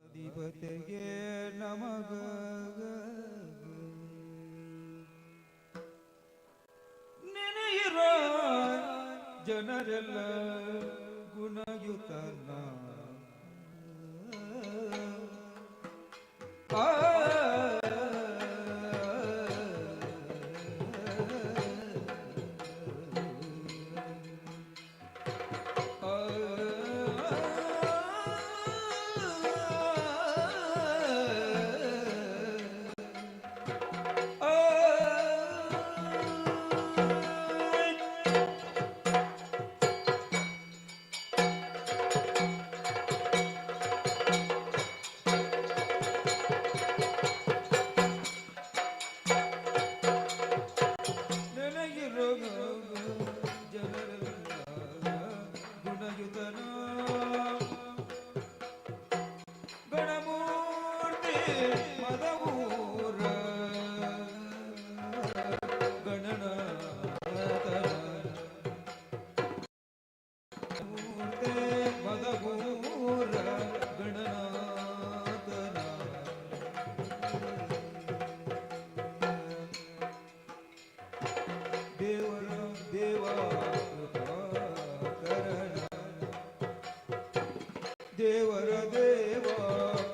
ಅಧಿಪತಿಗೆ ನಮಃ. ನೆನೆಯಿರ ಜನರೆಲ್ಲ ಗುಣಯುತನ ಮದವೂರ ಗಣನಾಥನ ಮೂರ್ತೆ ಮದವೂರ ಗಣನಾಥನ ದೇವರ ದೇವ ಕೃಪಾಕರಣ, ದೇವರ ದೇವ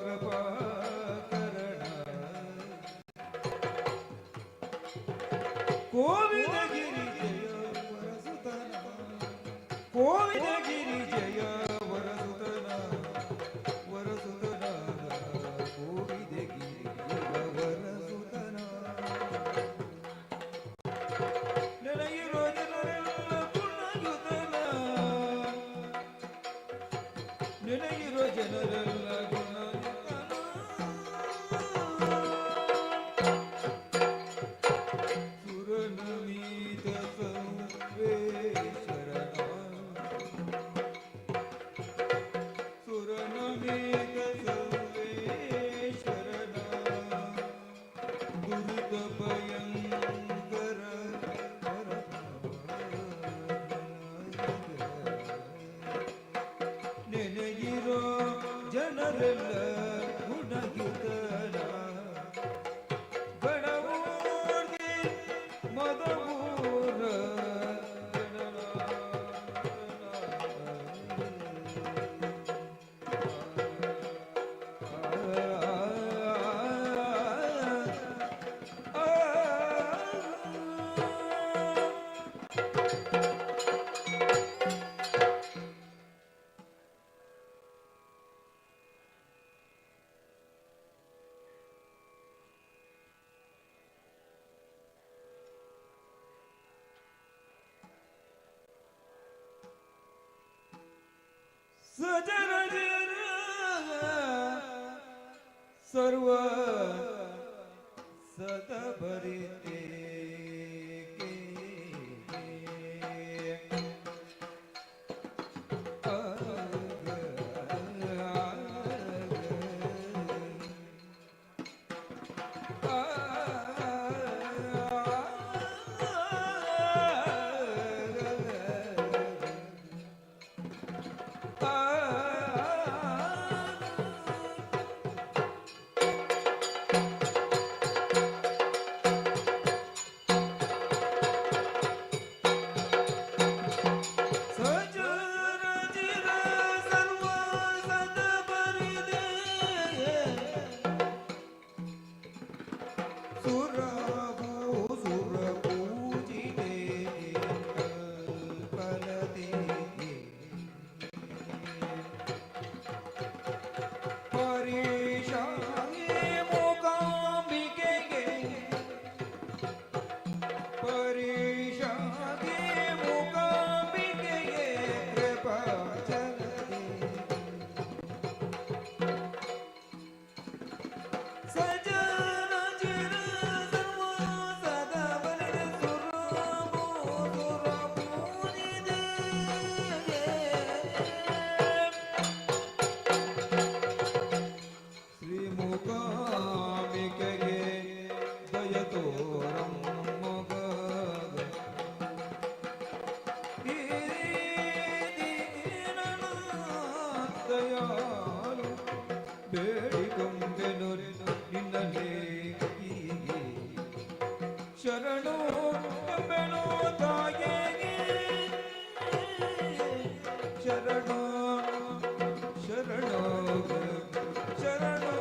ಕೃಪಾಕರಣ. ಕೋವಿದಗಿರಿ ಜಯ ವರಸುತನ, ಕೋವಿದಗಿರಿ ಜಯ ವರಸುತನ, ವರಸುತನ, ಕೋವಿದಗಿರಿ ಜಯ ವರಸುತನ. ನೆನೆಯಿರೋ ಜನರೆಲ್ಲ ಗುಣಯುತನ, ನೆನೆಯಿರೋ ಜನರೆಲ್ಲ ಗುಣಯುತನ. ಸುರನಮೀತ ಸರ್ವೇಶ್ವರನ, ಸುರನಮೀತ ಸರ್ವೇಶ್ವರನ, ದುರಿತ ಭಯಂಕರ ನೆನೆಯಿರೋ ಜನರೆಲ್ಲ ಗುಣಯುತನ ಗಣಮೂರ್ತಿ ಮದವೂರ ಗಣನಾಥನ. ಸಜನ ಸರ್ವ ಸದಭರಿತೆ. ಸಜನ ಚಿರ ಸರ್ವ ಸದಭರಿತೆ, ಸುರಭೂ ಸುರ ಪೂಜಿತೆ ಕಲ್ಪಲತೆ. ಪರಿಶಾಹಿ ಮೂಕಾಂಬಿಕೆಗೆ, ಪರಿಶಾಹಿ ಮೂಕಾಂಬಿಕೆಗೆ ಕೃಪಾ ಚಲದೆ. ಸಜನ ಚಿರ ಸರ್ವ ಸದಾ ಬಲಿದ ಸುರಭೂ ಸುರ ಪೂಜಿತೆ. ಶ್ರೀ ಮೂಕಾಂಬಿಕೆಗೆ ದಯತೋರಮ್ಮಗ ದಯಾಳು ಬೇಡಿಕೊಂಡೆನು ನಿನ್ನಲ್ಲಿ, ಶರಣು ಎಂಬೆನು ತಾಯೇ, ಶರಣು ಶರಣು ಶರಣು.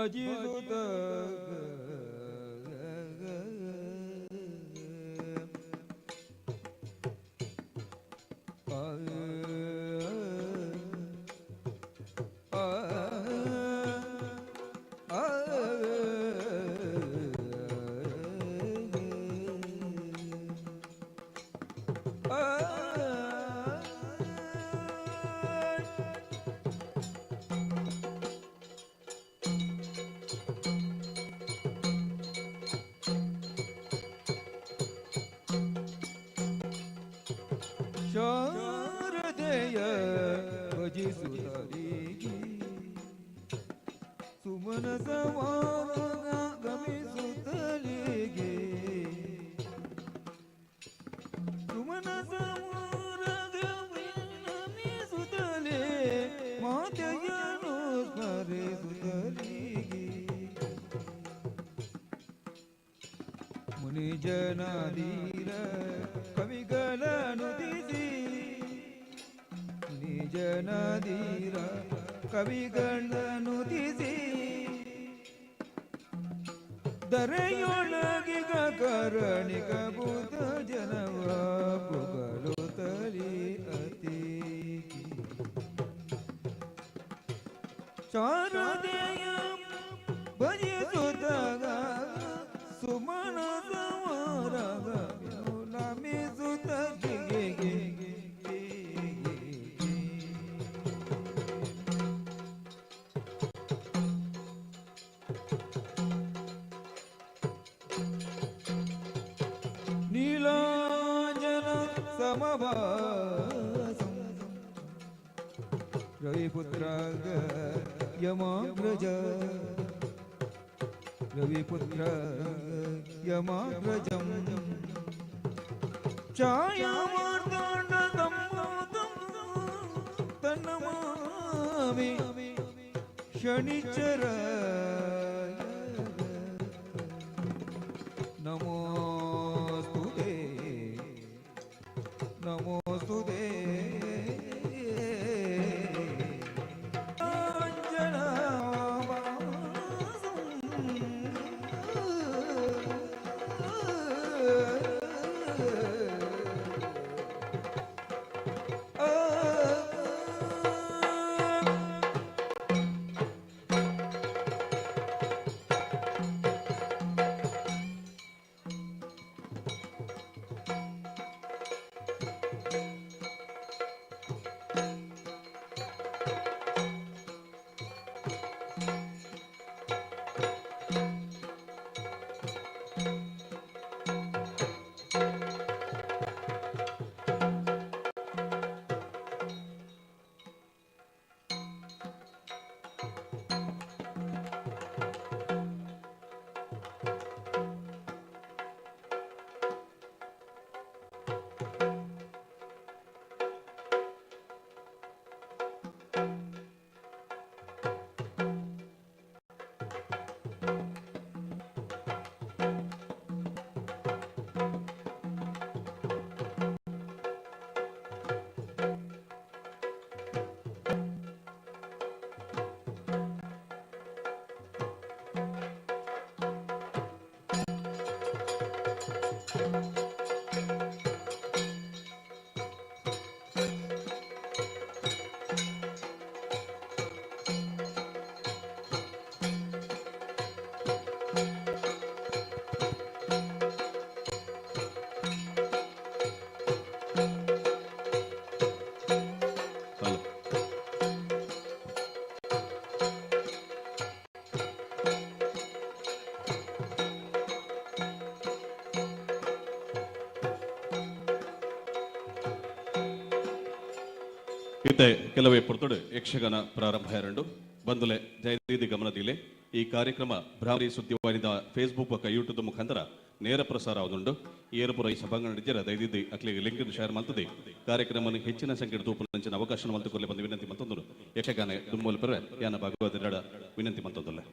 ಭಜಿಸುತ್ತ ಶಾರದೆಯ ಭಜಿಸುತ್ತಲಿಗೆ ಸುಮನ ಸವಾರ ಗಮಿಸುತ್ತಲಿಗೆ ಸುಮನ ಸವಾರ ಗಮಿಸುತ್ತಲೇ ಮಾತೆಯನ್ನು ಸ್ಮರಿಸುತ್ತಲಿಗೆ ಮುನಿಜನಾದೀರ ಕವಿಗಳನುದಿಸಿ ಮುನಿಜನಾದೀರ ಕವಿಗಳನುದಿಸಿ ದರೆಯೊಳಗಿಗ ಕರಣಿಕ ಭೂತ ಜನವ ಪುಗಳುತ್ತಲಿ ಅತಿ ಶಾರದೆಯ ಭಜಿಸುತ್ತಾಗ ಸುಮನ ಸವಾರಗ ವಿನುಲಮಿಸುತ್ತ ಜಿಗೆ. ನೀಲಾಂಜನ ಸಮವಾಸಂ ರವಿಪುತ್ರ ಯಮಾಗ್ರಜ ರವಿಪುತ್ರ ಯಮಾಗ್ರಜಂ ಛಾಯಾಮಾರ್ತಾಂಡ ಸಂಭೂತಂ ತನ್ನಮಾಮಿ ಶನಿಚರ ನಮೋಸ್ತುತೇ ನಮೋಸ್ತುತೇ. ಹಲೋ. ಇತ್ತೆ ಕೆಲವೇ ಪೊರ್ತುಡು ಯಕ್ಷಗಾನ ಪ್ರಾರಂಭ ಎರಡು ಬಂದುಲೆ ಜಯದೀದಿ ಗಮನದಿಲೆ. ಈ ಕಾರ್ಯಕ್ರಮ ಭ್ರಾಮರಿ ಸುದ್ದಿವಾಹಿನಿದ ಫೇಸ್ಬುಕ್ ಬೊಕ್ಕ ಯೂಟ್ಯೂಬ್ ಮುಖಾಂತರ ನೇರ ಪ್ರಸಾರ ಆವದುಂಡು. ಏರುಪುರ ಈ ಸಭಾಂಗಣ ಇಜ್ಜರ ದಯದಿದ್ದು ಅಕ್ಲಿಗೆ ಲಿಂಕ್ ಶೇರ್ ಮಲ್ತದೆ ಕಾರ್ಯಕ್ರಮವನ್ನು ಹೆಚ್ಚಿನ ಸಂಖ್ಯೆ ತೂಪುನಂಚಿನ ಅವಕಾಶ ಮಲ್ತುಕೊರ್ಲೆ ಬಂದು ವಿನಂತಿ ಮಲ್ತೊಂದು ಯಕ್ಷಗಾನ ದುಮ್ಮಲ್ ಪೆರ ಯಾನ ಭಾಗವತ ವಿನಂತಿ ಮಲ್ತೊಂದುಲ್ಲೆ.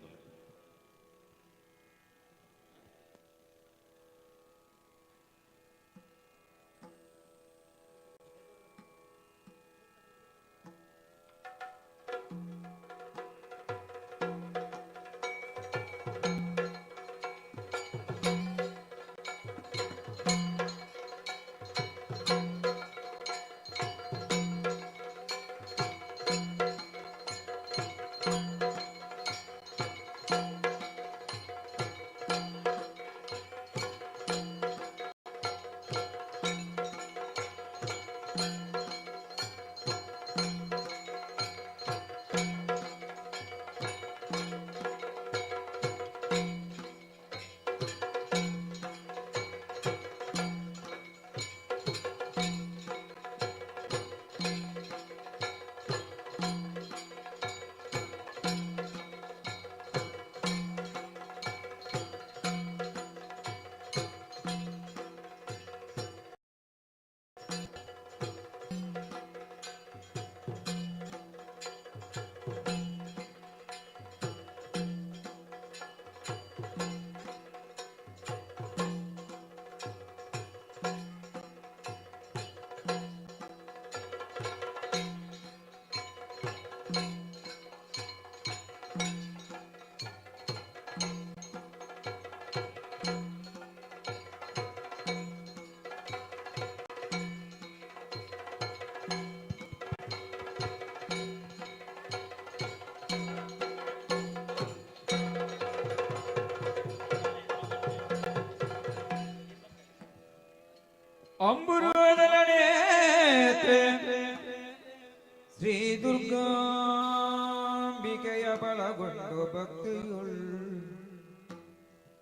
ಅಂಬುರುದಲನೇತ್ರೆ ಶ್ರೀ ದುರ್ಗಾಂಬಿಕೆಯ ಬಳಗೊಂಡು ಭಕ್ತಿಯುಳ್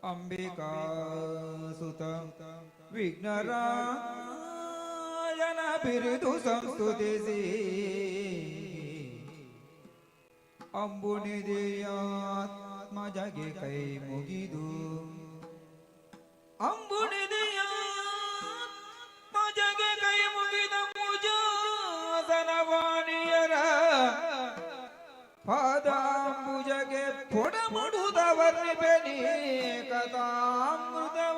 ಅಂಬಿಕಾಸುತ ವಿಘ್ನರಾಯನ ಬಿರುದು ಸಂಸ್ತುತಿಸಿ ಅಂಬುನಿದೆಯಾತ್ಮಜಗೆ ಕೈ ಮುಗಿದು ಅಂಬುನಿದೆಯಾತ್ಮಜಗೆ ಕೈ ಮುಗಿದ ಮುಜಾಸನವಾಣಿಯರ ಪಾದಾಂಬುಜಗೆ ಪೊಡಮುಡುದವರ್ಣಿಪೆನಿ ಕಥಾಮೃತವ.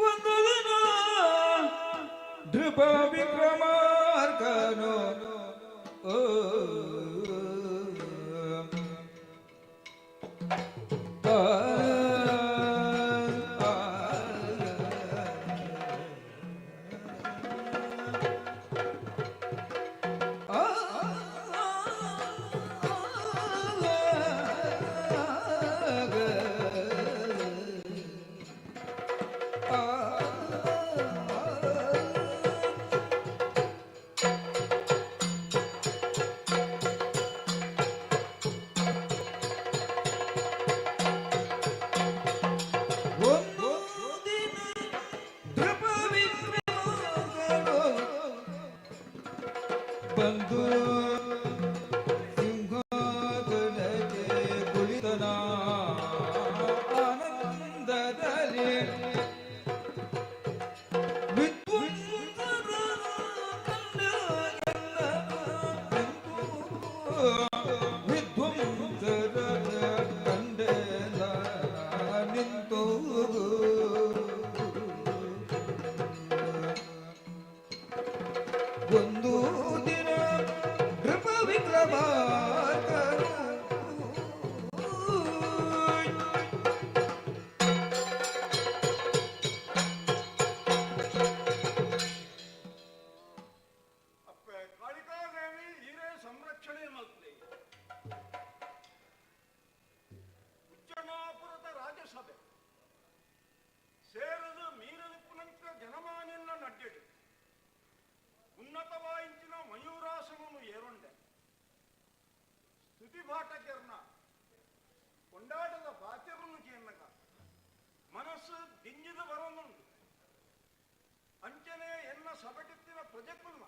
ಒಂದು ದಿನ ನೃಪ ವಿಕ್ರಮಾರ್ಕನು ಓ, ಆ, ಆ, ಆ, ಒಂದು ದಿನ ನೃಪ ವಿಕ್ರಮಾರ್ಕನು ಬಂದು ಸಿಂಹಾಸನಕ್ಕೆ ಕುಳಿತನ ಆನಂದದಲ್ಲಿ ವಿದ್ವಂಸರ ಕಂಡ ವಿದ್ವಂಸರ ಕಂಡೆಲ್ಲ ನಿಂತು ಒಂದು ದಿನ ನೃಪ ವಿಕ್ರಮಾರ್ಕನು ಅಪ್ಪೆ ಕಾಳಿಕಾದೇವಿ ಹಿರೇ ಸಂರಕ್ಷಣೆ ಮಲ್ಪಲೆ. ಉಜ್ಜನಾಪುರದ ರಾಜಸಭೆ ಸೇರದು ಮೀರದು ಪುನಂಕ ಜನಮಾನಿಲ್ಲ ನಡ್ಡೆಡು ಉನ್ನತವಾಯಿಂಚಿನ ಮಯೂರಾಸನನು ಏರೊಂಡೆ ಸ್ತುತಿ ಭಾಟಕೆರ್ನ ಕೊಂಡಾಟದ ಬಾಚರನ್ನು ಕೇನ್ನಗ ಮನಸ್ಸು ದಿಂಜಿದ ಬರೊಂದುಂಡು. ಅಂಚನೆ ಎನ್ನ ಸಬಟೆತ್ತಿನ ಪ್ರಜೆಕುಲ್ನ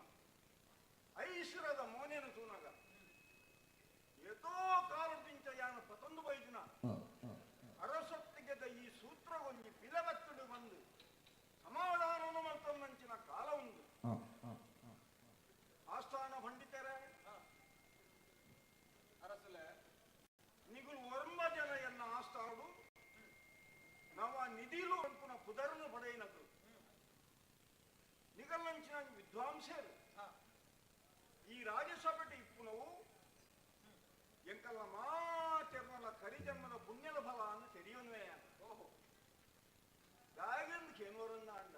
ಐಶ್ವರದ ಮೋನೆನು ತೂನಗ ಏತೋ ಕಾಲದಿಂಚ ಯಾನ ಪತೊಂದು ಬೈದಿನ ಅರಸೊತ್ತಿಗೆದ ಈ ಸೂತ್ರ ಒಂಜಿ ಪಿಲಬತ್ತುಡು ಬಂದು ಸಮಾಧಾನನು ಮಲ್ತೊಂದಂಚಿನ ಕಾಲ ಉಂಡು. ನವ ನಿಧಿಲು ಅನ್ಪುನ ಪುದರ್ನು ಪಡೆಯಿನಕುಲು ನಿಗಲ್ಲಂಚಿನ ವಿದ್ವಾಂಸರು ಈ ರಾಜ್ಯಸಭೆಟ್ ಇಪ್ಪುನವು ಎಂಕಲ್ಲ ಮಾತೆರ್ನಲ ಕರಿಜನ್ಮದ ಪುಣ್ಯದ ಫಲ ಅನ್ನು ತೆರಿಯುನ್ವೇ. ಓಹೋ ದಾಗೆಂದು ಕೇನುವರನ್ನ ಅಂಡ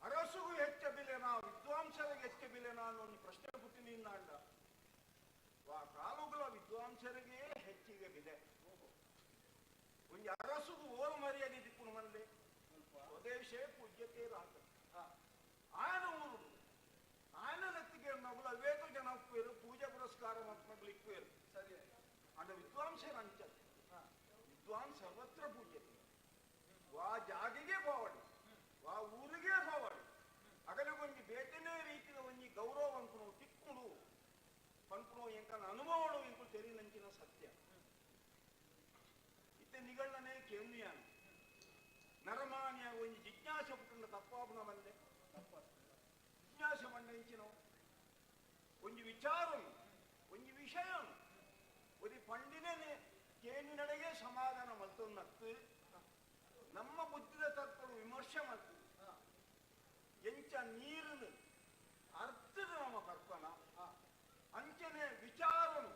ಅರಸುಗೂ ಹೆಚ್ಚ ಬೆಲೆನಾ ವಿದ್ವಾಂಸರಿಗೆ ಹೆಚ್ಚ ಬೆಲೆನಾ ಅನ್ನೋ ಒಂದು ಪ್ರಶ್ನೆ ಪುಟ್ಟಿನಿಂದ ಅಂಡ ವಾ ಕಾಲುಗಳ ವಿದ್ವಾಂಸರಿಗೆ ಹೆಚ್ಚಿಗೆ ಬೆಲೆ. ಒಂದು ಅರಸುಗೂ ಓಲ್ ಮರ್ಯಾದೆ ದಿಕ್ಕುನು ಮಲ್ಲೆ ಸ್ವದೇಶೇ ಪೂಜ್ಯತೆ ರಾತ ಆಯನ ಊರು ಆಯನ ನೆತ್ತಿಗೆ ನಗುಲ ಅವೇತ ಜನ ಉಪ್ಪೇರು ಪೂಜೆ ಪುರಸ್ಕಾರ ಮಕ್ಕಳು ಇಪ್ಪೇರು ಸರಿ ಅಂಡ ವಿದ್ವಾಂಸರ ಅಂಚ ವಿದ್ವಾನ್ ಸರ್ವತ್ರ ಪೂಜ್ಯತೆ ವಾ ಜಾಗೆಗೆ ಬಾವಡಿ ವಾ ಊರಿಗೆ ಬಾವಡಿ ಅಗಲಗೊಂಜಿ ಬೇಟನೇ ರೀತಿಯ ಒಂಜಿ ಗೌರವ ಅಂಕುನು ತಿಕ್ಕುಡು ಪನ್ಪುನು ಎಂಕನ ಅನುಭವಡು ಎಂಕುಲು ತೆರಿನಂಚಿನ ಸತ್ಯ ಇತ್ತೆ ನಿಗಳನೆ ಕೇನ್ಯಾನು ನರಮಾನ್ಯ ಒಂಜಿ ಜಿಜ್ಞಾಸೆ ಪುಟ್ಟಂಡ ತಪ್ಪಾಪುನ ಬಂದೆ ಜಿಜ್ಞಾಸೆ ಮಂಡ ಇಂಚಿನ ಒಂಜಿ ವಿಚಾರನು ಒಂಜಿ ವಿಷಯನು ಒಂಜಿ ಪಂಡಿನೇ ಕೇನಿನಡೆಗೆ ಸಮಾಧಾನ ಮಲ್ತೊನ್ನತ್ತು ನಮ್ಮ ಬುದ್ಧಿದ ತರ್ಪಡು ವಿಮರ್ಶೆ ಮಲ್ತು ಎಂಚ ನೀರನ್ನು ಅರ್ಥದ ನಮ್ಮ ಕರ್ಪಣ ಅಂಚನೆ ವಿಚಾರನು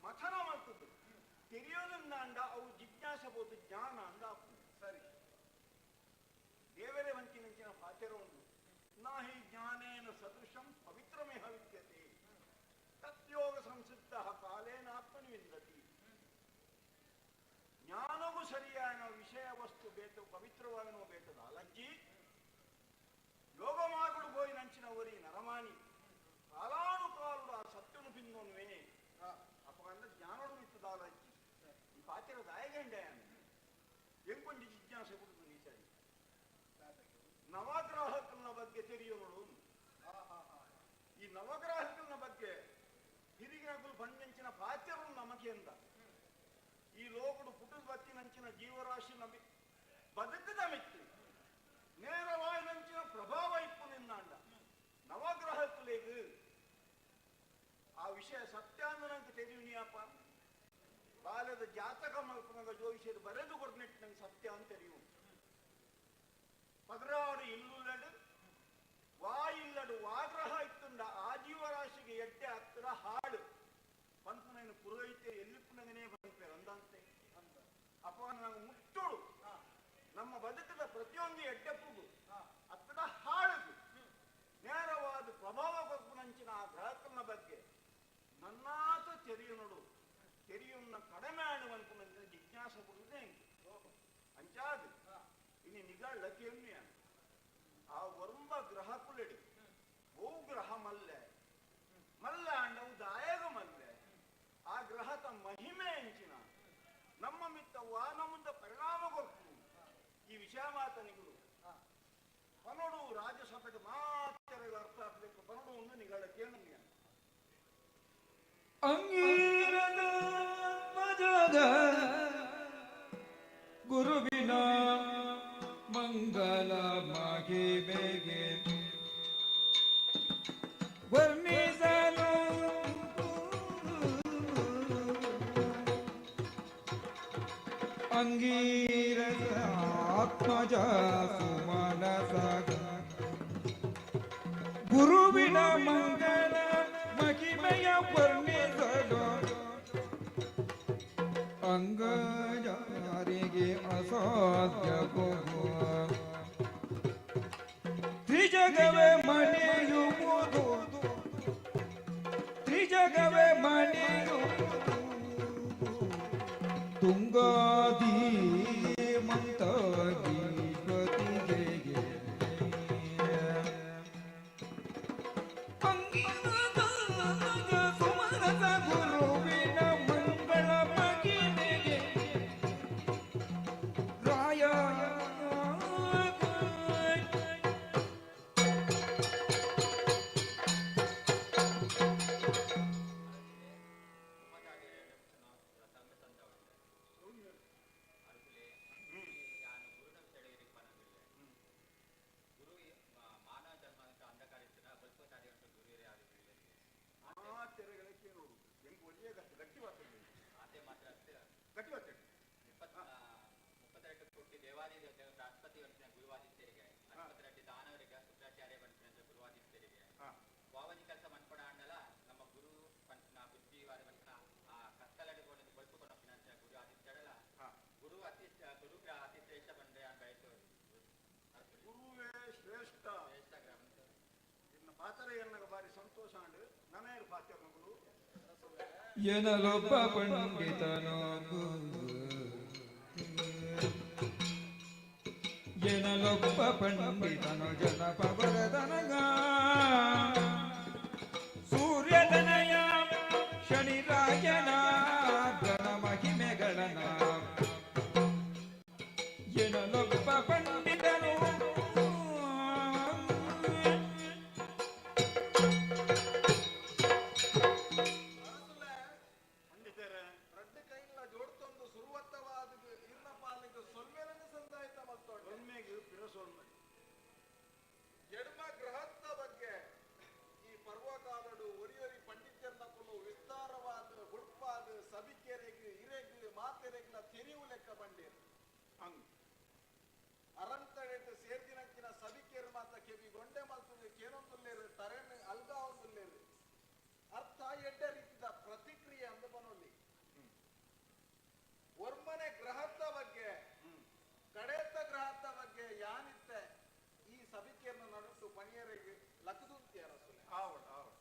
ಮಥನ ಮಲ್ತದ್ದು ತೆರೆಯೋದನ್ನ ಅವು ಜಿಜ್ಞಾಸೆ ಬೋದು ಜ್ಞಾನ ಅಂದ ಸರಿ ದೇವರೇ ವಂಚಿನಂಚಿನ ಪಾತೆರ ಉಂಟು ನಾಹಿ ಜ್ಞಾನೇನ ಸದೃಶಂ ಪವಿತ್ರಮೇಹ ವಿದ್ಯತೆ ತತ್ಯೋಗ ಸಂಸಿದ್ಧ ಕಾಲೇನಾತ್ಮನಿ ವಿಂದತಿ. ಜ್ಞಾನವೂ ಸರಿಯಾದ ವಿಷಯ ವಸ್ತು ಬೇಕು ಪವಿತ್ರವಾಗನೋ ಬೇಕದ ಅಲಜ್ಜಿ ಯೋಗಮಾಗುಡು ಪೋಯಿನಂಚಿನವರಿ ನರಮಾನಿ ಕಾಲಾನುಕಾಲುಡು ಆ ಸತ್ಯನು ಪಿನ್ನೋನ್ವೇ ಅಪಗಂದ ಜ್ಞಾನಡು ಮಿತ್ತದ ಅಲಜ್ಜಿ ಈ ಪಾತಿರ ದಾಯಗಂಡೆ ಎಂಕೊಂಜಿ ಜಿಜ್ಞಾಸೆ ಕೊಡುದು ನೀ ಸರಿ ನವಗ್ರಹಕನ ಬಗ್ಗೆ ತಿಳಿಯೋಳು. ಈ ನವಗ್ರಹಕನ ಬಗ್ಗೆ ಹಿರಿಗಿನಗುಲು ಬಂದಂಚಿನ ಪಾತ್ಯರು ನಮಗೆಂದ ಈ ಲೋಕಡು ಪುಟದ ಬತ್ತಿನಂಚಿನ ಜೀವರಾಶಿ ನಮಿ ಬದುಕದ ಮಿತ್ತು ನೇರವಾಯಿನಂಚಿನ ಪ್ರಭಾವ ಇಪ್ಪು ನಿನ್ನಾಂಡ ನವಗ್ರಹಕ್ಕಲೇಗು ಆ ವಿಷಯ ಸತ್ಯಾಂದನಂತ ತೆರಿಯುನಿಯಪ್ಪ ಬಾಲ್ಯದ ಜಾತಕ ಮಲ್ಪನಾಗ ಜೋಯಿಸಿದ ಬರೆದು ಕೊಡ್ನೆಟ್ಟು ನಂಗೆ ಸತ್ಯ ಅಂತ ತೆರಿಯು ಪದರಾಡು ಇಲ್ಲುಲ್ಲಡು ವಾಯಿಲ್ಲಡು ವಾಗ್ರಹ ಇತ್ತುಂಡ ಆ ಜೀವರಾಶಿಗೆ ಎಡ್ಡೆ ಹತ್ತಿರ ಹಾಡು ಪನ್ಪುನೇನು ಪುರೋಹಿತೆ ಎಲ್ಲಿಪ್ಪುನಗನೇ ಪನ್ಪೇರು ಅಂದಂತೆ ಅಪ್ಪ ನಾವು ಮುಟ್ಟೋಳು ನಮ್ಮ ಬದುಕದ ಪ್ರತಿಯೊಂದು ಎಡ್ಡೆಪ್ಪುಗು ಹತ್ತಿರ ಹಾಳುಗು ನೇರವಾದ ಪ್ರಭಾವ ಕೊಪ್ಪುನಂಚಿನ ಆ ಗ್ರಹಕನ ಬಗ್ಗೆ ನನ್ನಾತ ತೆರೆಯುನಡು ತೆರೆಯುನ್ನ ಕಡಿಮೆ ಆಡುವಂತ ಜಿಜ್ಞಾಸ ಕೊಡುವುದೇ ಅಂಚಾದು ಇನ್ನು ನಿಗಾಳಕ್ಕೆ ಆ ವರ್ಂಬ ಗ್ರಹ ಕುಲೆಡು ಓ ಗ್ರಹ ಮಲ್ಲೆ ಮಲ್ಲ ಅಂಡವು ದಾಯಗ ಮಲ್ಲೆ ಆ ಗ್ರಹದ ಮಹಿಮೆ ಎಂಚಿನ ನಮ್ಮ ಮಿತ್ತ ವಾನಮುಂದ ಪರಿಣಾಮ ಕೊಟ್ಟು ಈ ವಿಷಯ ಮಾತನಿಗಳು ಪನೋಡು ರಾಜ್ಯಸಭೆಗೆ ಮಾತ್ರ ಅರ್ಥ ಆಗಬೇಕು ಪನೋಡು ಒಂದು ನಿಗಳಕ್ಕೆ ಅಂಗೀರದ ಮಜದ ಗುರುವಿನ ಮಂಗಲ ಮಹಿಮೆಗೆ ವರ್ಣಿಸಲು ಅಂಗೀರದ ಆತ್ಮಜ ಸುಮನಸ ಗುರುವಿನ ಮಂಗಲ ಮಹಿಮೆಯ ವರ್ಣಿಸಲು ಅಂಗಜಾರಿಗೆ ಅಸಾಧ್ಯವೋ ತ್ರಿಜಗವೇ ಮನೆಯುವುದು ತ್ರಿಜಗವೇ ಮನೆಯುವುದು ತುಂಗಾದಿ ಮಂತಾಧಿಪತಿಗೆ ಸುಮನಸ ಗುರುವಿನ ಮಂಗಳ ಮಗಿಮೆಗೆ ರಾಯ ಆ ತೆರೆಗಳಕ್ಕೆ ನೋಡು ಹೆಂಗ್ ಒಲಿಯ ಗಟ್ಟಿ ಗಟ್ಟಿ ಮಾತಾಡಿ ಗಟ್ಟಿ ಮಾತಾಡಿ. ಪಾತ್ರ ಬಾರಿ ಸಂತೋಷ ಅಂಡ್ ನನೇರು ಪಾತ್ರ ಮಗಳು. ಎನಲೊಬ್ಬ ಪಂಡಿತನು, ಎನಲೊಬ್ಬ ಪಂಡಿತನು ಜನಪವರದನಗ ಸೂರ್ಯತನಯ ಶನಿರಾಯನ ಗಣ ಮಹಿಮೆಗಳನ. ಎನಲೊಬ್ಬ ಪಂಡಿತನು. ಪಂಡಿತರೇ, ರಡ್ಡು ಕೈಲ ಜೋಡ್ತೊಂದು ಸುರುವತ್ತವಾದ ಇರ್ನ ಪಾಲಿಗೆ ಸೊಲ್ಮೆಲನ್ನು ಸಂದಾಯಿತ ಮತ್ತೊಂದು ಒಮ್ಮೆಗೆ ಪಿರಸೊಲ್ಮೆ. ಎಡ್ಮ ಗ್ರಹದ ಬಗ್ಗೆ ಈ ಪರ್ವಕಾಲಡು ಒರಿಯೊರಿ ಪಂಡಿತರ್ನಕುಲು ವಿಸ್ತಾರವಾದ ಹುಡ್ಪಾದ ಸಬಿಕೆರೆಗ್ ಇರೆಗ್ ಮಾತೆರೆಗ್ಲ ತೆರಿವು ಲೆಕ್ಕ ಬಂಡೇರು. ಹಂಗ್ ಅರಂತಡೆಟ್ ಸೇರ್ದಿನಂಚಿನ ಸಬಿಕೆರ್ ಮಾತ ಕೆಬಿ ಗೊಂಡೆ ಮಲ್ತದ ಕೇನೊಂದುಲ್ಲೇರು, ತರೆನ್ ಅಲ್ಗಾವೊಂದುಲ್ಲೇರು. ಅರ್ಥ ಎಡ್ಡೆ ರೀತಿದ ಪ್ರತಿಕ್ರಿಯೆ ಅಂದ ಬನೊಲ್ಲಿ. ಒರ್ಮನೆ ಗ್ರಹದ ಬಗ್ಗೆ, ಕಡೇತ ಗ್ರಹದ ಬಗ್ಗೆ ಯಾನಿತ್ತೆ ಈ ಸಭಿಕೆಯನ್ನು ನಡುಟು ಪಣಿಯರಿಗೆ ಲಕ್ಕದುಂತಿ ಅರಸುಲೆ. ಆವಡ್ ಆವಡ್.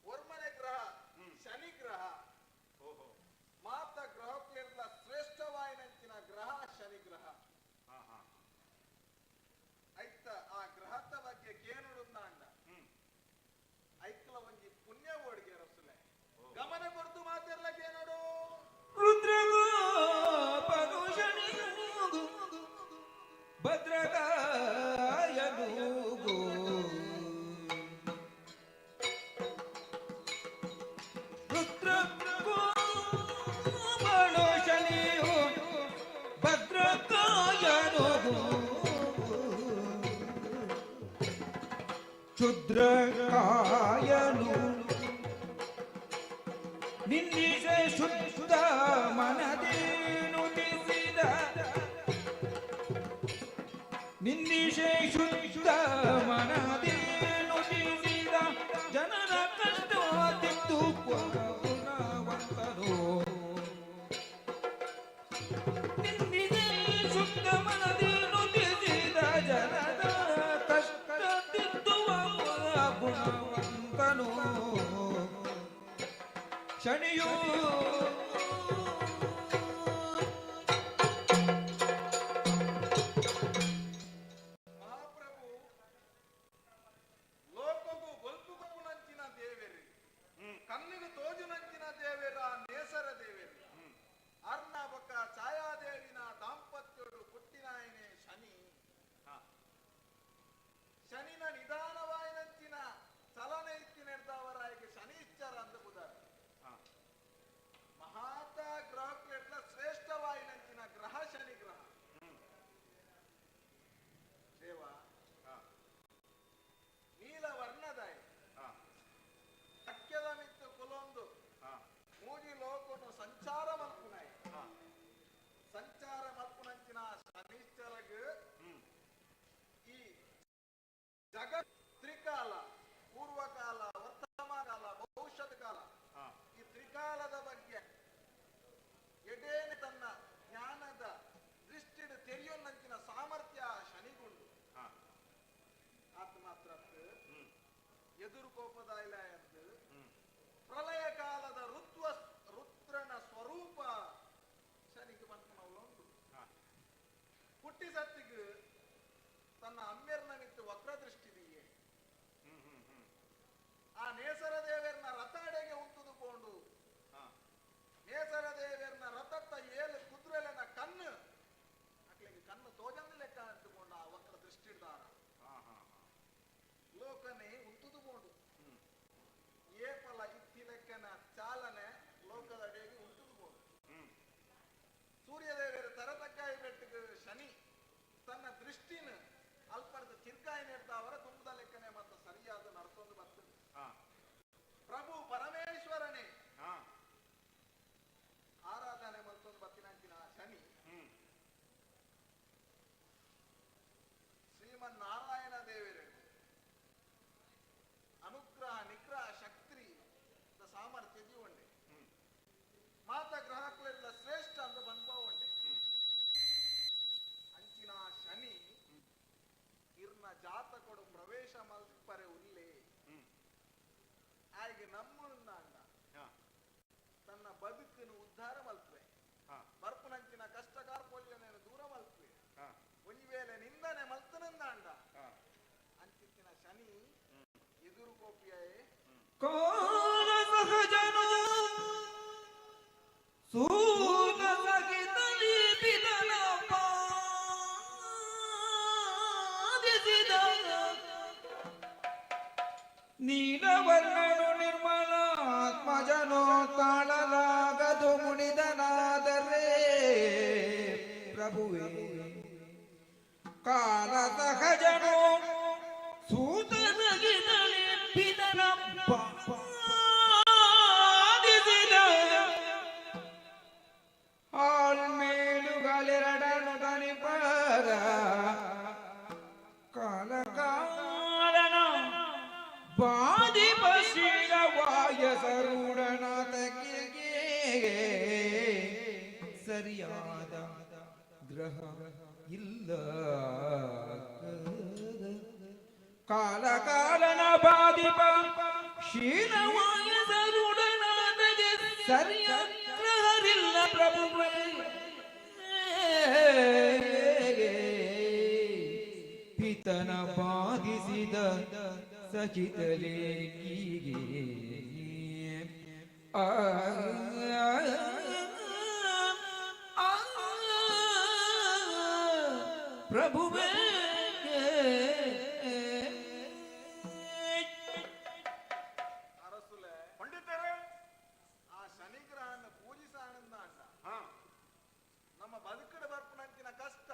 ಒರ್ಮನೆ ಗ್ರಹ ಶನಿ ಗ್ರಹ. ಓಹೋ. ಮಾತ ಗ್ರಹಕ್ಲೆರ್ಲ ಶ್ರೇಷ್ಠವಾಯಿನಂಚಿನ ಗ್ರಹ ಶನಿ ಗ್ರಹ. ಹಾ ಹಾ. ಐತ ಆ ಗ್ರಹದ ಬಗ್ಗೆ ಕೇನುಡುಂದಾಂಡ ಐಕ್ಲ ಒಂಜಿ ಪುಣ್ಯ ಓಡಿಗೆ ಅರಸುಲೆ, ಗಮನ ಕೊರ್ದು ಮಾತೆರ್ಲ ಕೇನೋಡು. ರುದ್ರಗೋಪನು ಶನಿಯೂಗು ಭದ್ರಕಾಯನೂಗು, ರುದ್ರಗೋಪನು ಶನಿಯು ಭದ್ರಕಾಯನೂಗು, ಕ್ಷುದ್ರಕಾಯನು ನಿನ್ನಿಸೆ ಶುದ್ಧ ಮನದೇನುತಿಸಿದ, ನಿನ್ನಿಸೆ ಶುದ್ಧ ಮನದೇನುತಿಸಿದ ಜನರ ಕಷ್ಟ ತಿದ್ದು ಗುಣವಂತನು. ನಿನ್ನಿಸೆ ಶುದ್ಧ ಮನದೇನುತಿಸಿದ ಜನರ ಕಷ್ಟ ತಿದ್ದುವ ಗುಣವಂತನು ಶನಿಯು. ಮಹಾಪ್ರಭು ಲೋಕಗು ಬೊಲ್ಪುಗು ನಂಚಿನ ದೇವೆರು, ಕಣ್ಣಿಗೆ ತೋಜುನಂಚಿನ ದೇವೆರ ನೇಸರ ದೇವೆರು. ಅರ್ಣ ಬೊಕ್ಕ ಛಾಯಾದೇವಿನ ದಾಂಪತ್ಯಡು ಪುಟ್ಟಿನಾಯನೆ ಶನಿ. ಶನಿನ ನಿಧಾನವಾಯಿನಂಚಿನ ಚಲನೆ ಇತ್ತಿನೆಡ್ದವರಾಯಿಗೆ ಶನೀಶ್ಚರ ಅಂದ ಬುದಾರ. ಮಹಾತ ಗ್ರಹಕ್ಲೆಡ್ಲ ಶ್ರೇಷ್ಠವಾಯಿನಂಚಿನ ಗ್ರಹ ಶನಿ ಗ್ರಹ. ದೇವ ನೀಲ ವರ್ಣದಾಯ ಸಖ್ಯದ ಮಿತ್ತು ಕುಲೊಂದು ಮೂಜಿ ಲೋಕನು ಸಂಚಾರ ಮಲ್ಪುನಾಯಿ. ಸಂಚಾರ ಮಲ್ಪುನಂಚಿನ ಶನೀಶ್ಚರಗ್ ಈ ಜಗತ್ ತ್ರಿಕಾಲ, ಪೂರ್ವಕಾಲ, ವರ್ತಮಾನ ಕಾಲ, ಭವಿಷ್ಯದ ಕಾಲ, ಈ ತ್ರಿಕಾಲದ ಬಗ್ಗೆ ಎಡೇನೆ ತನ್ನ ಜ್ಞಾನದ ದೃಷ್ಟಿಡ್ ತೆರೆಯೊನ್ನಂಚಿನ ಸಾಮರ್ಥ್ಯ ಶನಿಗುಂಡು. ಆತ ಮಾತ್ರ ಎದುರು ಕೋಪದ ಇಲಾಯದ್ದು ಪ್ರಳಯ ಕಾಲದ ರುದ್ವ ರುದ್ರನ ಸ್ವರೂಪ ಶನಿಗೆ ಬಂತನವಲೊಂದು. ಪುಟ್ಟಿ ಸತ್ತಿಗೆ ತನ್ನ ಅಮ್ಮೆರ್ನ ನಿತ್ತು ವಕ್ರದೃಷ್ಟಿದೆಯೇ. ಆ ನೇಸರ ದೇವರ್ನ ರಥಾಡೆಗೆ ಉಂತುದುಕೊಂಡು ನೇಸರ ದೇವರ್ನ ರಥತ್ತ ಏಳು ಕುದುರೆಲೆನ ಕಣ್ಣು, ಅಕ್ಲಿಗೆ ಕಣ್ಣು ತೋಜಂದು ಲೆಕ್ಕ ಅಂಟುಕೊಂಡ ಆ ವಕ್ರ ದೃಷ್ಟಿಡ್ದಾರ ಲೋಕನೇ ಉಂತುದುಕೊಂಡು ಏಪಲ ಇತ್ತಿ ಲೆಕ್ಕನ ಚಾಲನೆ ಲೋಕದಡೆಗೆ ಉಂಟುದುಕೊಂಡು ಸೂರ್ಯದೇವರ ತರತಕ್ಕಾಯಿ ಬೆಟ್ಟಿಗೆ ಶನಿ ತನ್ನ ದೃಷ್ಟಿನ ಅಲ್ಪರ್ದ ಚಿರ್ಕಾಯಿ ನೆಡ್ದವರ ತುಂಬದ ಲೆಕ್ಕನೆ ಮತ್ತು ಸರಿಯಾದ ನಡ್ಕೊಂಡು ಬರ್ತದೆ. ಪ್ರಭು ಪರಮೇಶ್ವರನೇ ಆರಾಧನೆ ಮಲ್ತೊಂದು ಬತ್ತಿನಂಚಿನ ಶನಿ ಶ್ರೀಮನ್ ನಾರಾಯಣ ದೇವರೇ ಅನುಗ್ರಹ ನಿಗ್ರಹ ಶಕ್ತಿ ಸಾಮರ್ಥ್ಯ ಜೀವಂಡೆ ಮಾತ ಗ್ರಹಗಳೆಲ್ಲ ಶ್ರೇಷ್ಠ ಅಂತ ಬನ್ಪಾ ಉಂಡೆ. ಅಂಚಿನ ಶನಿ. ಉದ್ಧಾರ ಮಲ್ಪುವೆ. ಬರ್ಪುನಂಚಿನ ಕಷ್ಟ ಕಾರ್ಪೊಲ್ಯನೇನು ದೂರ ಮಲ್ಪುವೆ. ಒಂಜಿ ವೇಳೆ ನಿಂದನೆ ಮಲ್ತನಂದಾಂಡ ಅಂಚಿತ್ತಿನ ಶನಿ ಎದುರು ಕೋಪಿಯೇ. ಕಾಲ ಸಹಜನ ಸೂತ ಸಹಿತಲಿ ಪಿತನ ಬಾಧಿಸಿದ ನೀಲವರ್ಣನು ನಿರ್ಮಲ ಆತ್ಮಜನೋ ತಾಳಲಾಗದು ಮುನಿದನಾದರೆ ಪ್ರಭುವೇ. ಕಾಲ ಸಹಜನೋ ಸೂತ ಸಹಿತಲಿ ಪಿತನ ಬಾಧಿಸಿದ ಆಳ್ಮೇಲುಗಳೆರಡನು ದನಿಪರ ಕಾಲ ಕಾರಣ ಬಾಧಿಪ ವಾಯಸರೂಢನ ತಕಿಗೆ ಸರಿಯಾದ ಗ್ರಹ ಇಲ್ಲ. ಕಾಲ ಕಾಲನ ಬಾಧಿಪ ಕ್ಷೀಣವಾಯಸರೂಢನಾದಗೆ ಸರಿಯಾದ ಗ್ರಹವಿಲ್ಲ ಪ್ರಭುವೇ. ಪಿತನ ಬಾಧಿಸಿದ ಸಹಿತಲೇಕಿಗೆ ಆ ಆ, ಪ್ರಭುವೇ. ಅರಸುಲೆ, ಪಂಡಿತರೇ, ಆ ಶನಿಗ್ರಹನ ಪೂಜಿಸಾನಂದಾಂಡ ನಮ್ಮ ಬದುಕಡ ಬರ್ಪುನಂಚಿನ ಕಷ್ಟ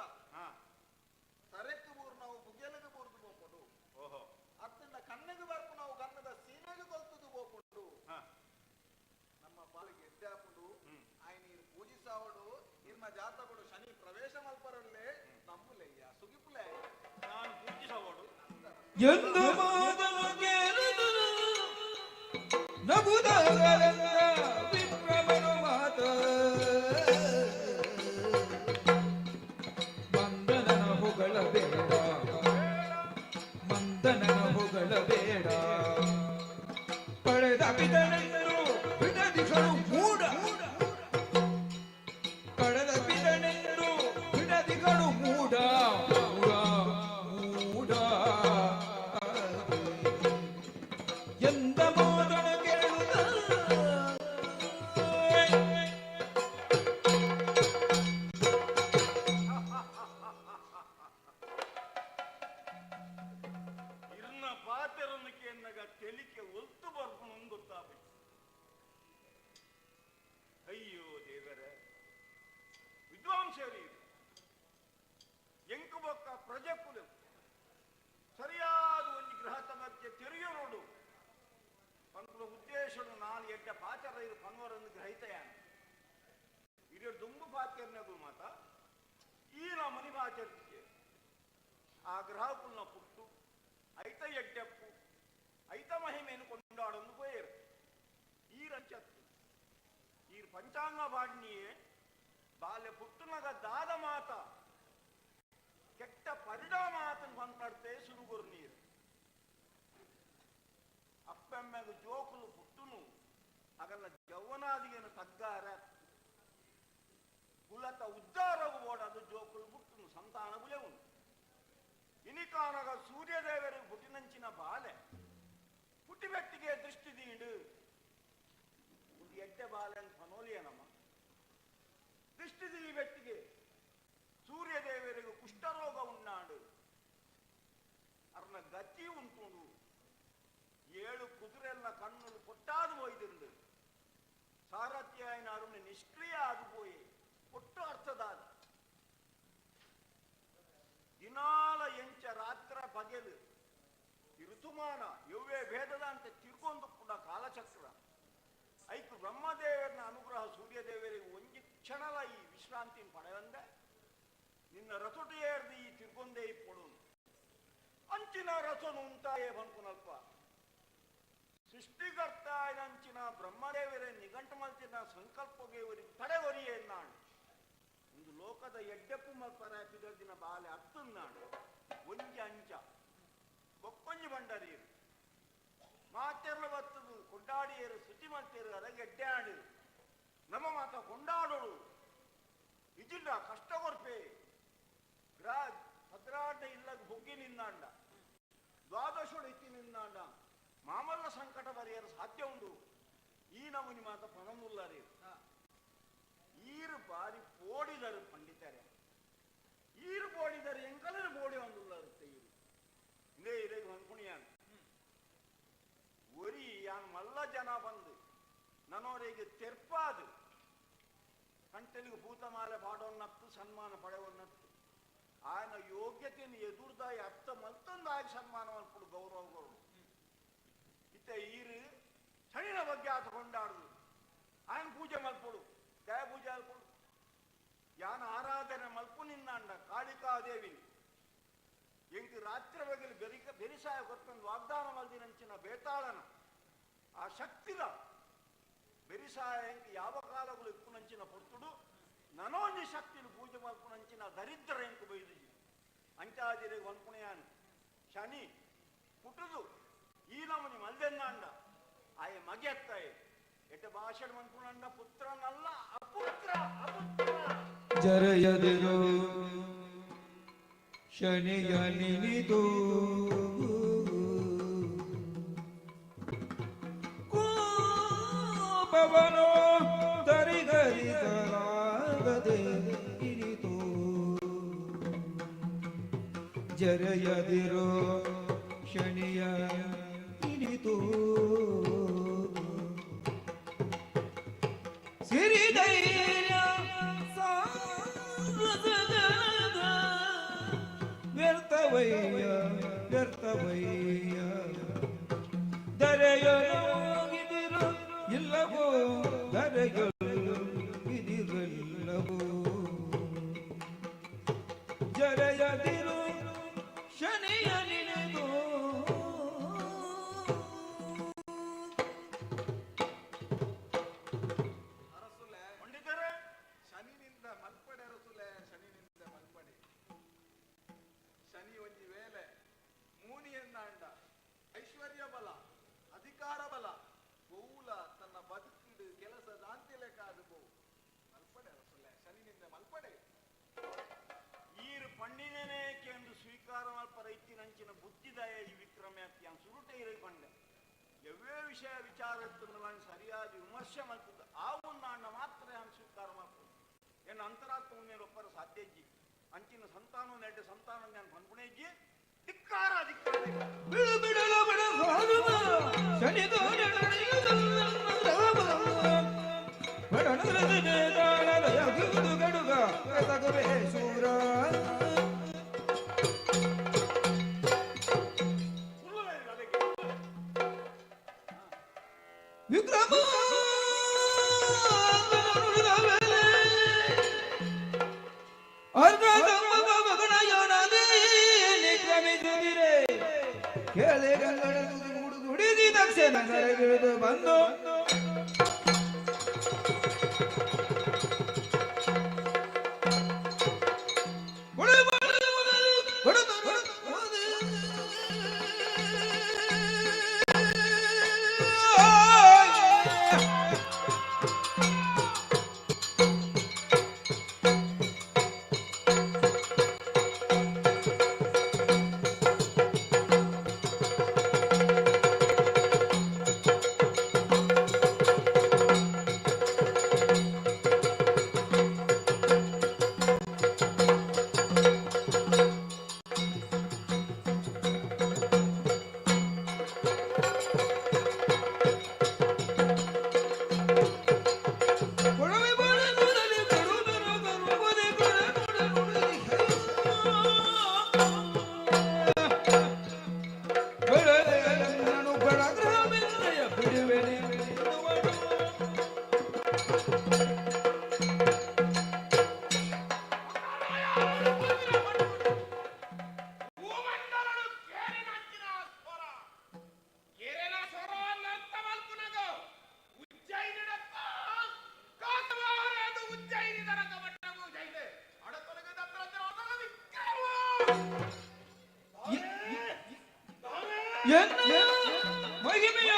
ತರೆಕ್ ಬೂರು ನಾವು ಬುಗೆಲಗೆ ಬೂರ್ದು ಪೋಪುಂಡು. ಅತ್ತಿಂದ ಕಣ್ಣಿಗೆ ಬರ್ಪು ನಾವು ಕಣ್ಣದ ಸೀಮೆಗೆ ಕೊಲ್ತುದು ಪೋಪುಂಡು. ನಮ್ಮ ಬಾಳಿಗೆ ಎಡ್ಡೆ ಆಪುಂಡು. ಆಯ್ನ ನೀರು ಪೂಜಿಸಾವಡು, ಇರ್ನ ಜಾತಕಡು ಶನಿ ಪ್ರವೇಶ ಮಲ್ಪರಲ್ಲೇ ನಂಬುಲೆಯ್ಯ, ಸುಗಿಪುಲೆ. ನಾನು ಪೂಜಿಸವಡು. ಎಂದು ಮಾತನು ಕೇಳಿದು ನಗುದಗಲೆಂದ ವಿಪ್ರಮನು ಮಾತ ಮಂದನನ ಹೊಗಳಬೇಡ, ಮಂದನನ ಹೊಗಳಬೇಡ. ಪಡೆದ ಪಿತನೆಂದು ಬಿಡದಿಗಳು ಮೂಡ, ಪಡೆದ ಪಿತನೆಂದು ಬಿಡದಿಗಳು ಮೂಡ ಮೂಡ ಮೂಡ ಎಂದ ಮಾತನು ಕೇಳುತ್ತ. ಇರ್ನ ಪಾತೆರನಕ್ಕೆ ಎನ್ನಗ ತೆಲಿಕೆ ಒಲ್ತು ಬರ್ಪುನು ಗೊತ್ತಾಪಿ. ಅಯ್ಯೋ ದೇವರೇ, ವಿದ್ವಾಂಸರು ಎಂಕು ಬೊಕ್ಕ ಪ್ರಜೆಕುಲು ಸರಿಯಾದ ಒಂದು ಗ್ರಹದ ಬಗ್ಗೆ ತೆರೆಯೋಡು ಪಂಕುಲ ಉದ್ದೇಶನು ನಾನು ಎಡ್ಡ ಪಾಚರ ಇರು ಪನ್ವರನ್ನು ಗ್ರಹಿತೆಯಾನ. ಹಿರಿಯರು ದುಂಬು ಪಾತೆರ್ನಗು ಮಾತ ಈ ನಾ ಮನಿ ಪಾಚರಿಕೆ ಆ ಗ್ರಹಕುಲ್ನ ಪುಟ್ಟು ಐತ ಎಡ್ಡೆಪ್ಪು ಐತ ಮಹಿಮೆಯನ್ನು ಕೊಂಡಾಡೊಂದು ಪೋಯರು. ಈ ರಂಚತ್ತು ಈ ಪಂಚಾಂಗ ಬಾಡ್ನಿಯೇ ಬಾಲ್ಯ ಪುಟ್ಟುನಗ ದಾದ ಮಾತ ಕೆಟ್ಟ ಪರಿಣಾಮ ಆತನ ಬಂದ್ಪಡ್ತೆ ಸುರುಗುರು ನೀರು. ಅಪ್ಪೆಮ್ಮೆಗ ಜೋಕುಲು ಪುಟ್ಟುನು ಅಗಲ್ಲ ಜೌವನಾದಿಗೆನು ತಗ್ಗಾರ ಕುಲತ ಉದ್ದಾರಗು ಓಡದು ಜೋಕುಲು ಪುಟ್ಟುನು ಸಂತಾನ ಬುಲೆವುನು. ಇನಿಕಾನಗ ಸೂರ್ಯದೇವರಿಗೆ ಪುಟ್ಟಿನಂಚಿನ ಬಾಲೆ ಪುಟ್ಟಿಬೆಟ್ಟಿಗೆ ದೃಷ್ಟಿ ದೀಂಡು ಒಂದು ಎಡ್ಡೆ ಬಾಲೆ ಅಂತ ಪನೋಲಿಯನಮ್ಮ. ದೃಷ್ಟಿ ದೀ ಬೆಟ್ಟಿಗೆ ಸೂರ್ಯದೇವರಿಗೆ ಕುಷ್ಠರೋಗ ಉನ್ನಾಡು, ಅರ್ನ ಗತಿ ಉಂಟುಂಡು. 7 ಕುದುರೆಲ್ಲ ಕಣ್ಣುలు పొట్టాదు పోయిదిండు. ಸಾರಥ್ಯ అయిన ಅರುಣ ನಿಷ್ಕ್ರಿಯ ಆದು ಪೊಟ್ಟು ಅರ್ಥದಾದ ದಿನಾಲ ಎಂಚ ರಾತ್ರ ಪಗೆಲು ಈ ಋತುಮಾನ ಎವ್ವೇ ಭೇದದ ಅಂತ ತಿರ್ಗೊಂದು ಕೂಡ ಕಾಲಚಕ್ರ ಐಕು ಬ್ರಹ್ಮದೇವರನ ಅನುಗ್ರಹ ಸೂರ್ಯದೇವರಿಗೆ ಒಂಜಿ ಕ್ಷಣಲ ಈ ವಿಶ್ರಾಂತಿ ಪಡೆವಂದೆ ನಿನ್ನ ರಥೊಟಿಯೇರ್ದು ಈ ತಿರ್ಗೊಂದೇ ಇಪ್ಪಡು ಅಂಚಿನ ರಥನು ಉಂಟಾಯೇ ಬನ್ಕುನಲ್ಪ ಸೃಷ್ಟಿಕರ್ತ ಅಂಚಿನ ಬ್ರಹ್ಮದೇವರೇ ನಿಘಂಟು ಮಲ್ತಿನ ಸಂಕಲ್ಪಗೆ ತಡೆಗೊರಿಯೇ ನಾಡು ಒಂದು ಲೋಕದ ಎಡ್ಡೆಪ್ಪು ಮಲ್ಪರ ಪಿದರ್ದಿನ ಬಾಲೆ ಅತ್ತುನ್ನಾಡು ಒಂಜಿ ಅಂಚ ಬೊಕ್ಕೊಂಜಿ ಬಂಡರೀರು ಮಾತೆರ್ಲ ಬತ್ತದು ಕೊಂಡಾಡಿಯರು ಶುಚಿ ಮಲ್ತೇರು ಅದ ಎಡ್ಡೆ ಆಡಿರು. ನಮ್ಮ ಮಾತ ಕೊಂಡಾಡೋಡು ಇಜಿಂಡ ಕಷ್ಟ ಕೊರ್ಪೆ ಭದ್ರಾಟ ಇಲ್ಲಗ ಬೊಗ್ಗಿ ನಿಂದಾಂಡ ದ್ವಾದಶೋಡು ಇತ್ತಿ ನಿಂದಾಂಡ ಮಾಮಲ್ಲ ಸಂಕಟ ಬರೆಯಲು ಸಾಧ್ಯ ಉಂಡು ಈ ನಮುನಿ ಮಾತ ಪಣಮುಲ್ಲರೆ ಈರು ಬಾರಿ ಪೋಡಿದರು ಪಂಡಿತಾರೆ ಈರು ಪೋಡಿದರೆ ಎಂಕಲರು ಪೋಡಿ ಒಂದುಲ್ಲರುತ್ತೆ ಈರು ಇಂದೇ ಇರಗೆ ಹೊಂದ್ಕುಣಿಯಾನು ಒರಿ ಯಾನ್ ಮಲ್ಲ ಜನ ಬಂದು ನನ್ನೋರಿಗೆ ತೆರ್ಪಾದು ಕಂಟೆಲಿಗೆ ಭೂತಮಾಲೆ ಪಾಡೋನ್ನತ್ತು ಸನ್ಮಾನ ಪಡೆಯೋನ್ನತ್ತು ఆయన ಯೋಗ್ಯತೆಯನ್ನು ಎದುರ್ದಾಯಿ ಅರ್ಥ ಮಲ್ತೊಂದಾಗಿ ಸನ್ಮಾನ ಮಲ್ಪಡು ಗೌರವಗಳು ಇತ್ತ ಈರು ಶನಿನ ಬಗ್ಗೆ ಆತ ಕೊಂಡಾಡುದು ఆయన ಪೂಜೆ ಮಲ್ಪಡು ದಯ ಪೂಜೆ ಮಲ್ಪಡು ಯಾನ ಆರಾಧನೆ ಮಲ್ಪು ನಿನ್ನಾಂಡ ಕಾಳಿಕಾದೇವಿ ಎಂಕ್ ರಾತ್ರಿ ಬಗೆಲು ಬೆರಿಕ ಬೆರಿಸಾಯ ಕೊತ್ತೊಂದು ವಾಗ್ದಾನ ಮಲ್ದಿನಂಚಿನ ಬೇತಾಳನ ಆ ಶಕ್ತಿದ ಬೆರಿಸಾಯ ಎಂಕ್ ಯಾವ ಕಾಲಗಳು ಇಪ್ಪುನಂಚಿನ ಪೊರ್ತುಡು ನನೋಂಜಿ ಶಕ್ತಿಲು ಪೂಜೆ ಮಲ್ಪುನಂಚಿನ ದರಿದ್ರ ಎಂಕ್ ಬೈದುಜಿ ಅಂಚಾದಿರೆ ಹೊನ್ಪುಣೆಯಾನು ಶನಿ ಪುಟುದು ಈ ನಮನಿ ಮಲ್ದೆನ್ನಾಂಡ ಆಯೆ ಮಗೆತ್ತಾಯೆ ಎಟ್ಟ ಭಾಷಣ ಮನ್ಪುಣಂಡ ಪುತ್ರನಲ್ಲ ಅಪುತ್ರ ಅಪುತ್ರ ಜರಯದಿರು ಶನಿಯ ನಿನಿದು ಕೋಪವನು ತರಿಗರಿಸಲಾಗದೆ ಇರಿತು ಜರೆಯದಿರು ಶನಿಯ ನಿನಿತು ಸಿರಿಧೈರ್ಯ ಸಾಹಸದ ವ್ಯರ್ಥವಯ್ಯ ವ್ಯರ್ಥವಯ್ಯ ಧರೆಯೊಳಗಿದಿರು ಇಲ್ಲವೋ ಧರೆಯೊಳಗಿದಿರಲ್ಲವೋ ಜರೆಯದಿರು ಶನಿಯ ನಿನೆದು ಅರಸುಲೆ ಪಂಡಿತರೇ ಶನಿನಿಂದ ಮಲ್ಪಡೆ ಅರಸುಲೆ ಶನಿನಿಂದ ಮಲ್ಪಡೆ ಶನಿ ಒಂಜಿ ವೇಲೆ ಮೂನಿಯನ್ನಾಂಡ ಐಶ್ವರ್ಯ ಬಲ ಅಧಿಕಾರ ಬಲ ಬೌಲ ತನ್ನ ಬದುಕಿಡು ಕೆಲಸ ದಾಂತಿಲೆ ಕಾದು ಬೋ ಮಲ್ಪಡೆ ಅರಸುಲೆ ಶನಿನಿಂದ ಮಲ್ಪಡೆ ಈರು ಪಂಡಿನೇಕೆ ಎಂದು ಸ್ವೀಕಾರ ಮಲ್ಪರ ಇತ್ತಿನಂಚಿನ ಬುದ್ಧಿದಯ ಈ ವಿಕ್ರಮ್ಯಾತ್ಯಾನ್ ಸುರುಟೆ ಇರೈ ಪಂಡೆ ಎವ್ವೇ ವಿಷಯ ವಿಚಾರ ಇತ್ತುಂಡಲ ಸರಿಯಾದ ವಿಮರ್ಶೆ ಮಲ್ಪುದು ಆ ಒಂದು ಮಾತ್ರ ಯಾನ್ ಸ್ವೀಕಾರ ಮಲ್ಪುದು ಎನ್ನ ಅಂತರಾತ್ಮ ಮೇಲೆ ಒಪ್ಪರ ಸಾಧ್ಯ ಇಜ್ಜಿ ಅಂಚಿನ ಸಂತಾನ ನೆಡ್ಡ ಸಂತಾನ ನಾನು ಪನ್ಪುಣೆಜ್ಜಿ ಧಿಕ್ಕಾರ ಧಿಕ್ಕಾರ ಬಿಡು ಬಿಡಲು ಬಿಡು ಸಾಧುವ ಶನಿ ಗಡುಗ ತಗುವೆ ಶೂರ ವಿಕ್ರಮ ಕೇಳಿ ಗಂಗಡ ದುಡಿದಿ ತಕ್ಷಣ ಸೆರೆಗಿಳಿದು ಬಂದು ಮಹಿಮೆಯ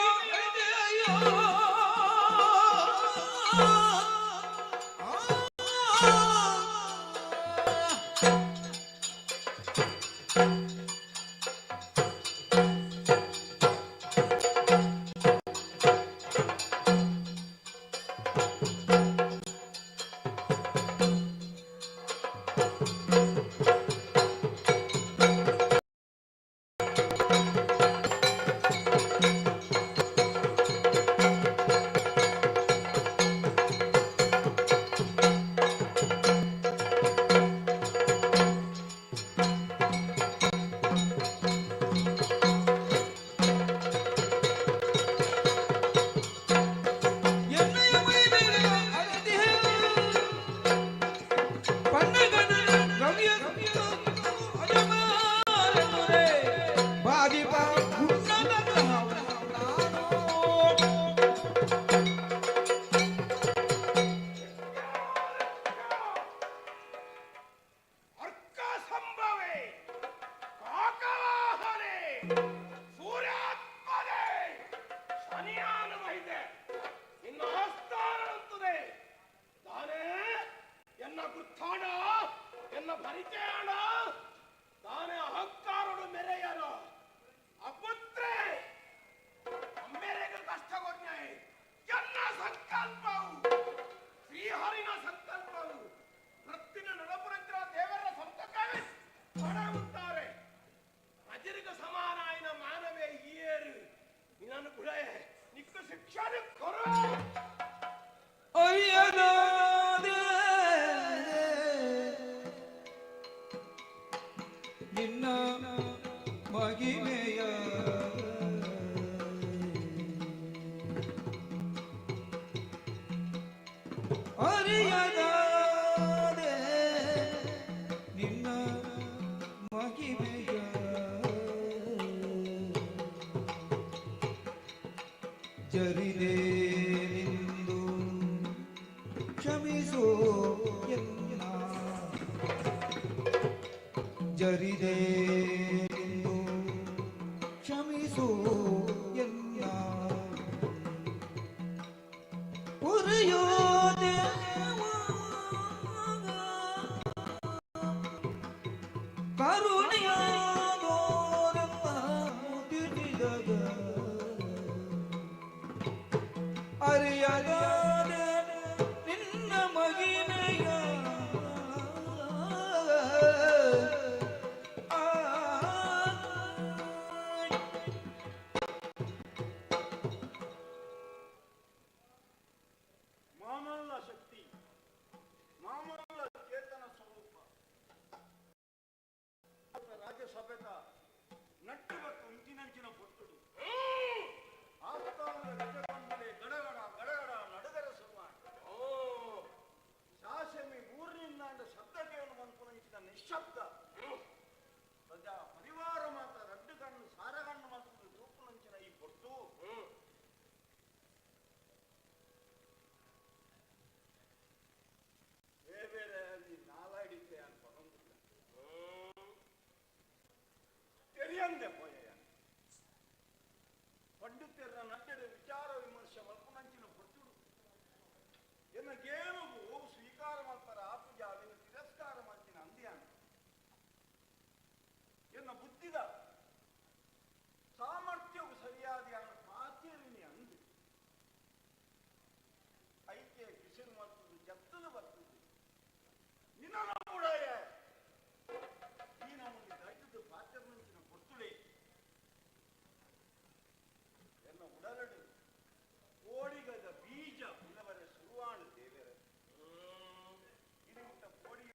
ಶಿಕ್ಷಣ ಕೊರ ಅರಿಯದಾದೆ ನಿನ್ನ ಮಹಿಮೆಯ ಅರಿಯದಾದೆ ನಿನ್ನ ಮಹಿಮೆಯ ಜರಿದೇನೆಂದು ಕ್ಷಮಿಸೋ ಎನ್ನ ಜರಿದೇನೆಂದು ಕ್ಷಮಿಸೋ ಎನ್ನ ಉರಿಯೋ ದೇವ ಕರುಣೆಯಾದೋರೆಲ್ಲ ಮುದಿಸಿದಗ ಅರಿಯದಾದ ನಿನ್ನ ಮಹಿಮೆಯ ಆ. ಮಾಮಲ್ಲ ಶಕ್ತಿ, ಮಾಮಲ್ಲ ಚೇತನ ಸ್ವರೂಪ ರಾಜ್ಯಸಭೆದ ನಟ್ಟು ಮತ್ತು ಉಂಟಿನಂಚಿನ ಪೊಟ್ಟುಡು ಆಸ್ಥಾನದ ಗಜಕಂಬಳೆ ಗಡಗಡ ಗಡಗಡ ನಡುಗರ ಸುರುವಾಣ ಶಾಸಮಿ ಊರಿನಿಂದಾಂಡ ಶಬ್ದಕ್ಕೆ ಮನ್ಪುನಂಚಿನ ನಿಶ್ಶಬ್ದ ಪ್ರಜಾ ಪರಿವಾರ ಮಾತ್ರ ರಡ್ಡು ಕಣ್ಣು ಸಾರಗಣ್ಣು ಮತ್ತು ರೂಪುನಂಚಿನ ಈ ಪೊಟ್ಟು ಬೇರೆ ಬೇರೆ ಅಲ್ಲಿ ನಾಲಾಡಿದ್ದೆ ಅಂತ ಪಡೊಂದಿಲ್ಲ ತೆರಿಯಂದೆ ಪೋಯ ಪಂಡಿತರ ನಟ್ಟೆಡೆ ವಿಚಾರ ವಿಮರ್ಶೆ ಮಲ್ಪುನಂಚಿನ ಪೊಟ್ಟುಡು ಎನ್ನಗೇನು ಸ್ವೀಕಾರ ಮಾಡ್ತಾರೆ ಆಪುಜ ಅವಿನ ತಿರಸ್ಕಾರ ಮಾಡ್ತೀನಿ ಅಂದ್ಯಾನ ಎನ್ನ ಬುದ್ಧಿದ ಸಾಮರ್ಥ್ಯವು ಸರಿಯಾದ ಪಾತೇರಿನಿ ಅಂದು ಐಕೆ ಕಿಸಿರು ಮಾಡ್ತದೆ ಜತ್ತದ ಬರ್ತದೆ ನಿನ್ನ ಕೂಡ ಈ ನಮಗೆ ದೈತದ ಪಾತ್ರನಂಚಿನ ಪೊರ್ತುಳೆ ಎನ್ನ ಉಡಲಡು ಕೋಡಿಗದ ಬೀಜ ಉಲವರೆ ಸುರುವಾಣು ದೇವರೇ ಇದು ಕೋಡಿ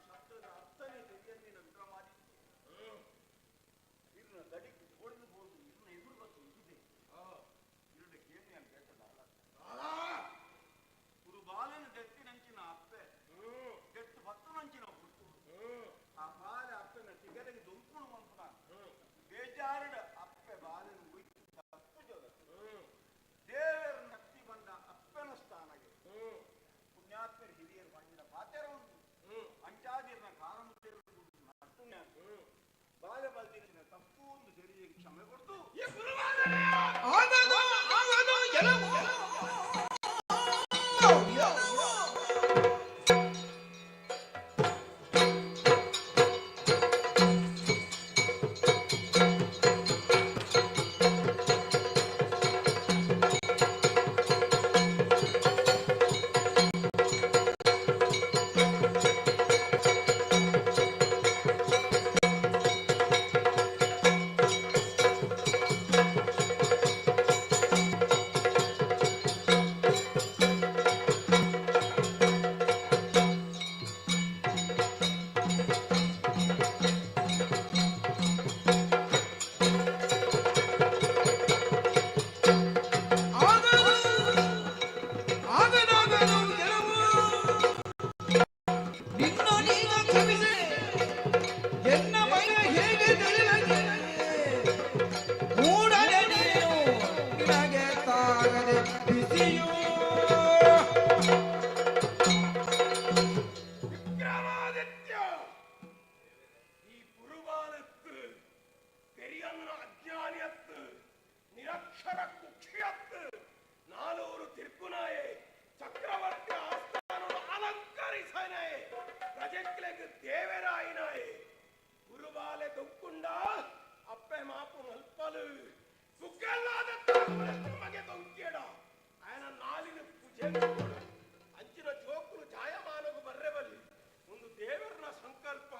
ಶಬ್ದದ ಅರ್ಥನೇ ತೆಗೆಯಂದಿನ ವಿಕ್ರಮಾದಿತ್ಯ ಇರ್ನ ದಡಿಗೆ ಕೋಡಿದು ಬೋದು ಇರ್ನ ಎದುರು ಬತ್ತು ಇದೆ ಇರುಡ ಕೇಳಿ ಅಂತ ಬೇಕಲ್ಲ ಗುರು ಬಾಲನ ದೆತ್ತಿನಂಚಿನ ಅಪ್ಪೆ ದೆತ್ತು ಭತ್ತನಂಚಿನ ಹುಟ್ಟು ಆ ಬಾಲ ಅಪ್ಪನ ತಿಗರಿಗೆ ದೊಂಕುಣು ಮಂಪುನ ಬೇಜಾರಡ ಅಪ್ಪೆ ಬಾಲನ ಉಯ್ತು ತಪ್ಪು ಜೋಗ ದೇವರ ನಕ್ತಿ ಬಂದ ಅಪ್ಪನ ಸ್ಥಾನಗೆ ಪುಣ್ಯಾತ್ಮರ ಹಿರಿಯರು ಬಂದ ಪಾತೆರ ಉಂಟು ಅಂಚಾದಿರ್ನ ಕಾರಮುದ್ದಿರ ನಟ್ಟುನ್ಯ ಬಾಲ ಬಲ್ದಿನ ತಪ್ಪು ಒಂದು ಸರಿ ಕ್ಷಮೆ ಕೊಡ್ತು ಆಗದು ಆಗದು ಎಲ್ಲವೂ ಆಗದು ಆಗದಾಗದು ಗೆಲುವು ನಿನ್ನ ನೀನ ಕ್ಷಮಿಸೆ ಎನ್ನ ಮೈ ಹೇಗೆ ತಿಳಿಯದೆ ಮೂಡನೆ ನೀನು ನಿನಗೆ ತಾಗದೆ ಬಿಸಿಯು ವಿಕ್ರಮಾದಿತ್ಯ ಈ ಪುರುಬಾಲತ್ತು ತೆರಿಯನ್ನ ಅಜ್ಞಾನಿಯತ್ತು ನಿರಕ್ಷರ ಕುಕ್ಷಿಯತ್ತು ನಾಲೂರು ತಿರ್ಕುನಾಯೆ ಚಕ್ರವರ್ತಿ ಆಸ್ಥಾನ ಅಲಂಕರಿಸನಾಯೆ ಪ್ರಜೆಕ್ಲೆಗ್ ದೇವರಾಯಿನಾಯೆ ಗುರುಬಾಲೆ ದೊಕ್ಕೊಂಡ ಅಪ್ಪೆ ಮಾಪು ಮಲ್ಪಲು ಸುಗ್ಗಲ್ಲಾದ ಮಗೆ ದೊಂಕೇಡ ఆయన ನಾಲಿನ ಪೂಜೆ ಅಂಚಿನ ಜೋಕುಲು ಜಾಯಮಾನಗು ಬರ್ರೆಬಲಿ ಒಂದು ದೇವರನ ಸಂಕಲ್ಪ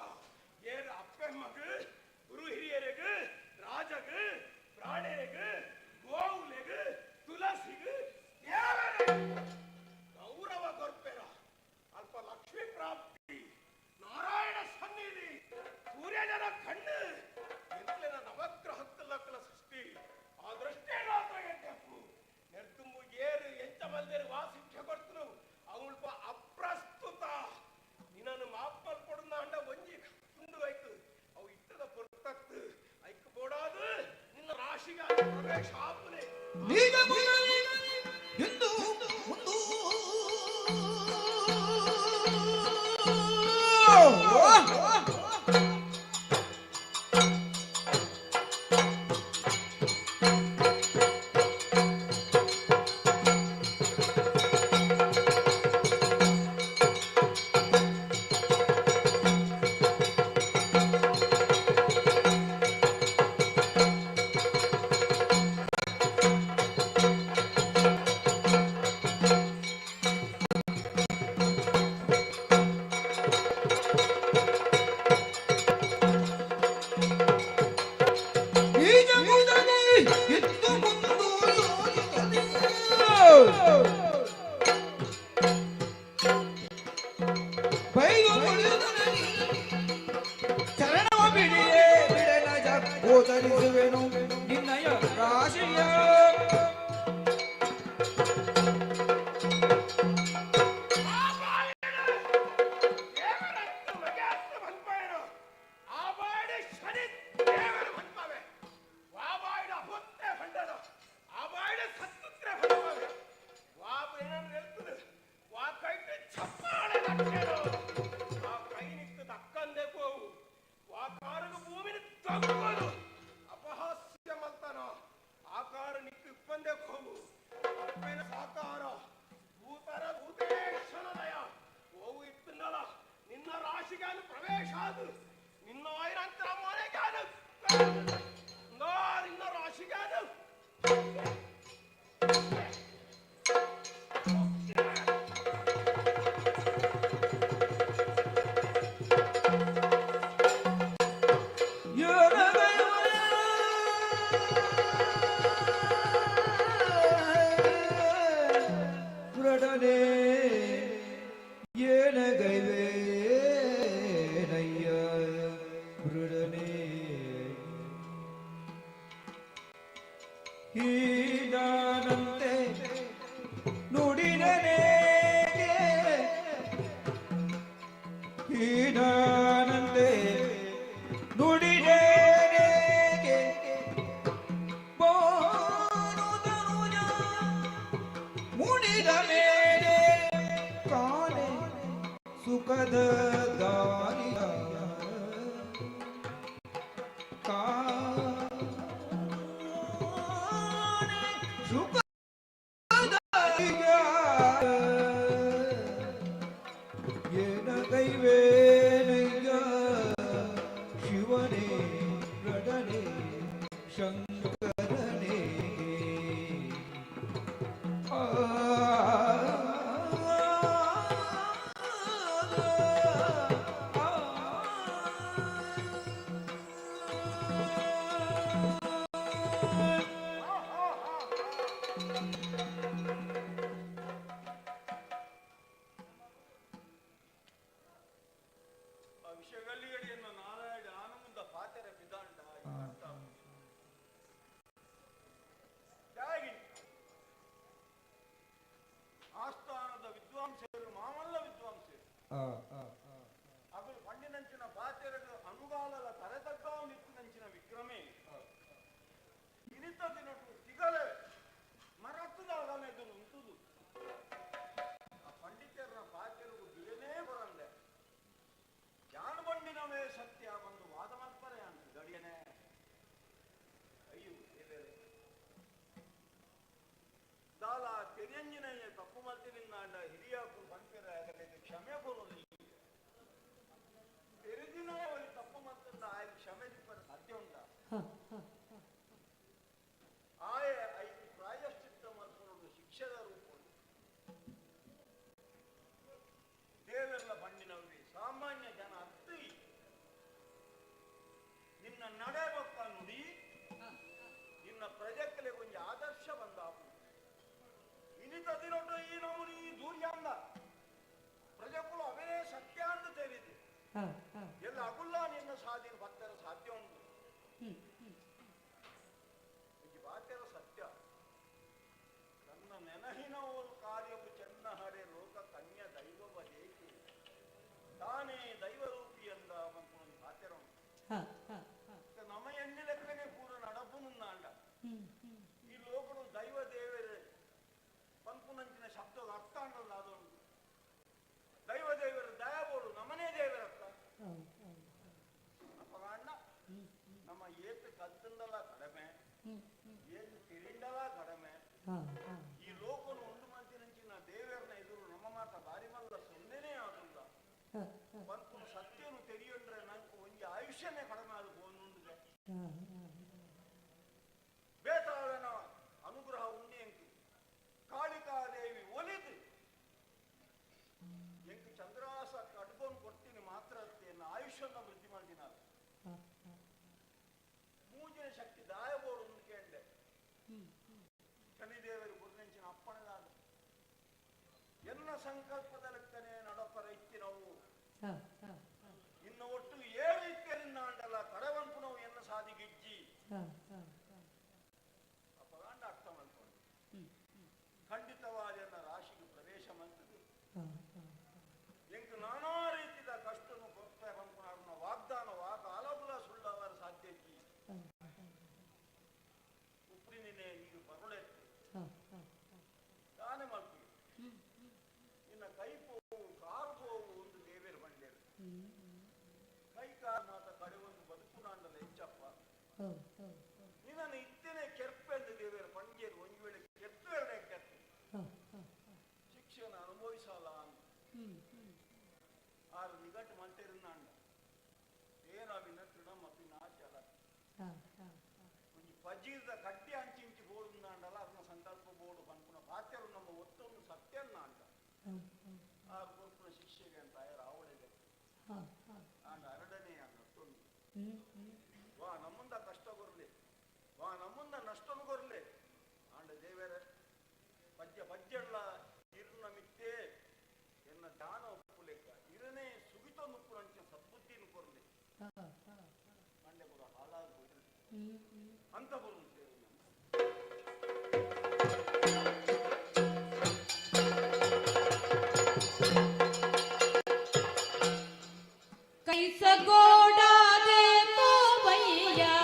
ಏರ್ ಅಪ್ಪೆ ಮಗ ಗುರು ಹಿರಿಯರಿಗೆ ರಾಜಗ ಪ್ರಾಣರಿಗೆ ಗೋವುಲೆಗ್ ತುಳಸಿಗ್ ಗೌರವ ಕೊರ್ಪೆರ ಅಲ್ಪ ಲಕ್ಷ್ಮೀ ಪ್ರಾಪ್ತಿ ನಾರಾಯಣ ಸನ್ನಿಧಿ ಸೂರ್ಯನ ಕಣ್ಣು ಎಂಕ್ಲೆನ ನವಗ್ರಹಕ್ಕಲಕ್ಕಲ ಸೃಷ್ಟಿ ಆ ದೃಷ್ಟಿ ಎಡ್ಡೆಪ್ಪು ನೆರ್ತುಂಬು ಏರು ಎಂಚ ಮಲ್ದೇರು ವಾ ಶಿಕ್ಷೆ ಕೊಡ್ತನು ಅವಳ್ಪ ಅಪ್ರಸ್ತುತ ನಿನ್ನನ್ನು ಮಾಪಲ್ ಕೊಡುನ ಅಂಡ ಒಂಜಿ ತುಂಡು ಐಕು ಅವು ಇತ್ತದ ಪೊರ್ತತ್ತು ಐಕ್ ಬೋಡಾದು ನಿನ್ನ ರಾಶಿಗೆ ಪ್ರವೇಶ ಆಪುನೆ ಎಂದು ಒಂದು ಚರಣವ ಬಿಡಿಯೇ ಬಿಡನಜ ಗೋಚರಿಸುವೆನು ನಿನ್ನಯ ರಾಶಿಯ. ದೇವರತ್ತು ಮಗೆಯತ್ತು ಮನ್ಪೇನು ಆ ಬಾಡಿ ಶನಿ ದೇವರು ಮನ್ಪವೆ ವಾ ಬಾಯಿಡ ಹೊತ್ತೆ ಬಂಡನು ಆ ಬಾಯಿಡ ಸತ್ತುತ್ರೆ ಬಂಡವೆ ವಾ ಏನನ್ನು ಹೇಳ್ತದೆ ವಾ ಕೈಗೆ ಚಪ್ಪಾಳೆ ತಟ್ಟೇನು ಆ ಕೈ ನಿಕ್ಕು ತಕ್ಕಂದೆ ಹೋವು ವಾ ಕಾರುಗು ಭೂಮಿನ ತಗ್ಗೋದು ಅಪಹಾಸ್ಯ ಮಲ್ತಾನೋ ಆ ಕಾರು ನಿಕ್ಕು ಇಪ್ಪಂದೆ ಹೋವು ಅಪ್ಪೇನ ಸಾಕಾರ ಭೂತರ ಭೂತೇಶ್ವರದಯ ಓವು ಇತ್ತನಲ್ಲ ನಿನ್ನ ರಾಶಿಗಾನು ಪ್ರವೇಶ ಅದು ನಿನ್ನ ಆಯ್ರಂತರ ಮನೆಗಾನು ನಿನ್ನ ರಾಶಿಗಾನು. ಮೃಡನೆ ಏನಗೈವೇನಯ್ಯ ಮೃಡನೆ ಹೀನಾನಂತೆ ನುಡಿದನೇಗೆ ಹೀನಾನಂತೆ ನುಡಿದನೇಗೆ ಬಾನುತನುಜ ಮುನಿದ ಮೇಲೆ ಕಾಣೆ ಸುಖದ ದಾರಿಯ ಕಾಣೆ ಸುಖದ ದಾರಿಯ. ಏನ ಕೈವೇನಯ್ಯ ಶಿವನೇ ಪ್ರಡನೆ ಶಂಕರನೇ ಆ ಆ ವಿಷಗಲ್ಲಿಗಡಿಯನ್ನು ನಾರಾಯಣ ಆನಂದ ಪಾತೆರ ಬಿದಾಂಡ ತ್ಯಾಗಿ ಆಸ್ಥಾನದ ವಿದ್ವಾಂಸರು ಮಾಮಲ್ಲ ವಿದ್ವಾಂಸರು ಅಗಳು ಪಂಡಿನಂಚಿನ ಪಾತೆರಗ ಅನುಗಾಲದ ತರೆತಗ್ಗಾವು ನಿತ್ತಿನಂಚಿನ ವಿಕ್ರಮೇ ಇನಿತ ದಿನಟು ತಿಗಲೆ ಮರತ್ತದಾಗ ಎದುರು ಉಂಟುದು ಆ ಪಂಡಿತರ ಪಾತೆರಗು ಬಿಡನೇ ಬರಂದೆ ಜಾನ ಬಂಡಿನವೇ ಸತ್ಯ ಒಂದು ವಾದ ಮಾಡ್ತಾರೆ ಅಂತ ಗಡಿಯನೆ ಅಯ್ಯೋ ಬೇರೆ ದಾಲ ತೆರೆಯಂಜಿನಯ್ಯ ತಪ್ಪು ಮಲ್ತಿನಿಂದ ಹಿರಿಯಾಕು ಪಂಪಿರ ಆಗಲಿಕ್ಕೆ ಕ್ಷಮೆ ಕೊರೋದು ತೆರೆದಿನ ಅವಳಿ ತಪ್ಪು ಮಲ್ತಿಂದ ಆಯ್ತು ಕ್ಷಮೆ ದಿಪ್ಪರ ಸಾಧ್ಯ ಉಂಟ ಆಯ ಐದು ಪ್ರಾಯಶ್ಚಿತ್ತ ಮಲ್ಪನೋಡು ಶಿಕ್ಷೆದ ರೂಪ ದೇವರೆಲ್ಲ ಬಂಡಿನವ್ರಿ ಸಾಮಾನ್ಯ ಜನ ಅತ್ತಿ ನಿನ್ನ ನಡೆ ಬೊಕ್ಕ ನುಡಿ ನಿನ್ನ ಪ್ರಜೆಕ್ಕಲೆ ಕೊಂಚ ಆದರ್ಶ ಬಂದಾಪು ಇನಿತ ದಿನೊಟು ಈ ಎಲ್ಲ ಅಗುಲ್ಲ ನಿನ್ನ ಸಾಧಿ ಭಕ್ತರ ಸಾಧ್ಯ ಉಂಟು. ಈ ಬಾತೆರ ಸತ್ಯ ತನ್ನ ನೆನಹಿನ ಓಲ್ ಕಾರ್ಯವು ಚೆನ್ನ ಹರೆ ಲೋಕ ಕನ್ಯ ದೈವವ ದೇಕಿ ತಾನೇ ದೈವರೂಪಿ ಎಂದ ಮನ್ಪುನ ಬಾತೆರ ಉಂಟು. ನಮ್ಮ ಎಣ್ಣೆ ಲೆಕ್ಕನೆ ಪೂರ ನಡಪುನುಂದಾಂಡ ಈ ಲೋಕಡು ದೈವ ದೇವರೇ ಪನ್ಪುನಂಚಿನ ಶಬ್ದದ ಅರ್ಥ ಅಂಡಲ್ಲ. ಅದೊಂದು ದೈವ ದೇವರು ದಯಾಬೋಡು ನಮನೇ ದೇವರತ್ತ ಅಪ್ಪ ಅಣ್ಣ ನಮ್ಮ ಏತು ಕಲ್ತಂದಲ ಕಡಿಮೆ, ಏತು ತಿರಿಂಡಲ ಕಡಿಮೆ. ಈ ಲೋಕನು ಉಂಡು ಮಂತಿನಂಚಿನ ದೇವರನ್ನ ಎದುರು ನಮ್ಮ ಮಾತ ಬಾರಿ ಮಲ್ಲ ಸೊನ್ನೆನೇ ಆದುಲ್ಲ. ಪನ್ಪುನ ಸತ್ಯನು ತೆರಿಯೊಂಡ್ರೆ ನಂಗೆ ಒಂಜಿ ಆಯುಷ್ಯನೇ ಕಡಿಮೆ ಅದು ಹೋನುಂಡಿದೆ. ಬೇತಾಳನ ಅನುಗ್ರಹ ಉಂಡೆ ಕಾಳಿಕಾದೇವಿ ಒಲಿದು ಎಂಕ್ ಚಂದ್ರಾಸ ಕಡ್ಕೊಂಡು ಕೊಡ್ತೀನಿ ಮಾತ್ರ ಅತ್ತೆಯನ್ನು ಆಯುಷ್ಯನ ವೃದ್ಧಿ ಮಾಡಿನ ಮೂಜಿನ ಶಕ್ತಿ ದಾಯಬೋಡು ಒಂದು ಕೇಂಡೆ ಶನಿದೇವರು ಗುರುನೆಂಚಿನ ಅಪ್ಪಣೆದಾದ ಎನ್ನ ಸಂಕಲ್ಪದ ಲೆಕ್ಕನೆ ನಡಪರ ಇತ್ತಿನವು ಇನ್ನು ಒಟ್ಟು ಏಳು ಇತ್ತರಿಂದ ಅಂಡಲ್ಲ ಕಡವಂಪುನವು ಎನ್ನ ಸಾದಿಗಿಜ್ಜಿ ಅಪಗಾಂಡ ಅರ್ಥ ಮಾಡ್ಕೊಂಡು ಖಂಡಿತವಾದ ಎನ್ನ ರಾಶಿಗೆ ಪ್ರವೇಶ ಮಂತದ್ದು ಎಂಕ್ ನಾನಾ ರೀತಿಯ ಕಷ್ಟನು ಕೊರ್ಪೆ ಪಂಪುನಾರ್ನ ವಾಗ್ದಾನ ವಾ ಕಾಲಬುಲ ಸುಳ್ಳವರ ಸಾಧ್ಯಜ್ಜಿ ಉಪ್ರಿನಿನೇ ನೀರು ಬರುಳೆತ್ತು ದಾನೆ ಮಾಡ್ತೀವಿ ನಿನ್ನ ಕೈ ಪೋವು ಕಾರು ಪೋವು ಒಂದು ದೇವೇರು ಬಂಡೇರು ಕೈ ಕಾರು ಮಾತ ಕಡೆ ಒಂದು ಬದುಕು ನಾಂಡಲ ಹೆಚ್ಚಪ್ಪ ನಿನ್ನನ್ನು ಇತ್ತೇನೆ ಕೆರ್ಪೆಂದು ದೇವೇರು ಪಂಜೇರು ಒಂದು ವೇಳೆ ಕೆತ್ತು ಎರಡೇ ಕೆತ್ತು ಶಿಕ್ಷೆಯನ್ನು ಅನುಭವಿಸಲ್ಲ ಅಂತ ಆರು ನಿಗಟ್ಟು ಮಂಟೆರಿನಾಂಡ ಏನಾವಿನ ತೃಣಮಪಿ ನಾಚಲ ಒಂಜಿ ಪಜೀರ್ದ ಕಡ್ಡಿ ಅಂಚಿಂಚಿ ಬೋಡು ಅದನ್ನ ಸಂಕಲ್ಪ ಬೋಡು ಪನ್ಪುನ ಪಾತ್ಯರು ನಮ್ಮ ಒತ್ತೊಂದು ಸತ್ಯನ್ನ ಅಂಡ ಆ ಕೊರ್ಪುನ ಶಿಕ್ಷೆಗೆ ಅಂತ ರಾವಳಿದೆ ಆಂಡ ಅರಡನೇ ಅನ್ನೊತ್ತೊಂದು ವಾ ನಮ್ಮಂದ ಕಷ್ಟ ಕೊರ್ಲಿ ವಾ ನಮ್ಮಂದ ನಷ್ಟನು ಕೊರ್ಲಿ ಆಂಡ ದೇವರ ಪಜ್ಜ ಪಜ್ಜೆಲ್ಲ ಇರುನ ಮಿತ್ತೇ ಎನ್ನ ದಾನ ಒಪ್ಪುಲೆಕ್ಕ ಇರನೇ ಸುಗಿತ ನುಪ್ಪುನಂಚ ಸದ್ಬುದ್ಧಿನ ಕೊರ್ಲಿ ಮಂಡೆ ಪೂರ ಹಾಳಾದ ಹೋಯ್ತು ಅಂತ ಬರು ಸೇರು. कैसा गोड़ा देखो भैया,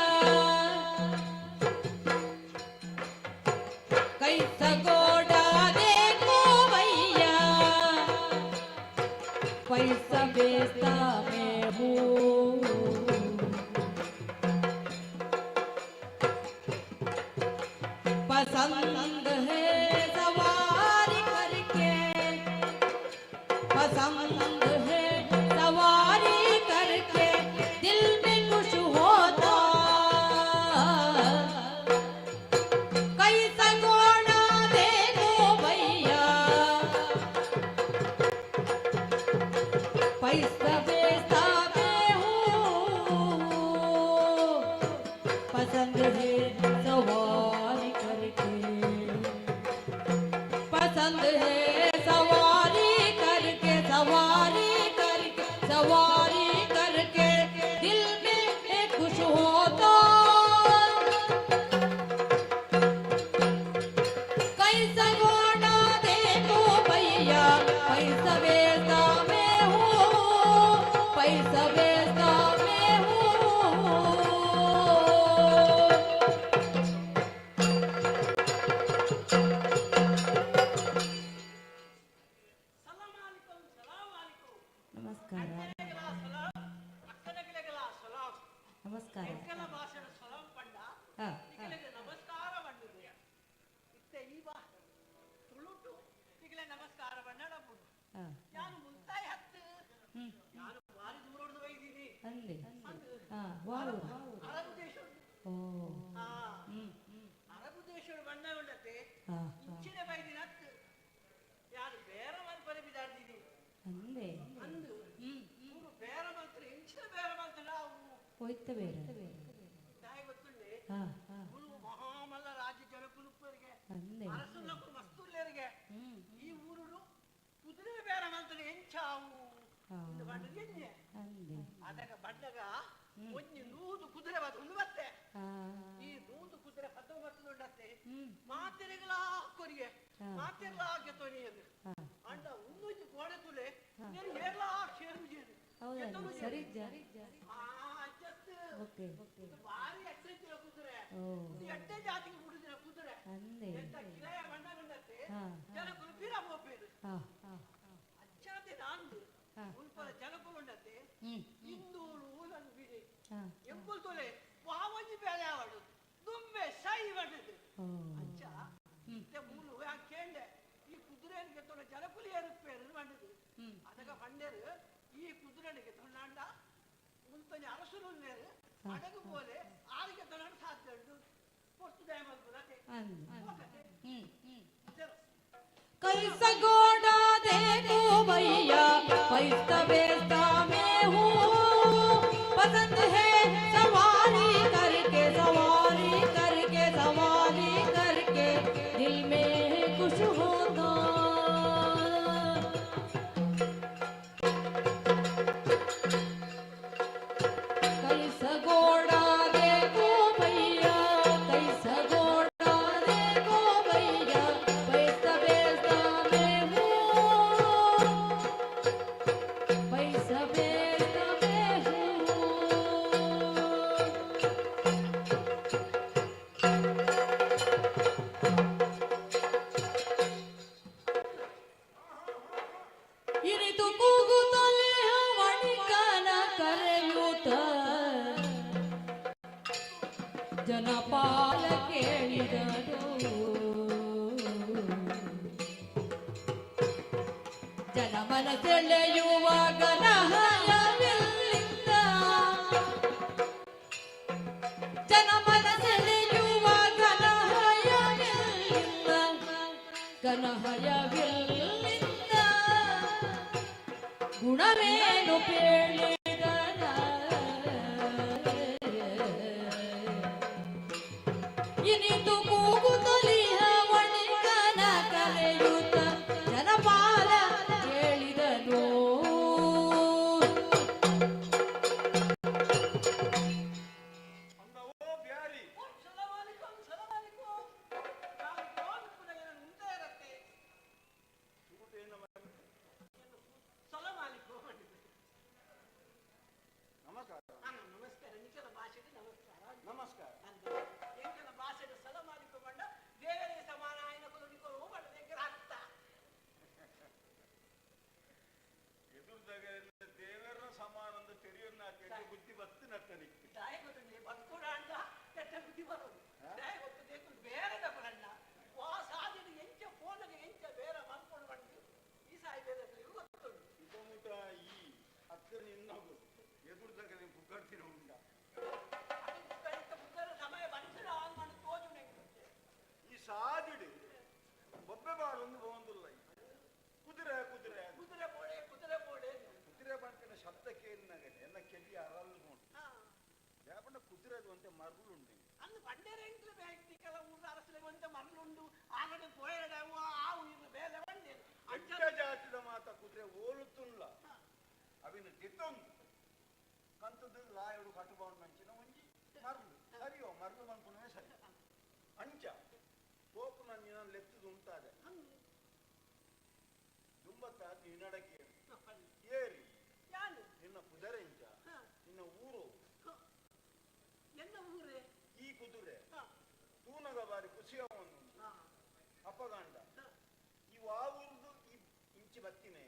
कैसा गोड़ा देखो भैया, पैसा बेचता मैं हूँ, पसंद है सवारी करके, पसंद है सवारी करके दिल में खुश होता। कैसा घोड़ा देखो भैया, पैसा बेचता मैं हूँ, पसंद है सवारी करके, पसंद है सवारी करके, सवारी करके, सवारी करके दिल में खुश होता। कैसा घोड़ा देखो भैया, पैसा बेचता मैं हूँ, पैसा बेचता मैं हूँ। ಸಲಾಮ್ ಅಲೈಕುಂ, ಸಲಾಮ್ ಅಲೈಕುಂ. ನಮಸ್ಕಾರ. ಅಕ್ಕನಿಗೆಲ್ಲ ಸಲಾಮ್, ಅಕ್ಕನಿಗೆಲ್ಲ ಸಲಾಮ್. ನಮಸ್ಕಾರ. ಎಂಕಲ ಭಾಷೆದ ಸಲಾಮ್ ಪಂಡ ನಿಕಲೆಗೆ ನಮಸ್ಕಾರ ಬಂದಿದೆ. ಇತ್ತೆ ಈ ಬಾ ತುಳುಟು ನಿಕಲೆ ನಮಸ್ಕಾರ ಬಣ್ಣ ಬುಡು. ಯಾನು ಮುಲ್ತಾಯಿ ಹತ್ತು, ಯಾನು ಭಾರಿ ದೂರ ಬೈದೀನಿ. ಅಂದೆ ವಾರು. ಅರಬು ದೇಶ. ಓ. ಅರಬು ದೇಶದ ಬಣ್ಣ ಉಂಡತೆ. ಇಂಚಿನ ಬೈದಿನ ಹತ್ತು, ಯಾರು ಬೇರೆ ಮಲ್ಪರೆ ಬಿದಾಡ್ದೀನಿ. ಅಂದೆ. ಅಂದು ಇವರು ಬೇರೆ ಮಂತ್ರ, ಇಂಚಿನ ಬೇರೆ ಮಂತ್ರ ನಾವು. ಹೋಯ್ತ ಬೇರೆ. ದಾಯಿ ಗೊತ್ತುಂಡೆ. ಹಾ ಹಾ ಗುರು ಮಹಾಮಲ್ಲ ರಾಜ್ಯ ಜನಕುಲುಪ್ಪರಿಗೆ ಅಂದೆ. ಅರಸುನಕ್ಕೂ ಮಸ್ತುಲ್ಲೇರಿಗೆ ಈ ಊರುಡು ಕುದುರೆ ಬೇರೆ ಮಂತ್ರ ಎಂಚಾವು. ಇಂದು ಬಂಡದ ಎಣ್ಣೆ. ಅಂದೆ. ಅದಗ ಬಂಡಗ ಒಂಜಿ 100 ಕುದುರೆ ಬತ್ತೊಂದು ಬತ್ತೆ. ಈ 100 ಕುದುರೆ ಪದ ಬತ್ತುಂಡತ್ತೆ. ಮಾತೆರೆಗಳ ಕೊರಿಗೆ ಮಾತೆರ್ಲಾ ಗೆತ್ತೋನಿ. ಅಂಡ ಒಂದೊಂಜಿ ಗೋಡೆ ತುಲೆ ನೀನು ಏರ್ಲಾ ಕೇರುಜೇನು. ಹೌದಾ? ಸರಿ. ಅಜ್ಜತ್. ಓಕೆ. ಭಾರಿ ಎಡ್ಡೆ ಕುದುರೆ. ಓ. ಇದು ಎಡ್ಡೆ ಜಾತಿಗೆ ಬಿಡುದಿನ ಕುದುರೆ. ಅಂದೆ. ಎಂತ ಕಿರಾಯ ಬಣ್ಣ ಬಂಡತ್ತೆ. ಜನಕುಲು ಪಿರ ಪೋಪೇರು. ಹಾ ಹಾ ಅಚ್ಚಾತೆ ನಾಂದು ಉಲ್ಪದ ಜನಕುಲು ಉಂಡತ್ತೆ. ಇಂದೂರು ಊಲನ್ನು ಬಿಡಿ. ಎಂಕುಲ್ ತೊಲೆ ವಾವಂಜಿ ಬೇಳೆ ಆವಡು ದುಂಬೆ ಸೈ ಬಣ್ಣದು. ಓ. ಅಂಚ ಇತ್ತೆ ಮೂಲು ಯಾ ಕೇಂಡೆ ಈ ಕುದುರೆನಿಗೆ ತೊಡ ಜನಕುಲಿ ಏರುಪೇರು ಬಂಡದು. ಅದಗ ಬಂಡೇರು ಈ ಕುದುರೆನಿಗೆ ತೊಂಡಾಂಡ ಮುಲ್ತನೆ ಅರಸುರು ನೇರು ಅಡಗು ಬೋಲೆ ಆರಿಗೆ ತೊಂಡ ಸಾಧ್ಯ ಉಂಟು ಪೊರ್ತು ದಯ ಮಲ್ಪುದತೆ. ಅಂದೆ. ಹೋಗತೆ. ಚಲೋ. कैसा घोड़ा देखो भैया, पैसा बेचता मैं हूँ, पसंद है सवारी करके, सवारी करके, सवारी करके दिल में खुश होता। कैसा घोड़ा देखो भैया, कैसा घोड़ा देखो भैया, पैसा बेचता मैं हूँ, पैसा बेचता मैं हूँ। ಇರಿತು ಕೂಗುತ್ತಲೇ ವಣಿಕನ ಕರೆಯೂತ ಜನಪಾಲ ಕೇಳಿದನು. ಜನಮನ ಸೆಳೆಯುವ ಗನಹಯವಿಲ್ಲಿಂದ, ಜನಮನ ಸೆಳೆಯುವ ಗನಹಯವಿಲ್ಲಿಂದ, ಗನಹಯವಿಲ್ಲಿಂದ ಗುಣವೇನು ಪೇಳಿದನ. ಇನಿತು ಕೂಗುತ್ತಲಿಹ ವಣಿಕನ ಕರೆಯುತ್ತ ಜನಪಾಲ ಕೇಳಿದನು. ಅಂದ ಓ ಬ್ಯಾರಿ. ಸಲಾಮಾಲಿಕುಂ, ಸಲಾಮಾಲಿಕುಂ. ನಾನು ಫೋನ್ ಪುನಃ ಏನು ಉಂಟೆ ಇರತ್ತೆ. ಊಟ ಏನು? ಸಲಾಮಾಲಿಕುಂ. ನಮಸ್ಕಾರ. ನಮಸ್ಕಾರ. ನಿಖಲ ಭಾಷೆಗೆ ನಮಸ್ಕಾರ. ನಮಸ್ಕಾರ. ಅಂದ ಎಂಕಲ ಭಾಷೆಗೆ ಸಲಾಮಾಲಿಕುಂ ಬಂಡ ದೇವರಿಗೆ ಸಮಾನ ಆಯ್ನ ಕುಲು ನಿಕೋಲು ಬಂಡ ಎಂಕಲ ಅರ್ಥ. ಎದುರ್ದಾಗ ದೇವರ ಸಮಾನ ಅಂತ ತೆರೆಯನ್ನ ಕೆಟ್ಟ ಬುದ್ಧಿ ಬತ್ತಿನತ್ತನಿಕ್ಕೆ. ದಾಯ ಗೊತ್ತು ಬದುಕೂಡ ಅಂಡ ಕೆಟ್ಟ ಬುದ್ಧಿ ಬರೋದು. ದಾಯ ಗೊತ್ತು ದೇಕು ಬೇರೆ ದಪ್ಪಲಣ್ಣ ವಾ ಸಾಧಿನ ಎಂಚ ಫೋನ್ಗೆ ಎಂಚ ಬೇರೆ ಮಲ್ಕೊಂಡು ಬಂದು ಈ ಸಾಯಿ ಬೇರೆ ಗೊತ್ತುಂಟು. ಇದಮುಟ ಈ ಹತ್ತಿರ ನಿನ್ನಗು ಎದುರ್ದಾಗ ನೀವು ಪುಗ್ಗಡ್ತಿನ ಉಂಡ. ಅದು ಪುಗ್ಗ ಪುಗ್ಗರ ಸಮಯ ಬಂದ್ರೆ ಆನ್ ಮಾಡಿ ತೋಜು ನೆಂಗೆ. ಈ ಸಾದಿಡು ಬೊಬ್ಬೆ ಬಾರೊಂದು ಬಂದುಲ್ಲ, ಕುದುರೆ ಕುದುರೆ. ಕುದುರೆ ಬೋಡೆ, ಕುದುರೆ ಬೋಡೆ. ಕುದುರೆ ಬಂಕನ ಶಬ್ದ ಕೇಳಿನಾಗನೆ ಎಲ್ಲ ಕೆಲಿ ಅರಲ್ ಉಂಟು. ಯಾಪಂಡ ಕುದುರೆದು ಅಂತೆ ಮರುಳು ಉಂಟು. ಅಂದು ಬಂಡೇರೆ ಎಂಕ್ಲೆ ಬೇಕ್ತಿಕಲ ಊರ ಅರಸಲೆ ಒಂತೆ ಮರಳುಂಡು ಆಗಡೆ ಪೋಯಡ ಆ ಊರು ಬೇಲೆ ಬಂಡೇರು. ಎಡ್ಡ ಜಾತಿದ ಮಾತ ಕುದುರೆ ಓಲುತ್ತುಲ್ಲ ಅವಿನ ದಿತ್ತೊಂದು ಕಂತದ್ದು ಲಾಯಡು ಕಟ್ಟುಬೌಂಡ್ ನಂಚಿನ ಒಂಜಿ ಮರ್ಲು ಸರಿಯೋ ಮರ್ಲು ಮನ್ಪುನವೇ ಸರಿ. ಅಂಚ ತೋಪು ನಂಜಿನ ಲೆತ್ತದು ಉಂಟಾದೆ ದುಂಬತ್ತ ನಿನ್ನಡಕ್ಕೆ ಏರಿ. ಯಾನು? ನಿನ್ನ ಕುದುರೆ ಇಂಚ. ನಿನ್ನ ಊರು? ಎನ್ನ ಊರೇ? ಈ ಕುದುರೆ ತೂನಗ ಬಾರಿ ಖುಷಿಯ ಒಂದು ಅಪಗಾಂಡ. ಈ ಆ ಊರ್ದು ಈ ಇಂಚಿ ಬತ್ತಿನೇ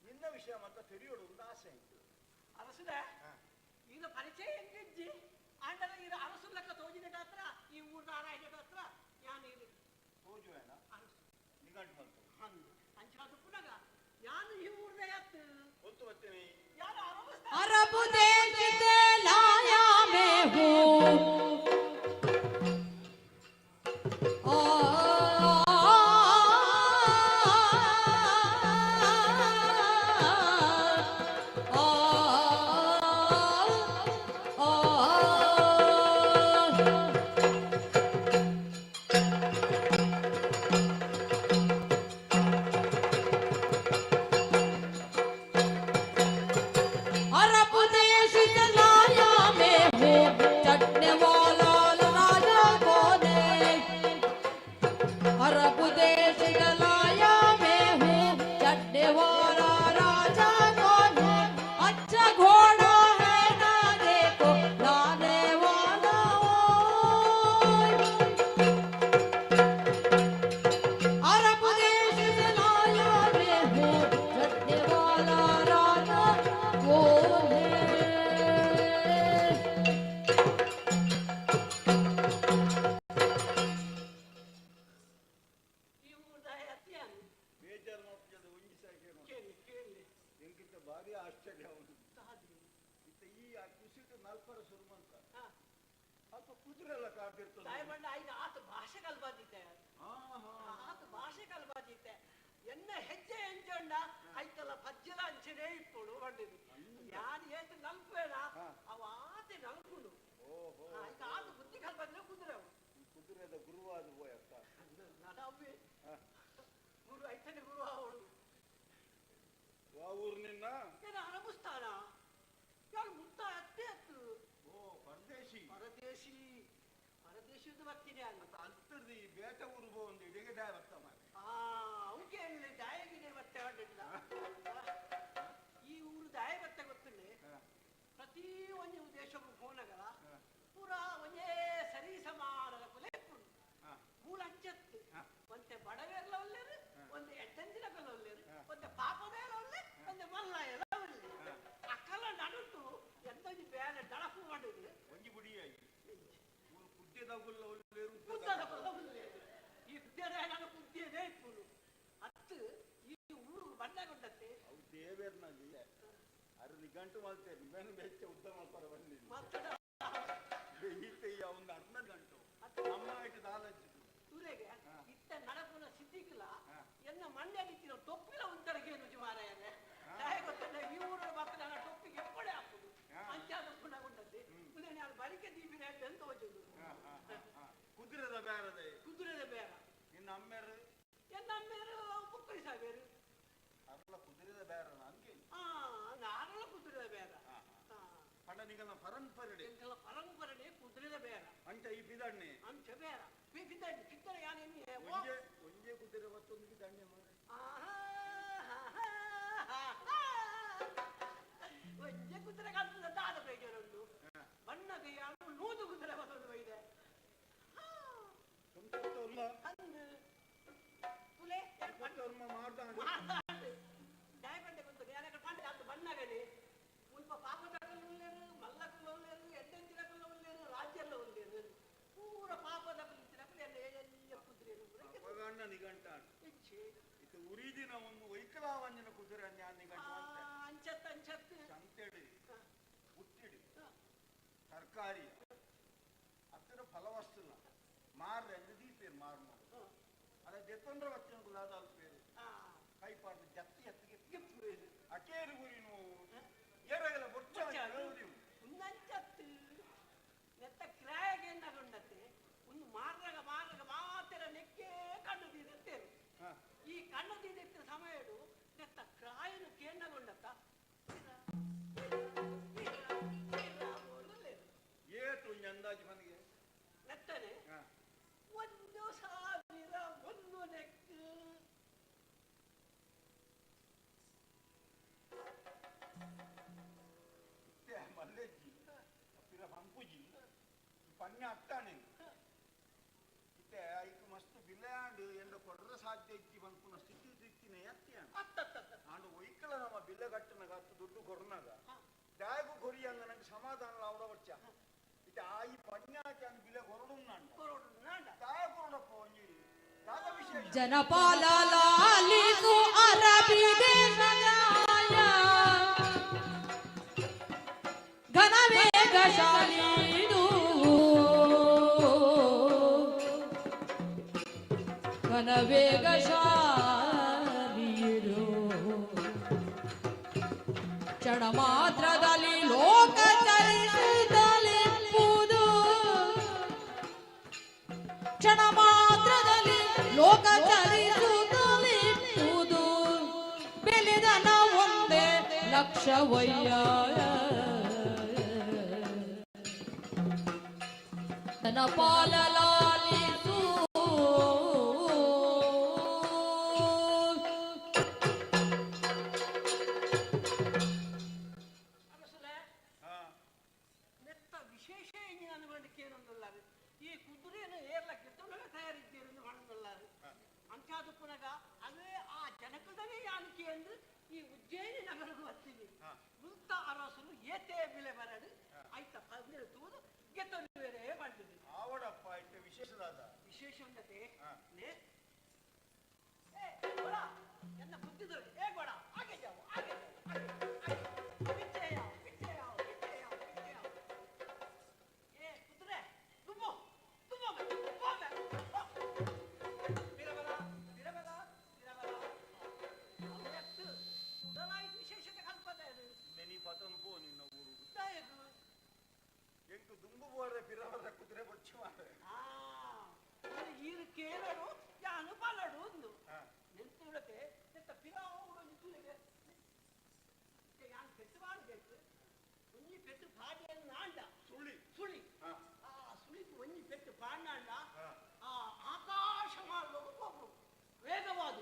ನಿನ್ನ ವಿಷಯ ಮಾತ್ರ ತಿಳಿಯೋಡು ಅಂತ ಆಸೆ ಉಂಟು. ಅರಸುಲೆ, ಈಗ ಪರಿಚಯ ಎಂಗಿಜ್ಜಿ ಆಂಡಲ ಈಗ ಅರಸು ಲೆಕ್ಕ ತೋಜಿನ ಹತ್ರ ಈ ಊರ್ದ ಆರಾಯದ ಹತ್ರ ಯಾನು ಇದು ತೋಜುವೇನ? ಅರಸು. ನಿಗಂಟು ಬಂತು. ಅಂದು ಅಂಚಾದ ಪುನಗ ಯಾನು ಈ ಊರ್ದ ಎತ್ತು. ಗೊತ್ತು ಬತ್ತೀನಿ. ಯಾರು ಅರಬಸ್ತ अरब देश से लाया मैं हूँ, आ, आ, आ, आ। ಬೇಜಾರು ಮಾಡ್ತದೆ ಒಂಜಿ ಸಾಕೆ ಕೇಳಿ ಕೇಳಿ ಎಂಕಿಂತ ಭಾರಿ ಆಶ್ಚರ್ಯ ಅವನು ದಾದಿ ಇತ್ತ ಈ ಆ ಕುಸಿಟ್ಟು ನಲ್ಪರ ಶುರು ಅಂತ ಹಾ ಅಲ್ಪ ಕುದುರೆ ಎಲ್ಲ ಕಾಡ್ತಿರ್ತದೆ ದಾಯಮಂಡ ಐದು ಆತ ಭಾಷೆ ಕಲ್ಬಾದಿತ್ತೆ ಹಾ ಹಾ ಆತ ಭಾಷೆ ಕಲ್ಬಾದಿತ್ತೆ ಎನ್ನ ಹೆಜ್ಜೆ ಎಂಜೊಂಡ ಐತಲ್ಲ ಪಜ್ಜಲ ಅಂಚನೆ ಇಪ್ಪುಡು ಬಂಡಿದ್ದು ಯಾರು ಏತು ನಲ್ಪೇಡ ಅವ ಆತೆ ನಲ್ಪುಡು ಓಹೋ ಆಯ್ತು ಆತ ಬುದ್ಧಿ ಕಲ್ಬಾದ್ರೆ ಕುದುರೆ ಅವು ಈ ಕುದುರೆದ ಗುರುವಾದ ಬೋಯಕ್ಕ ನಾನು ಗುರು ಐತನೆ ಗುರು ಅವಳು ವಾ ಊರು ನಿನ್ನ ಏನ ಅರಬುಸ್ತಾನ ಯಾರು ಮುತ್ತ ಅತ್ತೆ ಅತ್ತು ಓ ಪರದೇಶಿ ಪರದೇಶಿ ಪರದೇಶದ ಬರ್ತೀನಿ ಅಲ್ಲ ಮತ್ತೆ ಅಂತರ್ದು ಈ ಬೇಟ ಊರು ಬೋ ಒಂದು ಇಡಿಗೆ ಡಾಯ್ ಬರ್ತ ಮಾರೆ ಆ ಅವಕ್ಕೆ ಹೇಳಿ ದಾಯಗಿದೆ ಮತ್ತೆ ಹೊಂಟಿಲ್ಲ ಈ ಊರು ದಾಯ ಬತ್ತೆ ಗೊತ್ತಿಲ್ಲ ಪ್ರತಿ ಒಂದು ದೇಶಕ್ಕೂ ಫೋನಗಲ ಪೂರಾ ಒಂದೇ ಸರಿ ಸಮಾನದ ಕುಲೆ ಮೂಲ ಅಂಚತ್ತು ಒಂತೆ ಬಡವೆರ್ಲ ಒಲ್ಲೇರು ಒಂದು ಎಡ್ಡಂದಿನ ಕೊಲ ಒಲ್ಲೇರು ಒಂತೆ ಪಾಪದೇಲ ಒಲ್ಲೆ ಒಂತೆ ಮಲ್ಲ ಎಲ್ಲ ಒಲ್ಲೆ ಅಕ್ಕಲ ನಡುಟು ಎಂತೊಂಜಿ ಬೇರೆ ದಳಪು ಮಾಡಿದ್ರು ಒಂಜಿ ಬುಡಿಯಾಯಿ ಊರು ಕುಡ್ಡೆದಗುಲ್ಲ ಒಲ್ಲೇರು ಕುದ್ದದ ಕೊಲ ಒಲ್ಲೇರು ಈ ಕುದ್ಯದ ನಾನು ಕುದ್ಯದೇ ಇಪ್ಪುನು ಹತ್ತು ಈ ಊರು ಬಣ್ಣಗೊಂಡತ್ತೆ ಅವು ದೇವೇರ್ನಲ್ಲಿ ಅರು ನಿಗಂಟು ಮಾಡ್ತೇನೆ ಮೇನು ಬೆಚ್ಚ ಉದ್ದ ಮಾಡ್ತಾರೆ ಬನ್ನಿ ಮತ್ತಡ ಈತ ಈ ಒಂದು ಅರ್ಧ ಗಂಟು ನಮ್ಮ ಇಟ್ಟು ದಾಲಜ್ಜಿದು ಸೂರ್ಯಗೆ ಇತ್ತ ನಡಪುನ ಸಿದ್ದಿಕ್ಕಿಲ್ಲ ಎನ್ನ ಮಂಡ್ಯ ಟೊಪ್ಪಿಲ ಒಂಥರಕ್ಕೆ ರುಚಿ ಮಾರಾಯನೆ ದಾಯ ಗೊತ್ತಲ್ಲ ಈ ಊರ ಮಾತ್ರ ನನ್ನ ಟೊಪ್ಪಿಗೆ ಎಪ್ಪಡೆ ಹಾಕುದು ಅಂಚಾದ ಪುನಗುಂಡದ್ದು ಉದಯ ನಾನು ಬಳಿಕೆ ದೀಪಿನ ಎಂತ ಹೋಜುದು ಕುದುರೆದ ಬೇರದೆ ಕುದುರೆದ ಬೇರ ನಿನ್ನ ಅಮ್ಮೇರು ಎನ್ನ ಅಮ್ಮೇರು ಮುಕ್ಕಳಿ ಸಾಬೇರು ಅರ್ಲ ಕುದುರೆದ ಬೇರ ಹಂಗೆ ಆ ನಾರಳ ಕುದುರೆದ ಬೇರ ಪಂಡ ನಿಗನ ಪರಂಪರೆ ಎಂತೆಲ್ಲ ಪರಂಪರೆ ಕುದುರೆದ ಬೇರ ಅಂಚ ಈ ಬಿದಣ್ಣೆ ಅಂಚ ಬೇರ ಬಿದ್ದಣ್ಣೆ ಕಿತ್ತಳೆ ಯಾನೇನು ಒಂಜೆ ಒಂಜೆ ಕುದುರೆ ಮತ್ತೊಂದು ಬಿದಣ್ಣೆ ಮಾರೆ ಒಂಜೆ ಕುದುರೆ ಕಾಣ್ತದೆ ದಾದ ಪ್ರಯೋಜನ ಉಂಟು ಬಣ್ಣದ ಯಾರು ನೂದು ಕುದುರೆ ಬರೋದು ಇದೆ ಸಂತೋಷ ಅಂದು ತುಲೆ ಸಂತೋಷ ಮಾಡ್ದಾಂಡ ದಾಯಪಂಡೆ ಬಂತು ಯಾರ ಪಂಡೆ ಅದು ಬಣ್ಣಗಡೆ ಮುಲ್ಪ ಪಾಪದಕಲು ಉಳ್ಳೇರು ಮಲ್ಲಕುಲ ಉಳ್ಳೇರು ಎಡ್ಡೆಂಚಿನಕುಲ ಉಳ್ಳೇರು ರಾಜ್ಯಲ್ಲ ಉಳ್ಳೇರು ಪೂರ ಪಾಪದಕಲು ಇತ್ತಿನಕುಲು ಎಲ್ಲ ಎಲ್ಲ ಕುದುರೆ ಅಪಗಣ್ಣ ನಿಗಂಟಾಂಡು ಇಚ್ಛೆ ಇದು ಉರಿದಿನ ಒಂದು ವೈಕಲಾವಂಜನ ಕುದುರೆ ഞാൻ ನಿಗಂಟು ಅಂತ ಅಂಚತ್ತು ಅಂಚತ್ತು ಸಂತೆಡು ಹುಟ್ಟಿಡು ತರಕಾರಿ ಹತ್ತಿರ ಫಲವಸ್ತುಲ ಮಾರ್ರೆ ಅಂದು ದೀಪೇರು ಮಾರು ಮಾಡು ಅದ ದೆತ್ತೊಂದ್ರ ವಚ್ಚನ ಗುಲಾದ ಅಲ್ಪೇರು ಕೈ ಪಾಡ್ದು ಜತ್ತಿ ಎತ್ತಿಗೆ ಅಕೇರು ಗುರಿನು ಏರಾಗಲ ಬೊಚ್ಚ ಉನ್ನಂಚತ್ತು ನೆತ್ತ ಕ್ರಾಯಗೆ ಎಂದಾಗೊಂಡತ್ತೆ ಒಂದು ಮಾರ್ರಗ ಮಾರ್ರಗ ಮಾತೆರ ನೆಕ್ಕೆ ಕಣ್ಣು ದೀದತ್ತೇರು ಈ ಕಣ್ಣು ದೀದತ್ತಿನ ಸಮಯಡು ನೆತ್ತ ಕ್ರಾಯನು ಕೇಂದ್ರಗೊಂಡತ್ತ ಏತು ಒಂಜಿ ಅಂದಾಜು ಮನೆಗೆ ನೆತ್ತನೆ 1001 ನೆಕ್ ಮಲ್ಲೆಜ್ಜಿ ಪಿರ ಪಂಪುಜಿ ಪನ್ಯ ಅತ್ತಾನೆ ಇತ್ತೆ ಐಕ್ ಮಸ್ತ್ ಬಿಲ್ಯಾಂಡ್ ಎಂಡ ಕೊಡ್ರ ಸಾಧ್ಯ ಇಜ್ಜಿ ಪನ್ಪುನ ಸ್ಥಿತಿ ಇತ್ತಿನ ಎತ್ತಿಯಾಣ ಆಂಡ ಒಯ್ಕಲ ನಮ್ಮ ಬಿಲ್ಲ ಕಟ್ಟನಾಗ ಹತ್ತು ದುಡ್ಡು ಕೊರ್ನಾಗ ದಾಗು ಕೊರಿಯಂಗ ನಂಗೆ ಸಮಾಧಾನ ಲಾವಡ ಬಚ್ಚ ಇತ್ತೆ ಆಯಿ ಪನ್ಯಾಚ ಬಿಲೆ ಕೊರಡು ನಾಂಡ ದಾಯ ಕೊರಡಪ್ಪ ಒಂಜಿ ದಾದ ವಿಶೇಷ ಜನಪಾಲ ಲಾಲಿಸು ಅರಬಿ ದೇಶದಾಯ ಘನವೇಗಶಾಲೀದು ಘನವೇಗಶಾಲೀದು ಕ್ಷಣ ಮಾತ್ರದಲ್ಲಿ ಲೋಕ ಚಲಿಸುತ್ತಲಿಂಬುದು ಕ್ಷಣ ಮಾತ್ರದಲ್ಲಿ ಲೋಕ ಚಲಿಸುತ್ತಲಿಂಬುದು ಬೆಳೆದನ ಒಂದೇ ಲಕ್ಷವಯ್ಯ ತನ ಪಾಲಲಾಲಿಸು ಅರಸುಲೆ ನೆತ್ತ ವಿಶೇಷ ಎಂಜಿನ ಬಂಡಕ್ಕೆ ಈ ಕುದುರೆಯನ್ನು ಏರ್ಲಕ್ಕೆ ತೊಡಗ ತಯಾರಿದ್ದೀರಿ ಮಾಡಲಾರು ಅಂಚಾದ ಪುನಗ ಅವೇ ಆ ಜನಕದವೇ ಯಾನಿಕೆ ಎಂದು ಈ ಉಜ್ಜಯಿನಿ ನಗರಕ್ಕೆ ಬರ್ತೀನಿ ಮುಲ್ತ ಅರಸನು ಏತೇ ಬೆಲೆ ಬರಡು ಆಯ್ತ ಪಂದಿರ ತೂದು ಗೆತ್ತೊಂದು ಬೇರೆ ಮಾಡ್ತೀನಿ ಆವಡಪ್ಪ ಇತ್ತೆ ವಿಶೇಷದಾದ ವಿಶೇಷ ಉನ್ನತೆ ಹಾ. ನೇ ಏ, ಬರ. ಪೆಟ್ಟು ಒಂಜಿ ಪೆಟ್ಟು ಪಾಡಿಯನ್ನು ನಾಂಡ ಸುಳಿ ಸುಳಿ ಆ ಸುಳಿಗೆ ಒಂಜಿ ಪೆಟ್ಟು ಪಾಂಡಾಂಡ ಆ ಆಕಾಶ ಮಾರ್ಗವು ಹೋಗು ವೇಗವಾದ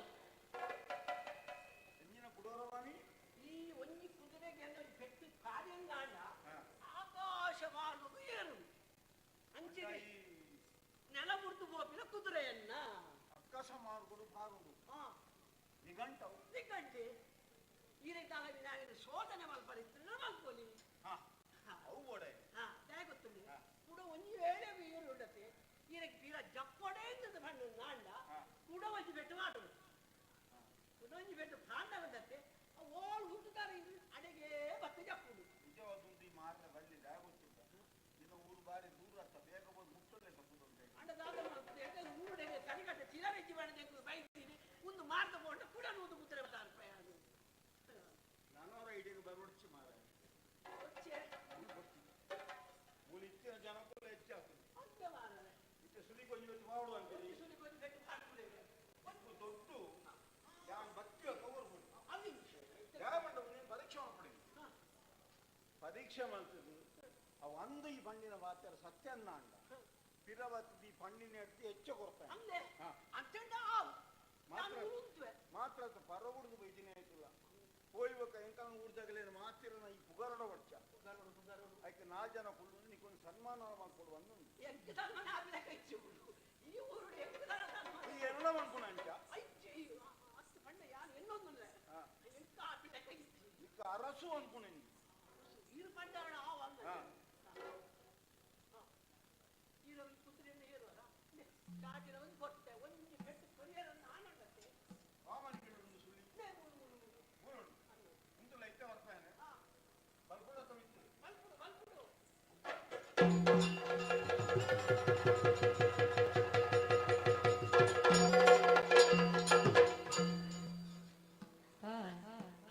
ಎಂಜಿನ ಕುಡೋರವಾಣಿ ಈ ಒಂಜಿ ಕುದುರೆಗೆ ಅಂದ್ರೆ ಪೆಟ್ಟು ಪಾಡಿಯನ್ನು ನಾಂಡ ಆಕಾಶ ಮಾರ್ಗವು ಏರು ಅಂಚಿನ ನೆಲ ಮುರಿದು ಹೋಗಿನ ಕುದುರೆಯನ್ನ ಆಕಾಶ ಮಾರ್ಗಡು ಬಾರುಡು ನಿಘಂಟವು ನಿಘಂಟೆ ಈ ರೀತಿ ನಾನು ಶೋಧನೆ ಮಲ್ಪರಿತ್ತು ಮಲ್ಪೊಲಿ ಅವು ಬೋಡೆ ದಾಯ ಗೊತ್ತುಂಡು ಕೂಡ ಒಂಜಿ ವೇಳೆ ಏರು ಉಂಡತೆ ಈರಕ್ಕೆ ತೀರ ಜಪ್ಪೊಡೆ ಅಂತದ ಬಣ್ಣ ನಾಂಡ ಕೂಡ ಒಂಜಿ ಬೆಟ್ಟು ಮಾಡುದು ಕೂಡ ಒಂಜಿ ಬೆಟ್ಟು ಪಾಂಡ ಬಂದತ್ತೆ ಓಳು ಹುಟ್ಟುತ್ತಾರೆ ಅಡೆಗೆ ಬತ್ತು ಜಪ್ಪುಡು ನಿಜವಾದ ಈ ಮಾರ್ಗ ಬಳ್ಳಿ ದಾಯ ಗೊತ್ತಿಲ್ಲ ನಿನ್ನ ಊರು ಬಾರಿ ದೂರ ಅತ್ತ ಬೇಗ ಬಂದು ಮುಟ್ಟಲೆ ತಪ್ಪುದುಂಟೆ ಅಂಡ ದಾದ ಮಾಡ್ತದೆ ಊರುಡೆಗೆ ತನಿಕಟ್ಟೆ ಚಿರವೆಜ್ಜಿ ಬಣ್ಣದ ಬೈತೀನಿ ಒಂದು ಮಾರ್ಗ ಕೊಂಡ ಕೂಡ ನೂದು ಕುತ್ತರೆ ಬರ್ತಾರೆ ಪ್ರಯಾಣ ನಾನವರ ಇಡೀ ಬರೋಡ್ಚಿ ಮಾರ ಮೂಲಿ ಇತ್ತಿನ ಜನಕ್ಕೂ ಹೆಚ್ಚಾಗ್ತದೆ ಇತ್ತೆ ಸುಲಿ ಕೊಂಚ ಬೆಟ್ಟು ಮಾಡು ಅಂತೀರಿ ಒಂದು ದೊಡ್ಡ ಯಾನ್ ಬತ್ತಿಯ ಕವರ್ ಯಾವ ನೀನು ಪರೀಕ್ಷೆ ಮಾಡ್ಬಿಡಿ ಪರೀಕ್ಷೆ ಮಾಡ್ತದೆ ಅವು ಅಂದು ಈ ಪಣ್ಣಿನ ವಾತ್ಯರ ಸತ್ಯನ್ನ ಅಂಡ ಪಿರವತ್ತು ಈ ಪಣ್ಣಿನ ಎಡ್ತಿ ಹೆಚ್ಚು ಕೊಡ್ತಾನೆ ಮಾತ್ರ ಪರಗುಡ್ದು ಬೈದಿನೇ ಆಯ್ತಲ್ಲ ಹೋಯ್ಬೇಕ ಎಂಕಲ್ನ ಊರ್ದಾಗಲೇನು ಮಾತಿರನ ಈ ಪುಗರಡ ಒಡ್ಚ ಆಯ್ಕೆ ನಾ ಜನ ಕುಳ್ಳು ನೀಕೊಂದು ಸನ್ಮಾನ ಮಾಡ್ಕೊಡು ಅಂದು ಈ ಎಲ್ಲ ಮಾಡ್ಕೊಣ ಅಂಚ ಇಕ್ಕ ಅರಸು ಅನ್ಕೊಣ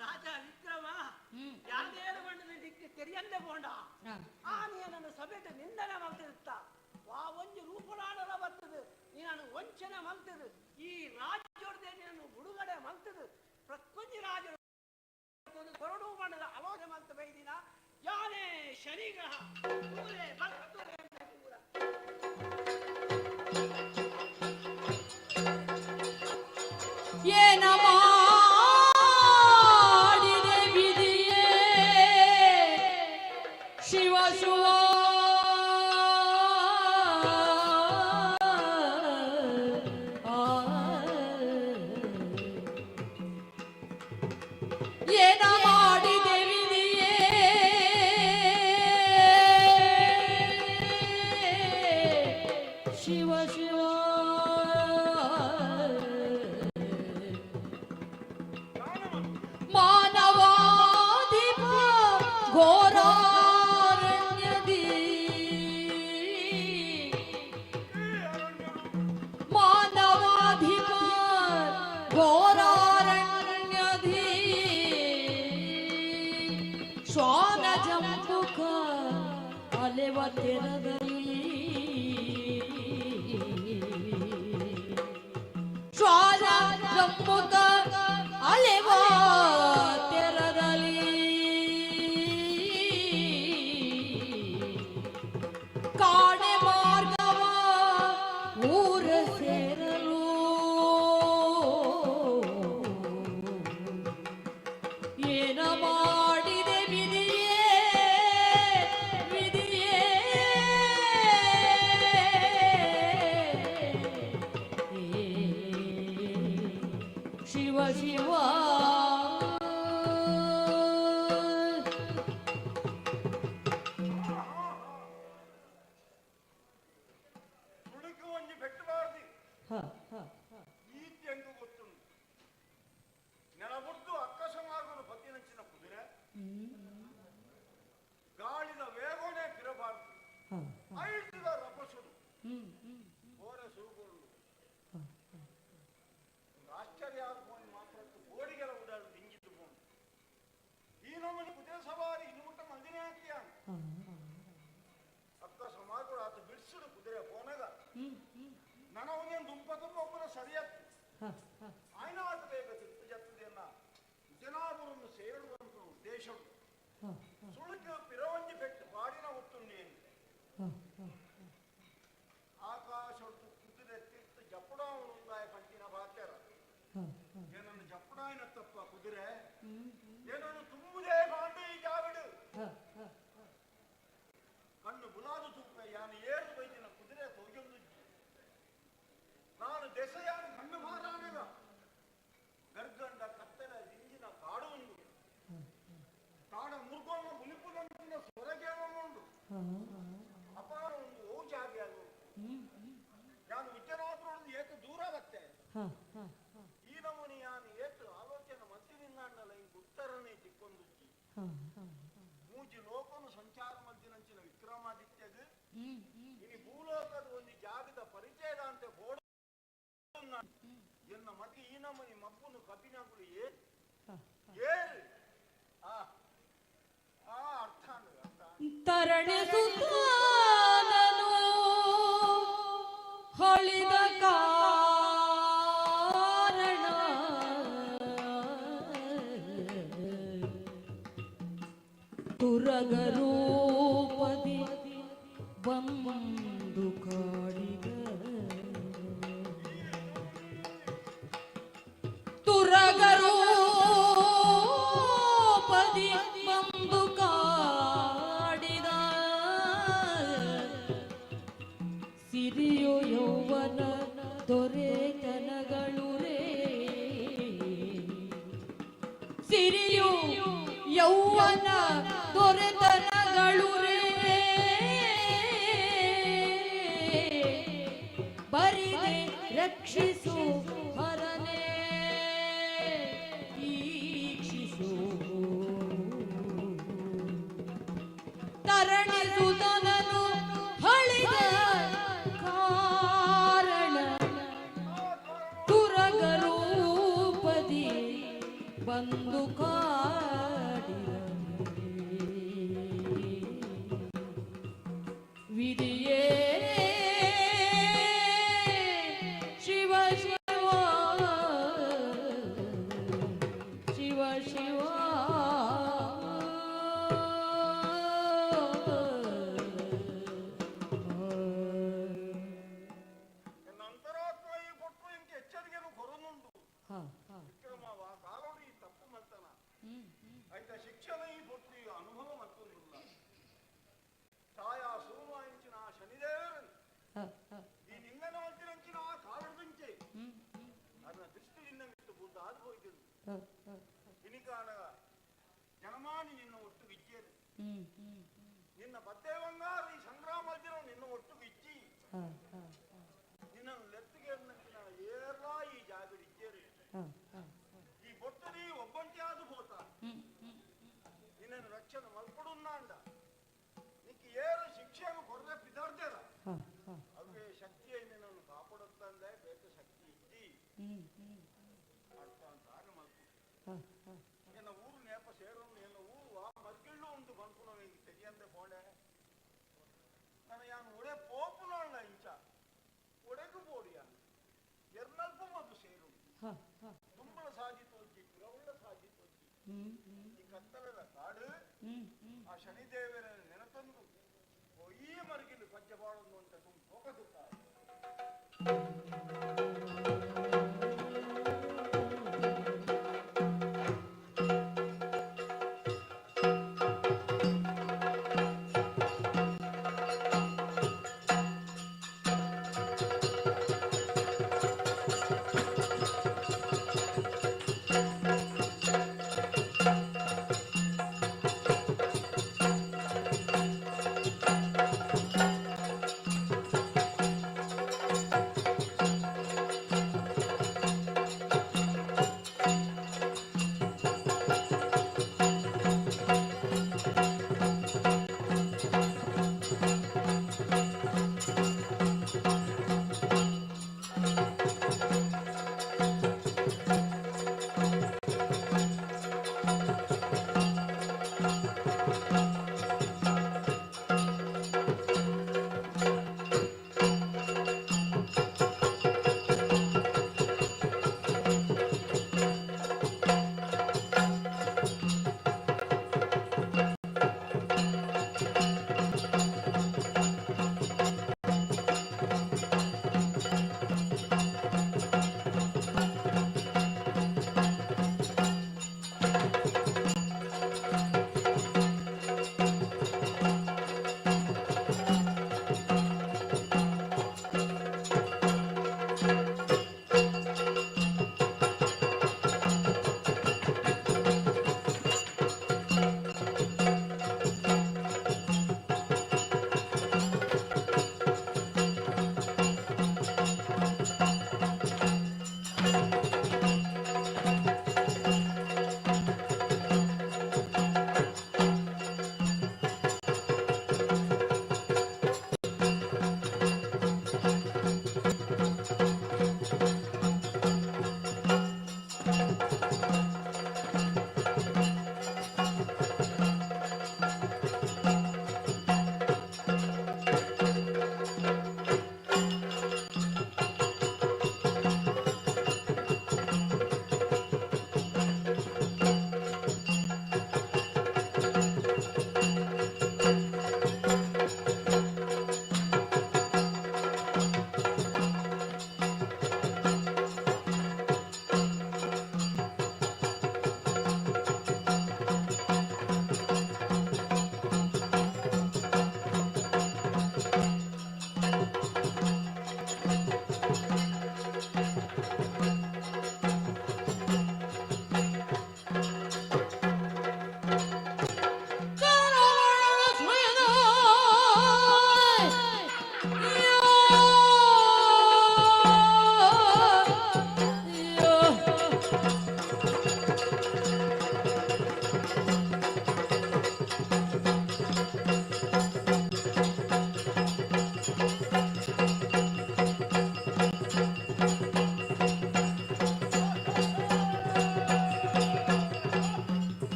ರಾಜ ವಿಕ್ರಮ ಯಾವ್ದೇನು ಬಣ್ಣದ ದಿಕ್ಕು ತೆರಿಯಂದೆ ಬೋಂಡ ಆ ನೀನನ್ನು ಸಭೆಟ ನಿಂದನೆ ಮಲ್ತಿರುತ್ತ ವಾ ಒಂಜಿ ರೂಪುಡಾಡಲ ಬರ್ತದೆ ನೀನನ್ನು ವಂಚನೆ ಮಲ್ತದು ಈ ರಾಜ್ಯೋಡ್ದೆ ನೀನನ್ನು ಬಿಡುಗಡೆ ಮಲ್ತದು ಪ್ರತ್ಯೊಂಜಿ ರಾಜ ಕೊರಡು ಬಣ್ಣದ ಆಲೋಚನೆ ಮಲ್ತ ಬೈದಿನ ಯಾನೇ ಶನಿಗ್ರಹ ಏನ ಮಾಡಿದೆ ವಿಧಿಯೇ ಶಿವ ಶಿವ ಏನ ಮಾಡಿದೆ ವಿಧಿಯೇ ಶಿವ ಶಿವ ಮಾನವಾಧಿಪ ಘೋರಾರಣ್ಯದಿ ಮಾನವಾಧಿಪ ಘೋರಾರಣ್ಯದಿ ಶ್ವಾನ ಜಂಬುಕ ಅಲೆವ ತೆರದಲ್ಲಿ ಶ್ವಾನ ಜಂಬುಕ ಅಲೆವ ತೆರದಲ್ಲಿ ಕಾಣೆ ಮಾರ್ಗವ ಊರ ಸೇರಲು ಏನ ಮಾಡಿದೆ ವಿಧಿಯೇ ವಿಧಿಯೇ ಶಿವ ಶಿವ ತುಳುಕು ಒಂಜಿ ಪೆಟ್ಟಬಾರ್ದು ಈ ತೆಂಗು ಗೊತ್ತುಂಟು ನೆಲಬುಡ್ದು ಅಕ್ಕಸಮಾರ್ಗನು ಪತ್ತಿನಂಚಿನ ಕುದುರೆ ಗಾಳಿದ ವೇಗನೇ ಪಿರಬಾರ್ದು ಐಟದ ರಭಸುಡು ಬೋರೆ ಸೂಗುರುಳು ಆಶ್ಚರ್ಯ ಆಗುವ ಮಾತ್ರ ಗೋಡಿಗೆಲ್ಲ ಉಡಾಡು ದಿಂಗಿದ್ದು ಬೋನು ಈ ನಮ್ಮನೆ ಕುದುರೆ ಸವಾರಿ ಇನ್ನು ಮುಟ್ಟ ಮಂದಿನೇ ಹಾಕಿಯ ಅಕ್ಕ ಸಮಾರ್ಗಳು ಆತ ಬಿಡಿಸಿಡು ಕುದುರೆ ಪೋನಗ ನನ್ನ ಒಂದೇನು ದುಂಪ ತುಂಬ ಒಬ್ಬನ ಸರಿಯತ್ತು ಆಯ್ನ ಆತ ಬೇಗ ತಿರುಪು ಜತ್ತದೆಯನ್ನ ಜನಾಬರನ್ನು ಸೇರಡುವಂತ ಉದ್ದೇಶ ಯಾನು ಏರು ಬೈದಿನ ಕುದುರೆ ತೋಜೊಂದುಜ್ಜಿ. ನಾನು ದೆಸೆಯಾನ ಕಣ್ಣು ಮಾರಾಣಿದ ಗರ್ಗಂಡ ಕತ್ತಲ ದಿಂಜಿನ ಕಾಡು ಉಂಡು. ಕಾಡ ಮುರ್ಗೋಣ ಮುನಿಪುನಂಚಿನ ಸೊರಗೇವ ಉಂಡು. ಅಪಾರ ಒಂದು ಓ ಜಾಗೆ ಅದು. ನಾನು ವಿದ್ಯನಾಥರೊಂದು ಏತು ದೂರ ಬತ್ತೆ. ಈ ನಮೂನಿ ಯಾನು ಏತು ಆಲೋಚನೆ ಮತ್ತಿನಿಂದ ಈ ಉತ್ತರನೇ ತಿಕ್ಕೊಂದುಜ್ಜಿ. ಮೂಜಿ ಲೋಕನು ಸಂಚಾರ ಮದ್ದಿನಂಚಿನ ವಿಕ್ರಮಾದಿತ್ಯದ ಇನಿ ಭೂಲೋಕದ ಒಂದು ಜಾಗದ ಪರಿಚಯದ ಅಂತ ಬೋಡ ಎನ್ನ ಮತಿ ಈ ನಮೂನಿ ಮಬ್ಬುನು ಕಬ್ಬಿನಗಳು ಏರು ಆ ಆ ಅರ್ಥ ಅರ್ಥ. ತರಣಿಸುತ್ತಾನನು ಹೊಳಿದ ಕಾರಣ ತುರಗರೂಪದಿ ಬಂದು ಕಾಡಿದ ತುರಗರೂಪದಿ ಬಂದು ಕಾಡಿದ ಸಿರಿಯು ಯೌವನ ದೊರೆತನಗಳು ರೇ ಸಿರಿಯು ಯೌವನ ದೊರೆತನಗಳು ರೇ ಬರಿದೆ ರಕ್ಷಿಸು ಹರನೇ ವೀಕ್ಷಿಸು ತರಣಿಸುತನನು ಹಳಿದ ಕಾರಣ ತುರಗರೂಪದಿ ಬಂದು ಕಾಡಿದ ವಿಧಿಯೇ ಶಿವ ಶಿವ ಶಿವ ಶಿವ. ಎನ್ನ ಅಂತರಾತ್ಮ ಈ ಕೊಟ್ಟು ಇಂಕ ಎಚ್ಚರಿಕೆನು ಕೊರನುಂಡು. ವಿಕ್ರಮವ ಕಾಲೋಡು ಈ ತಪ್ಪು ಮಲ್ತನ ಐತ ಶಿಕ್ಷಣ ಈ ಕೊಟ್ಟು ಈ ಅನುಭವ ಮತ್ತೊಂದಿಲ್ಲ. ಛಾಯಾ ಸೋಮ ಇಂಚಿನ ಆ ಶನಿದೇವರನ್ನು ಈ ನಿಂಗನ ಮಲ್ತಿನಂಚಿನ ಆ ಕಾಲದಂಚೆ ಅದನ್ನ ದೃಷ್ಟಿ ನಿನ್ನ ಮಿತ್ತು ಬುದ್ಧ ಆದ್ ಹೋಯ್ತಿದ್ದು. ಇನಿಕಾನ ಜನಮಾನಿ ನಿನ್ನ ಒಟ್ಟು ಇಜ್ಜೇರು ನಿನ್ನ ಬದ್ದೇವಂಗಾರು ಈ ಸಂಗ್ರಾಮಲ್ದಿನ ನಿನ್ನ ಒಟ್ಟು ಇಜ್ಜಿ. ನಿನ್ನನ್ನು ಲೆತ್ತಿಗೆ ನಂಚಿನ ಏರ್ಲಾ ಈ ಜಾಗಡಿ ಇಜ್ಜೇರು. ಈ ಬೊಟ್ಟದಿ ಒಬ್ಬಂಟಿ ಆದು ಹೋತ ನಿನ್ನನ್ನು ರಕ್ಷಣೆ ಮಲ್ಪಡುನ್ನಾಂಡ ನಿಕ್ಕೆ ಏರು ಶಿಕ್ಷೆಯನ್ನು ಕೊರದೆ ಪಿದಾರ್ದೇರ ಅವೇ ಶಕ್ತಿಯ ನಿನ್ನನ್ನು ಕಾಪಾಡುತ್ತಂದೆ ಬೇಕು ಶಕ್ತಿ ಇದ್ದಿ ಅರ್ಥ ಅಂತ ಆಗ ಮಲ್ಪು. ಎನ್ನ ಊರು ನೇಪ ಸೇರೋನು ಎನ್ನ ಊರು ಆ ಮರ್ಗಿಳ್ಳು ಉಂಟು ಬಂದ್ಕೊಂಡು ಈಗ ತೆಗಿಯಂದೆ ಪೋಡೆ ನಾನು ಯಾನು ಒಡೆ ಪೋಪುನಾಳ್ನ ಇಂಚ ಒಡೆಗು ಬೋಡಿ ಯಾನು ಎರ್ನಲ್ಪ ಮದು ಸೇರು ದುಂಬಳ ಸಾಜಿ ತೋಜಿ ಪಿರವುಳ್ಳ ಸಾಜಿ ತೋಜಿ ಈ ಕತ್ತಲದ ಕಾಡು ಆ ಶನಿದೇವರ ನೆನತಂದು ಈ ಮರ್ಗಿಲು ಪಜ್ಜೆ ಬಾಳೊಂದು ಅಂತ ತುಂಬ ಹೋಗಸುತ್ತಾರೆ.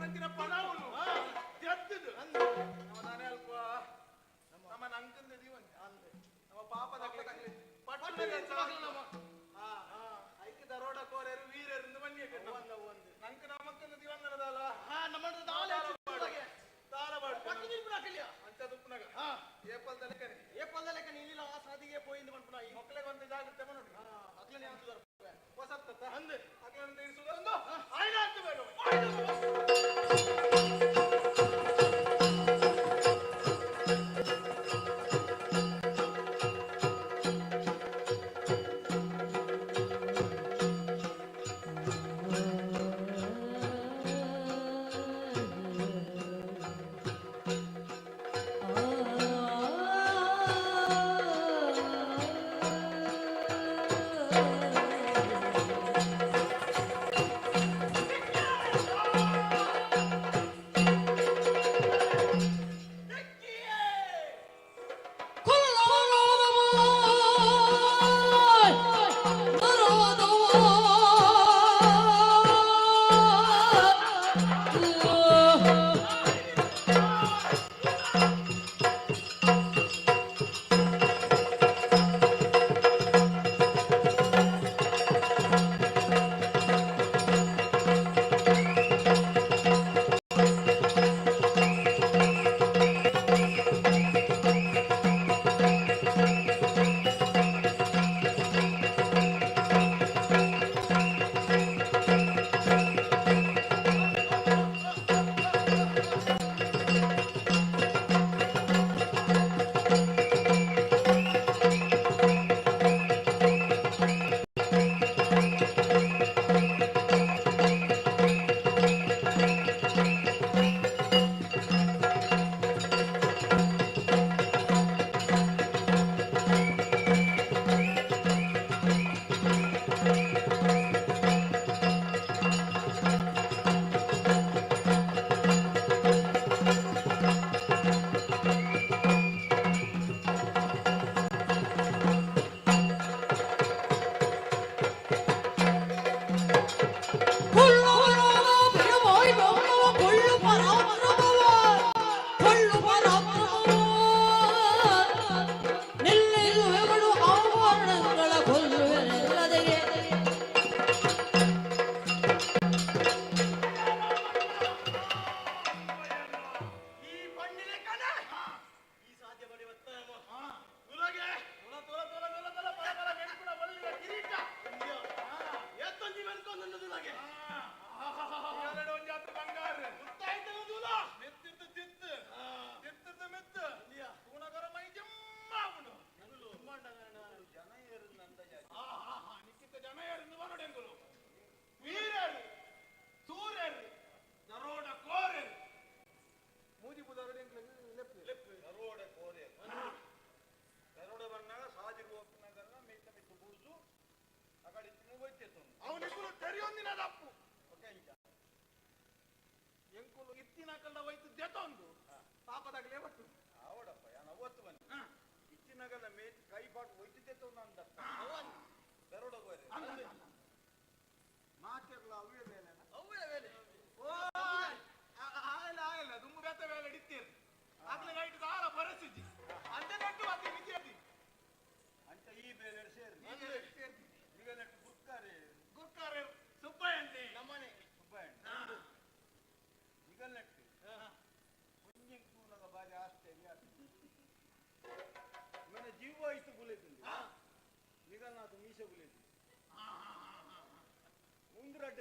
ಕೊರ್ಪುನಂಚಿನ ಪಣವುನು ಜತ್ತದು ನಮ್ಮ ನಾನೇ ಅಲ್ಪ ನಮ್ಮ ನಂಕಂದ ದೀವನ್ ನಮ್ಮ ಪಾಪದ ಪಟ್ಟಣ ನಮ್ಮ ಐಕ್ಯ ದರೋಡ ಕೋರೆರು ವೀರರಿಂದ ಬನ್ನಿ ನಂಕ ನಮಕ್ಕಂದ ದಿವನ್ನದಲ್ಲ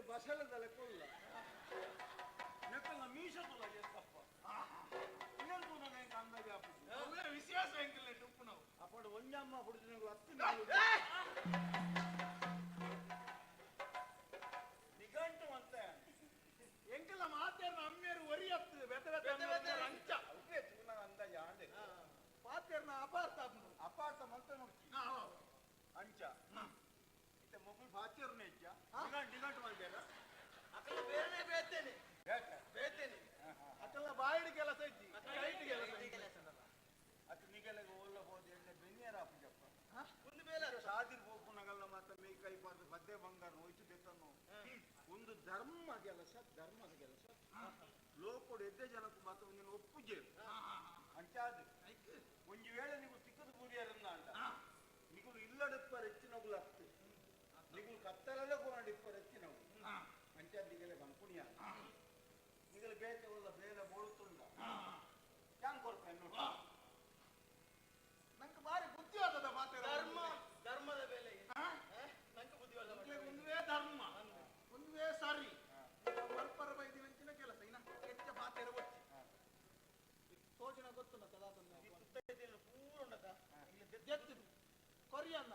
ಬಸಳದಲ್ಲ ಕೊಲ್ಲ ನಕಲ್ನ ಮೀಸ ತುಲ ತಪ್ಪ ಇನ್ನೊಂದು ನನಗೆ ಅಂದಾಜು ಹಾಕುದು ವಿಶ್ವಾಸ ಎಂಕಿಲ್ಲ ಉಪ್ಪು ನಾವು ಅಪ್ಪಡು ಒಂಜಮ್ಮ ಹುಡುಗಿನ ಹತ್ತು ನಿಘಂಟು ಅಂತ ಎಂಕಲ್ಲ ಮಾತೇರ್ನ ಅಮ್ಮೇರು ಒರಿ ಹತ್ತು ಬೆತ್ತ ಬೆತ್ತ ಅಂಚ ಅವೇ ತೂನ ಅಂದಾಜು ಆಂಡೆ ಪಾತೇರ್ನ ಅಪಾರ್ಥ ಅಪಾರ್ಥ ಮಂತ ನೋಡ್ತಿ ಅಂಚ ಇತ್ತೆ ಮೊಬೈಲ್ ಫಾಚರ್ನ ಹೆಚ್ಚ ನಿಘಂಟು ಮಾಡ್ಬೇಡ ಅಕಲ್ಲ ಬೇರೆನೇ ಬೇತೇನೆ ಬೇತೇನೆ ಅಕಲ್ಲ ಬಾಯಿಡ್ ಕೆಲಸ ಇಜ್ಜಿ ಕೈಟ್ ಕೆಲಸ ಇಜ್ಜಿ. ಅತ್ ನಿಗಲೆಗೆ ಓಲ್ಲ ಹೋದ ಎಣ್ಣೆ ಬೆನ್ನಿಯರ ಆಪುಜಪ್ಪ ಒಂದು ಬೇಲೆ ಸಾದಿರ್ ಪೋಪುನಗಲ್ಲ ಮಾತ ಮೇ ಕೈ ಪಾರ್ದು ಬದ್ದೆ ಬಂಗಾರ ಹೋಯ್ತು ದೆತ್ತನು ಒಂದು ಧರ್ಮ ಕೆಲಸ ಧರ್ಮದ ಕೆಲಸ. ಎಡ್ಡೆ ಜನಕ್ಕೆ ಮಾತ್ರ ಒಂದಿನ ಒಪ್ಪುಜೆ ಅಂಚಾದ ಒಂಜಿ ವೇಳೆ ನೀವು ತಿಕ್ಕದ ಬೂರಿಯರನ್ನ ಅಂಡ ನಿಗುಲು ಇಲ್ಲಡಿಪ್ಪರ ಹೆಚ್ಚಿನಗುಲು ಅತ್ತು ನಿಗುಲು ಕತ್ತಲಲ್ಲೇ ಕೋಂಡಿಪ್ಪರ ಹೆಚ್ಚಿನವು ಅಂಚಾದ ನಿಗಲೆ ಬಂಪುಣಿಯ ನಿಗಲು ಬೇತೆ ಒಲ್ಲ ಬೇಲೆ ಬೋಳುತ್ತುಂಡ ಯಾಂಗ್ ಕೊರ್ಪ ನೋಡಿ ನಂಗೆ ಬಾರಿ ಬುದ್ಧಿ ಆದದ ಮಾತೆ ಧರ್ಮ ಧರ್ಮದ ಬೆಲೆ ನಂಗೆ ಬುದ್ಧಿ ಒಂದುವೇ ಧರ್ಮ ಒಂದುವೇ ಸರಿ ಮಲ್ಪರ ಬೈದಿನಂಚಿನ ಕೆಲಸ ಇನ್ನ ಹೆಚ್ಚ ಮಾತೆರ ಒಚ್ಚಿ ತೋಜಿನ ಗೊತ್ತುಂಡ ತದಾ ಪೂರ ಉಂಡದ ದೆತ್ತು ಕೊರಿಯ ಅಂದ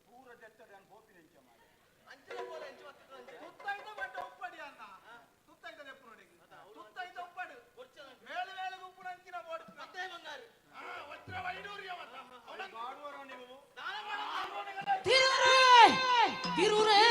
ಪೂರ ದೆತ್ತದ ನಾನು ಹೋಪಿನ ಎಂಚ ಮಾಡಿ ಅಂಚಿನ ಪೋಲ ಎಂಚ ಮತ್ತಿತ್ತು ತುತ್ತೈದ ಬಂಟ ಉಪ್ಪಡಿ ಅನ್ನ ತುತ್ತೈದ ನೆಪ್ಪು ನೋಡಿ ತುತ್ತೈದ ಉಪ್ಪಡು ಮೇಳು ಮೇಳು ಉಪ್ಪು ಅಂಚಿನ ಬೋಡು ಮತ್ತೆ ಬಂಗಾರು ವಜ್ರ ವೈಡೂರ್ಯ ಮಾಡುವರ ನೀವು ತಿರುರೇ ತಿರುರೇ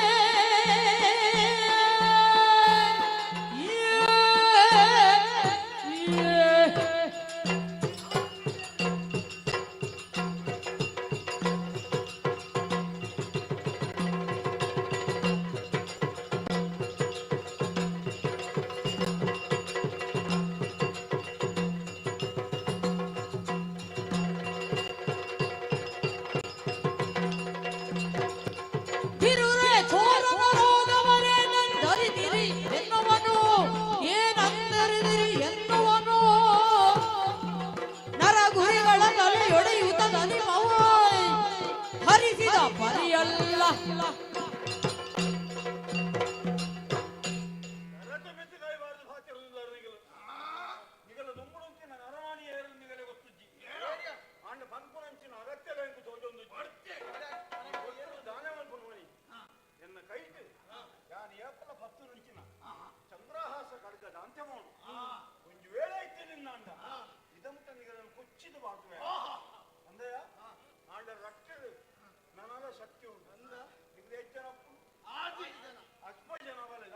ತಿರುರೇ ಚೋರನ ರೋಗವರೇ ನಂದರಿದಿರಿ ಎನ್ನುವನು ಏನಂದರಿದಿರಿ ಎನ್ನುವನು ನರ ಗುರಿಗಳ ತಲೆಯೊಡೆಯುತ್ತ ದನಿಮವಾಯ್ ಹರಿಸಿದ ಪರಿಯಲ್ಲ. ನರಟ ಮೆತ್ತಿಗಾಯಬಾರದು ಭಾತಿರುವುದಿಲ್ಲ ನಿಗಲು ನಿಗಲ ದುಂಬುಡಂಚಿನ ನರಮಾನಿ ಏರು ನಿಗಲೆ ಗೊತ್ತುಜ್ಜಿ ಅಂಡ ಪನ್ಪುನಂಚಿನ ಅಗತ್ಯ ಎಂಕು ತೋಜೊಂದು ದಾನ ಮಲ್ಪುನವನಿ ಎನ್ನ ಕೈಟ್ ಯಾನ್ ಏಪಲ ಪತ್ತು ನುಂಚಿನ ಚಂದ್ರಹಾಸ ಕಡ್ಗ ದಾಂತ್ಯಮೋಡು ಒಂಜಿ ವೇಳೆ ಇತ್ತೆ ನಿನ್ನಾಂಡ ಇದಮುಟ್ಟ ನಿಗಲನ್ನು ಕೊಚ್ಚಿದು ಬಾಟುವೆ ಅಂದಯ ಆಂಡ ರಟ್ಟೆಡು ನನಲ ಶಕ್ತಿ ಉಂಟು ನಿಗಲ ಹೆಚ್ಚನಪ್ಪು ಅಶ್ವ ಜನ ಬಲೆ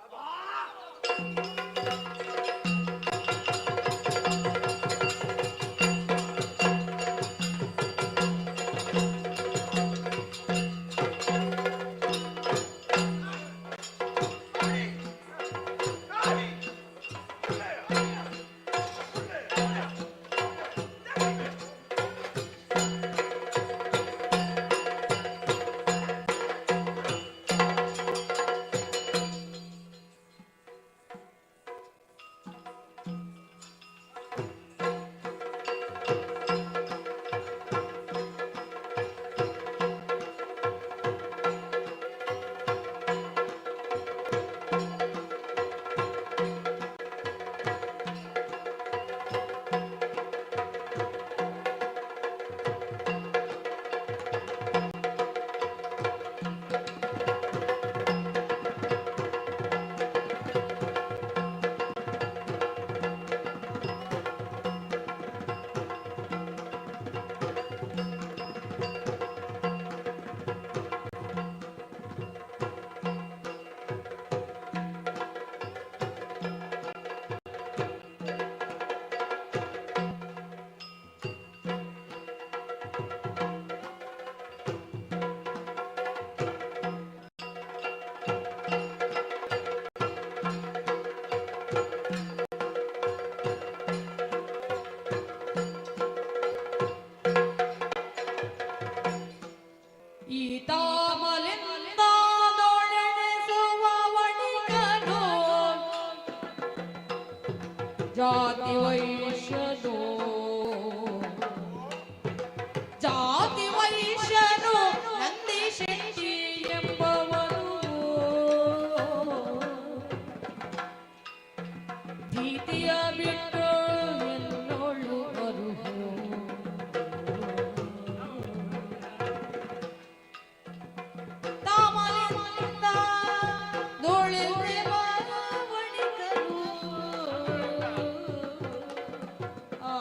ಈ ತಾಮಲಿಂದಾದೊಡೆಣೆಸುವ ವಣಿಕನು ಜಾತಿ ವೈಶ್ಯನು ಜಾತಿ ವೈಶ್ಯನು ನಂದಿ ಶೆಟ್ಟಿ ಎಂಬವನು ಭೀತಿಯ ಬಿಟ್ಟು ಎಲ್ಲೋಳು ಬರುವು ತಾಮಲಿಂದ ದೊಳೆವ ವಣಿಕನು ಆ.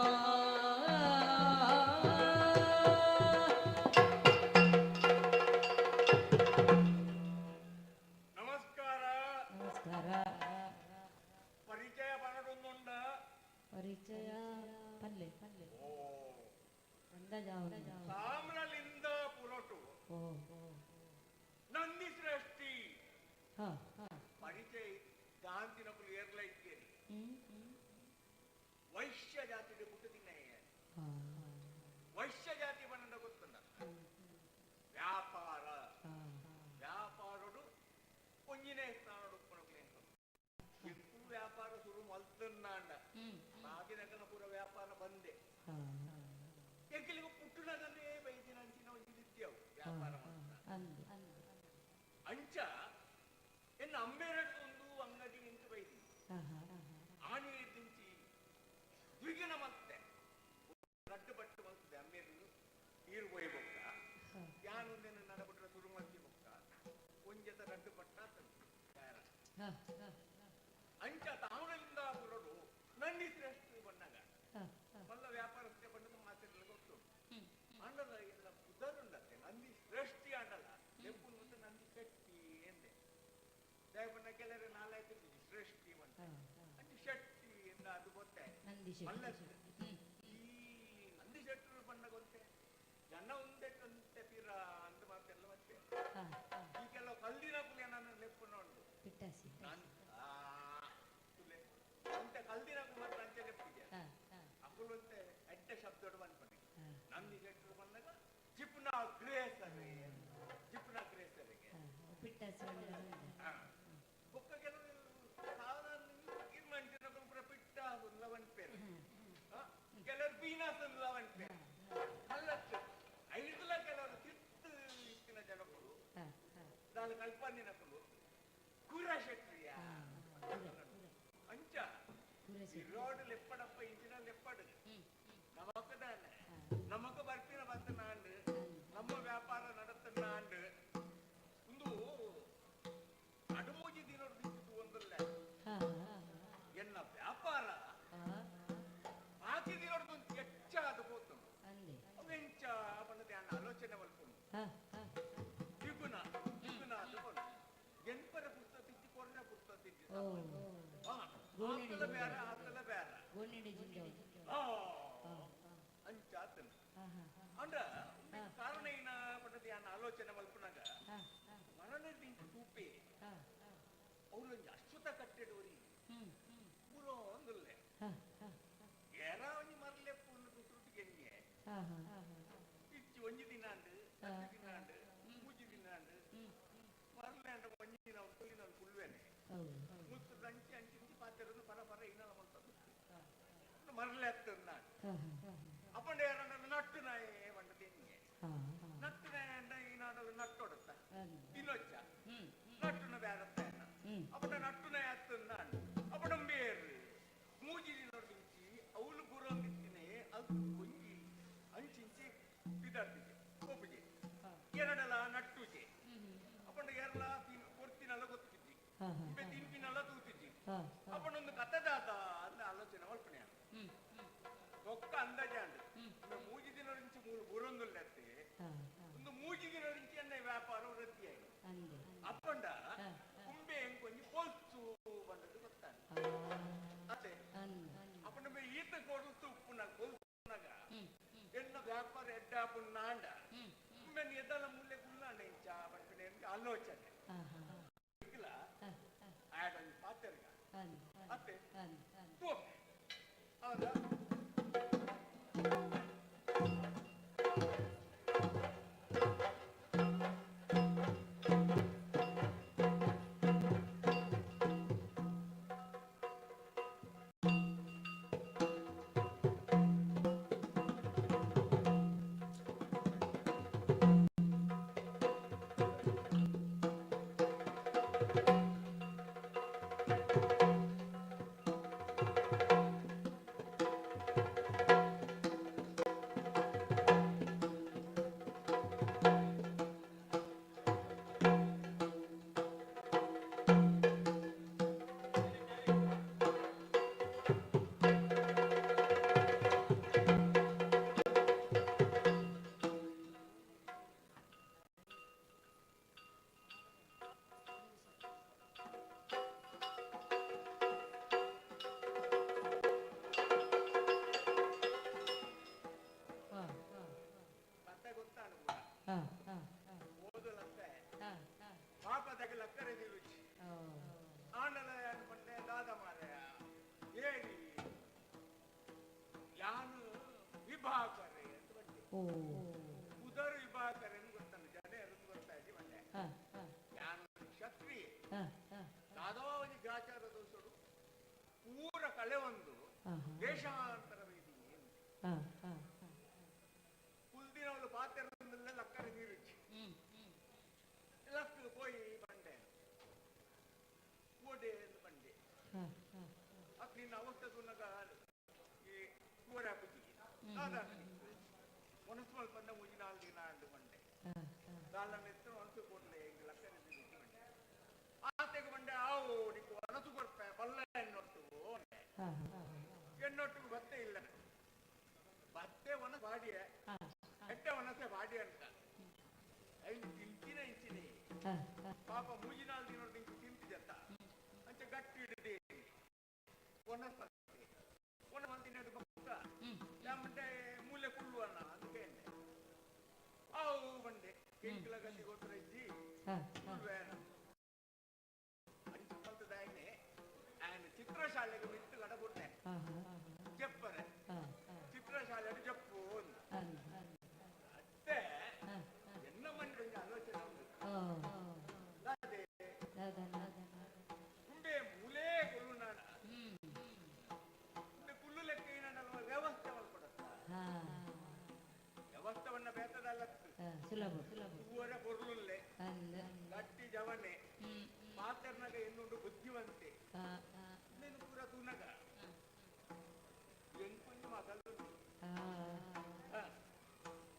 ನಮಸ್ಕಾರ. ನಮಸ್ಕಾರ. ಪರಿಚಯ ಪನಡೊಂದುಂಡ. ಪರಿಚಯ ಪಲ್ಲೆ ಅಂದಾಜ. ಸಾಮ್ರಲಿಂದ ಪುರಟು ಓ ನಂದಿ ಶ್ರೇಷ್ಠಿ ಹಾ ಪರಿಚಯ ದಾಂತಿನಕುಲು ಏರ್ಲೈಕೆ. ಹ್ಮ್. ಉಂತುನ್ನಾಂಡ ಬಾಗಿನಗನ ಪೂರ ವ್ಯಾಪಾರ ಬಂದೆ ಎಂಕಲಿಗೆ ಪುಟ್ಟುನಗನೇ ಬೈದಿನ ಅಂಚಿನ ಒಂಜಿ ವಿದ್ಯವು ವ್ಯಾಪಾರ ಅಂಚ ಎನ್ನ ಅಂಬೇರಡ್ದು ಒಂದು ಅಂಗಡಿ ನಿಂತು ಬೈದಿ ಆಣಿ ದಿಂಚಿ ದ್ವಿಗುಣ ಮತ್ತೆ ರಡ್ಡು ಪಟ್ಟು ಮಲ್ತದೆ ಅಮ್ಮೇರು ನೀರು ಬೊಯ್ಯ ಬೊಕ್ಕ ಯಾನೊಂದೇನು ನಡಬಿಟ್ರೆ ಶುರು ಮಲ್ತಿ ಬೊಕ್ಕ ಒಂಜೆತ ರಡ್ಡು ಪಟ್ಟ ಅಂಚ ತಾವಣದಿಂದ ಬರೋಡು ನಂದಿ ಶ್ರೇಷ್ಠ ಬಣ್ಣಗ ಮಲ್ಲ ವ್ಯಾಪಾರಕ್ಕೆ ಬಣ್ಣದ ಮಾತಿರಲಿ ಗೊತ್ತು ಅಂಡಲ ಎಲ್ಲ ಪುದರುಂಡತ್ತೆ ನಂದಿ ಶ್ರೇಷ್ಠಿ ಅಂಡಲ ಎಪ್ಪು ಮತ್ತು ನಂದಿ ಶೆಟ್ಟಿ ಎಂದೆ ದಯಪಣ್ಣ ಕೆಲವರು ನಾಲ್ಕು ಶ್ರೇಷ್ಠಿ ಬಂದ ಅಂಚ ಶೆಟ್ಟಿ ಎಂದ ಅದು ಗೊತ್ತೇ ಮಲ್ಲ ಈ ನಂದಿ ಶೆಟ್ಟರು ಬಣ್ಣ ಗೊತ್ತೆ ಜನ ಒಂದೇ ತೀರ ಅಂದ ಮಾತೆಲ್ಲ ಮತ್ತೆ ಈ ಕೆಲವು ಕಲ್ಲಿನ ಪುಲಿಯ ನನ್ನ ಲೆಪ್ಪು ನೋಡು ಅಂತ ಕಲ್ದಿನ ಮಾತ್ರ ಅಂಚೆ ಲೆಪ್ಪಿಗೆ ಅಕುಲಂತೆ ಅಡ್ಡ ಶಬ್ದ ಬಂದ್ಪಣೆ ನಂದಿ ಶೆಟ್ಟರು ಬಂದಾಗ ಜಿಪ್ನ ಗ್ರೇಸರೆ ಜಿಪ್ನ ಗ್ರೇಸರಿಗೆ ಬೊಕ್ಕ ಕೆಲವು ಸಾಧಾರಣ ಇರ್ಮಂಚಿನ ಪುರ ಪಿಟ್ಟ ಲವನ್ ಪೇರು ಕೆಲವರು ಪೀನಾಸ್ ಲವನ್ ಪೇರು ಅಲ್ಲತ್ತು ಐದುಲ ಕೆಲವರು ತಿತ್ತು ಇತ್ತಿನ ಜನಗಳು ದಾಲ ಕಲ್ಪಂದಿನಕುಲು ಕುರ ಶೆಟ್ರಿಯ ಅಂಚ ರೋಡ್ ಲೆಪ್ಪಡಪ್ಪ ಇಂಚಿನ ಲೆಪ್ಪಡು ನಮಕ್ ದಾನೆ ನಮಕ್ ಬರ್ಪಿನ ಬತ್ತನಾಂಡು ನಮ್ಮ ವ್ಯಾಪಾರ ನಡತನಾಂಡು ಒಂದು ಅಡುಮೂಜಿ ದಿನೋಡು ದಿಕ್ಕಿದ್ದು ಒಂದಲ್ಲ ಎನ್ನ ವ್ಯಾಪಾರ ಬಾಕಿ ದಿನೋಡ್ದು ಒಂದು ಹೆಚ್ಚಾದ ಹೋತು ಅವೆಂಚ ಬಣ್ಣದ ಆಲೋಚನೆ ಮಲ್ಪುಂಡು ದ್ವಿಗುಣ ದ್ವಿಗುಣ ಅದು ಎಂಪರ ಪುಸ್ತಕ ತಿಜ್ಜಿ ಕೊರ್ನ ಪುಸ್ತಕ ತಿಜ್ಜಿ ಆತಲ ಬೇರೆ ಆತಲ ಬೇರೆ ಅಂಚ ಆತನ ಅಂದ್ರ ಕಾರಣ ಏನ ಬಣ್ಣದ ಆಲೋಚನೆ ಮಲ್ಪುನಾಗ ಮರಣದಿಂದ ತೂಪೆ ಅವ್ರು ಒಂಜಿ ಅಶ್ವತ ಕಟ್ಟೆಡೋರಿ ಪೂರ ಒಂದುಲ್ಲೆ ಏರ ಒಂಜಿ ಮರಲೆ ಪೂರ್ಣ ತುರುಟಿಗೆ ಇಚ್ಚಿ ಒಂಜಿ ದಿನ ಅಂಡು ಹತ್ತು ದಿನ ಅಂಡು ಮೂಜಿ ದಿನ ಅಂಡು ಮರಲೆ ಅಂಡ ಒಂಜಿ ದಿನ ಕುಲ್ಲಿನ ಕುಲ್ವೇನೆ ಮುತ್ತು ಅಂಚಿ ಅಂಚಿ ಇಂಚಿ ಪಾತೆರನ್ನು ಪರ ಪರ ಇನ್ನಲ ಮಲ್ತದ್ದು ಮರಲೆ ಹತ್ತನ್ನ ಅಪ್ಪಂಡ ಯಾರನ್ನ ನಟ್ಟು ನಾಯೇ ಬಂಡ ತಿನ್ಗೆ ನಟ್ಟು ನಾಯ ಅಂಡ ಈನಾಡಲು ನಟ್ಟೊಡುತ್ತ ತಿನ್ನೊಚ್ಚ ನಟ್ಟುನ ಬೇರತ್ತ ಅಪ್ಪಂಡ ನಟ್ಟು ನಾಯ ಹತ್ತನ್ನ ಅಪ್ಪಂಡ ಬೇರು ಮೂಜಿ ದಿನೊಡ್ದಿಂಚಿ ಅವಳು ಗುರಂದಿತ್ತಿನೇ ಅದು ಒಂಜಿ ಅಂಚಿಂಚಿ ಬಿದಾಡ್ತಿದ್ದೆ ಒಪ್ಪುಜೆ ಎರಡಲ ನಟ್ಟುಜೆ ಅಪ್ಪಂಡ ಎರಲ ಕೊಡ್ತಿನಲ್ಲ ಗೊತ್ತಿದ್ದಿ ತಿನ್ಪಿನಲ್ಲ ತೂತಿದ್ದಿ ಅಪ್ಪನೊಂದು ಕಥೆದಾದ ಅಂದ ಆಲೋಚನೆ ಮಲ್ಪಣೆ ಒಕ್ಕ ಅಂದಾಜಾಂಡ್ ಮೂಜಿ ದಿನೊಡಿಂಚಿ ಮೂರು ಗುರೊಂದುಲ್ಲೆತ್ತೆ ಒಂದು ಮೂಜಿ ದಿನೊಡಿಂಚಿ ಎನ್ನ ವ್ಯಾಪಾರ ವೃದ್ಧಿಯಾಗಿ ಅಪ್ಪಂಡ ಕುಂಬೆ ಎಂಕೊಂಜಿ ಪೊಲ್ಸು ಬಂದದ್ದು ಗೊತ್ತಾನೆ ಅದೇ ಅಪ್ಪಂಡ ಈತ ಕೊಡುತ್ತು ಉಪ್ಪುನಾಗ ಕೊಲ್ಸುನಾಗ ಎನ್ನ ವ್ಯಾಪಾರ ಎಡ್ಡಾಪುನ್ನಾಂಡ ಕುಂಬೆನ್ ಎದಲ ಮೂಲೆ ಕುಲ್ಲಾಂಡ ಇಂಚ ಬಂಡ್ಪಿನ ಆಲೋಚನೆ ಇಲ್ಲ ಆಡೊಂದು ಪಾತೆರ್ಗ ಅತ್ತೆ ತೋಪೆ ಹೌದಾ ಉದರ ವಿಭಾಗರೆ ಗೊತ್ತಾನೆ ಜನ ಎರಂದು ಬರ್ತಾ ಇದ್ದಿ ಬಂಡೆ ಯಾನು ಕ್ಷತ್ರಿಯೆ ದಾದೋ ಒಂಜಿ ಗ್ರಾಚಾರ ದೋಸಡು ಪೂರ ಪೂರ ಕಳೆ ಒಂದು ದೇಶಾಂತರ ಕುಲ್ದಿನವಳು ಪಾತೆರದಲ್ಲೇ ಲಕ್ಕರೆ ನೀರುಚ್ಚಿ ಲಕ್ಕ ಪೋಯಿ ಬಂಡೆ ಓಡೆ ಬಂಡೆ ಅಕ್ ನಿನ್ನ ಅವಸ್ಥೆ ತುನಗ ಈ ಕೂರ ಹಾಕುತ್ತಿ ಮನಸ್ಸು ಮಲ್ಪಂದ ಮೂಜಿ ನಾಲ್ ದಿನ ಅಂಡು ಬಂಡೆ ದಾಲನ ಎತ್ತು ಒಣಸು ಕೊಡ್ಲೆ ಎಂಗ್ ಲಕ್ಕರೆ ನೀರುಚ್ಚಿ ಬಂಡೆ ಆತೆಗೆ ಬಂಡೆ ಆವು ನಿಕ್ಕು ಒಣಸು ಕೊಡ್ಪೆ ಬಲ್ಲ ಎನ್ನೊಟ್ಟು ಎನ್ನೊಟ್ಟು ಬತ್ತೆ ಇಲ್ಲ ಬತ್ತೆ ಒಣ ಬಾಡಿಯ ಹೆಟ್ಟೆ ಒಣಸೆ ಬಾಡಿ ಅಂತ ಐನ್ ತಿಂತಿನ ಇಂಚಿನಿ ಪಾಪ ಮೂಜಿ ನಾಲ್ ದಿನ ಇಂಚಿ ತಿಂತಿಜತ್ತ ಅಂಚೆ ಗಟ್ಟಿ ಹಿಡಿದಿ ಒಣಸ ಒಣ ಒಂದಿನ ಬಕ್ಕ ಯಾಮಂಟೆ ಮೂಲೆ ಕುಳ್ಳುವಣ್ಣ ಅದಕ್ಕೆ ಆವು ಬಂಡೆ ಕೆಂಕಲ ಗಲ್ಲಿ ಗೊತ್ತರ ಇಜ್ಜಿ ಕುಳ್ಳುವೇನ ಅಂಚೆ ಕಲ್ತದಾಯನೆ ಆಯನ ಚಿತ್ರಶಾಲೆಗೆ ಮಿತ್ತು ಗಡಬುಟ್ಟೆ ಜಪ್ಪರೆ ಚಿತ್ರಶಾಲೆ ಜಪ್ಪು ಅತ್ತೆ ಎನ್ನ ಮಂಡ್ರಿ ಆಲೋಚನೆ ಉಂಟು ಅದೇ ಉಂಡೆ ಮೂಲೆ ಕುಲ್ಲು ನಾಡ ಉಂಡೆ ಕುಲ್ಲು ಲೆಕ್ಕ ಏನಲ್ಲ ವ್ಯವಸ್ಥೆ ಮಲ್ಕೊಡತ್ತ ವ್ಯವಸ್ಥವನ್ನ ಬೇತದಲ್ಲ ಸುಲಭ ಹೂವರ ಪೊರ್ಲುಲ್ಲೆ ಗಟ್ಟಿ ಜವನೆ ಪಾತ್ರನಾಗ ಇನ್ನುಂಡು ಬುದ್ಧಿವಂತೆ ನೀನು ಪೂರ ತೂನಗ ಎಂಕೊಂಜಿ ಮಗಲು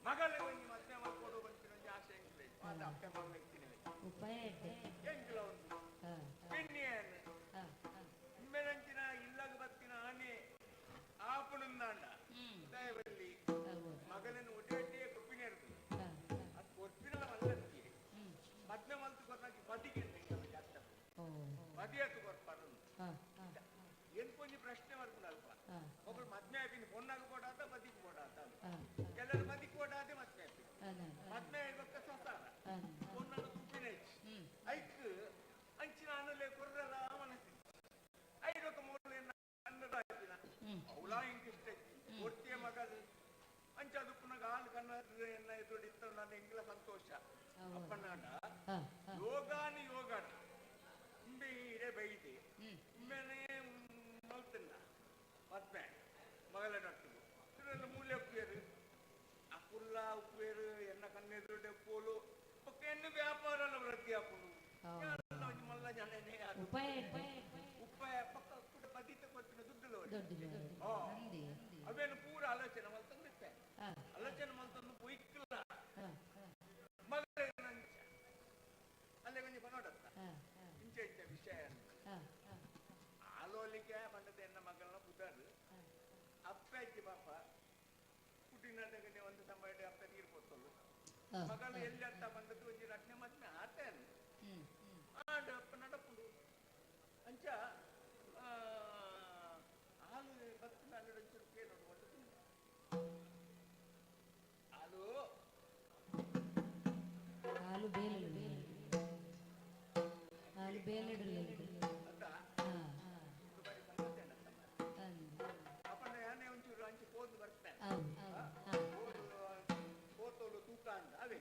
ಮಗಲು ಒಂಜಿ ಮದ್ವೆ ಮಲ್ಕೊಡು ಬಂತಿನ ಒಂಜಿ ಆಸೆ ಎಂಕ್ಲೆ ಮಾತ ಅಪ್ಪೆ ಮಗ ಇತ್ತಿನ ಉಪಾಯ ಎಂಕ್ಲ ಒಂದು ಬೆನ್ನಿಯನ್ ಇಮ್ಮೆನಂಚಿನ ಇಲ್ಲಗ ಬತ್ತಿನ ಆನೆ ಆಪುಣಂದಾಂಡ ದಯವಲ್ಲಿ ಮಗನನ್ನು ಒಡ್ಡೆ ಕೊಪ್ಪಿನ ಅದು ಕೊಪ್ಪಿನಲ್ಲ ಮಲ್ಲತ್ತಿ ಮದ್ವೆ ಮಲ್ತು ಕೊರ್ನಾಕಿ ಬದಿಗೆ ಬದಿಯತ್ತು ಕೊರ್ಪಾರು ಏನ್ ಕೊಂಜಿ ಪ್ರಶ್ನೆ ಬರ್ಪುಂಡು ಅಲ್ಪ ಒಬ್ಬರು ಮದ್ವೆ ಆಪಿನ ಪೊನ್ನಾಗ ಕೊಡಾತ ಬದಿಗೆ ಕೊಡಾತ ಕೆಲವರು ಬದಿಗೆ ಕೊಡಾದೆ ಮದ್ವೆ ಆಪಿನ ಮದ್ವೆ ಆಯ್ಬಕ್ಕ ಸಂಸಾರ ಪೊನ್ನನ್ನು ತುಪ್ಪಿನ ಐಕ್ ಅಂಚಿನ ಅನಲೆ ಕೊರ್ರಲ ಮನಸ್ಸಿ ಐರೊಕ್ಕ ಮೂಲ ಅನ್ನದ ಆಪಿನ ಅವಳ ಇಂಕಿಷ್ಟ ಒಟ್ಟಿಯ ಮಗಲು ಅಂಚ ಅದು ಪುನಗ ಹಾಲು ಕನ್ನ ಎನ್ನ ಎದುರು ನನ್ನ ಎಂಗ್ಲ ಸಂತೋಷ ಅಪ್ಪನಾಡ ಯೋಗಾನಿ ಯೋಗಾನ ಇಂಬೆ ಇಡೆ ಬೈದೆ ಇಮ್ಮೆನೆ ಮಲ್ತಿಲ್ಲ ಮದ್ವೆ ಮಗಳ ನಟ್ಟಿಗೆ ಇದರಲ್ಲಿ ಮೂಲೆ ಉಪ್ಪೇರು ಅಕುಲ್ಲ ಉಪ್ಪೇರು ಎನ್ನ ಕಣ್ಣೆದುರುಡೆ ಪೋಲು ಪಕ್ಕ ಎನ್ನು ವ್ಯಾಪಾರ ಎಲ್ಲ ವೃದ್ಧಿ ಹಾಕೊಂಡು ಒಂಜಿ ಮಲ್ಲ ಜನನೇ ಅದು ಉಪ್ಪಾಯ ಪಕ್ಕ ಕೂಡ ಬದಿತ ಕೊತ್ತಿನ ದುಡ್ಡು ಅವೇನು ಪೂರ ಆಲೋಚನೆ ಮಲ್ತಂದಿತ್ತೆ ಆಲೋಚನೆ ಮಲ್ತಂದು ಪೊಯ್ಕಲ್ಲ ಮಗಳ ಅಲ್ಲೇ ಕೊಂಚ ನೋಡತ್ತ ಇಂಚೆ ಇಂಚೆ ವಿಷಯ ಆಲೋಲಿಕೆ ಪಂಡದ ಎನ್ನ ಮಗಳನ್ನ ಬುದ್ಧರು ಅಪ್ಪಾಜಿ ಪಾಪ ಪುಟ್ಟಿನಡಗನೆ ಒಂದು ಸಮಯ ಅಪ್ಪ ನೀರು ಕೊತ್ತಲು ಮಗಳು ಎಲ್ಲಿ ಅಂತ ಬಂದದ್ದು ಒಂಜಿ ರಟ್ನೆ ಮದ್ಮೆ ಆತೇನು ಆಂಡ ಅಪ್ಪ ನಡಪುಂಡು ಅಂಚ ಹಾಲು ಬತ್ತಿನ ಒಂಚೂರು ಕೇಳೋಡು ಹಾಲು ಹಾಲು ಬೇಲೆ ಹಾಲು ಬೇಲೆಡು ಅಪ್ಪನ ಯಾನೆ ಒಂಚೂರು ಅಂಚೆ ಪೋದು ಬರ್ತೇನೆ ಪೋತೋಲು ತೂಕ ಅಂತ ಅವೇ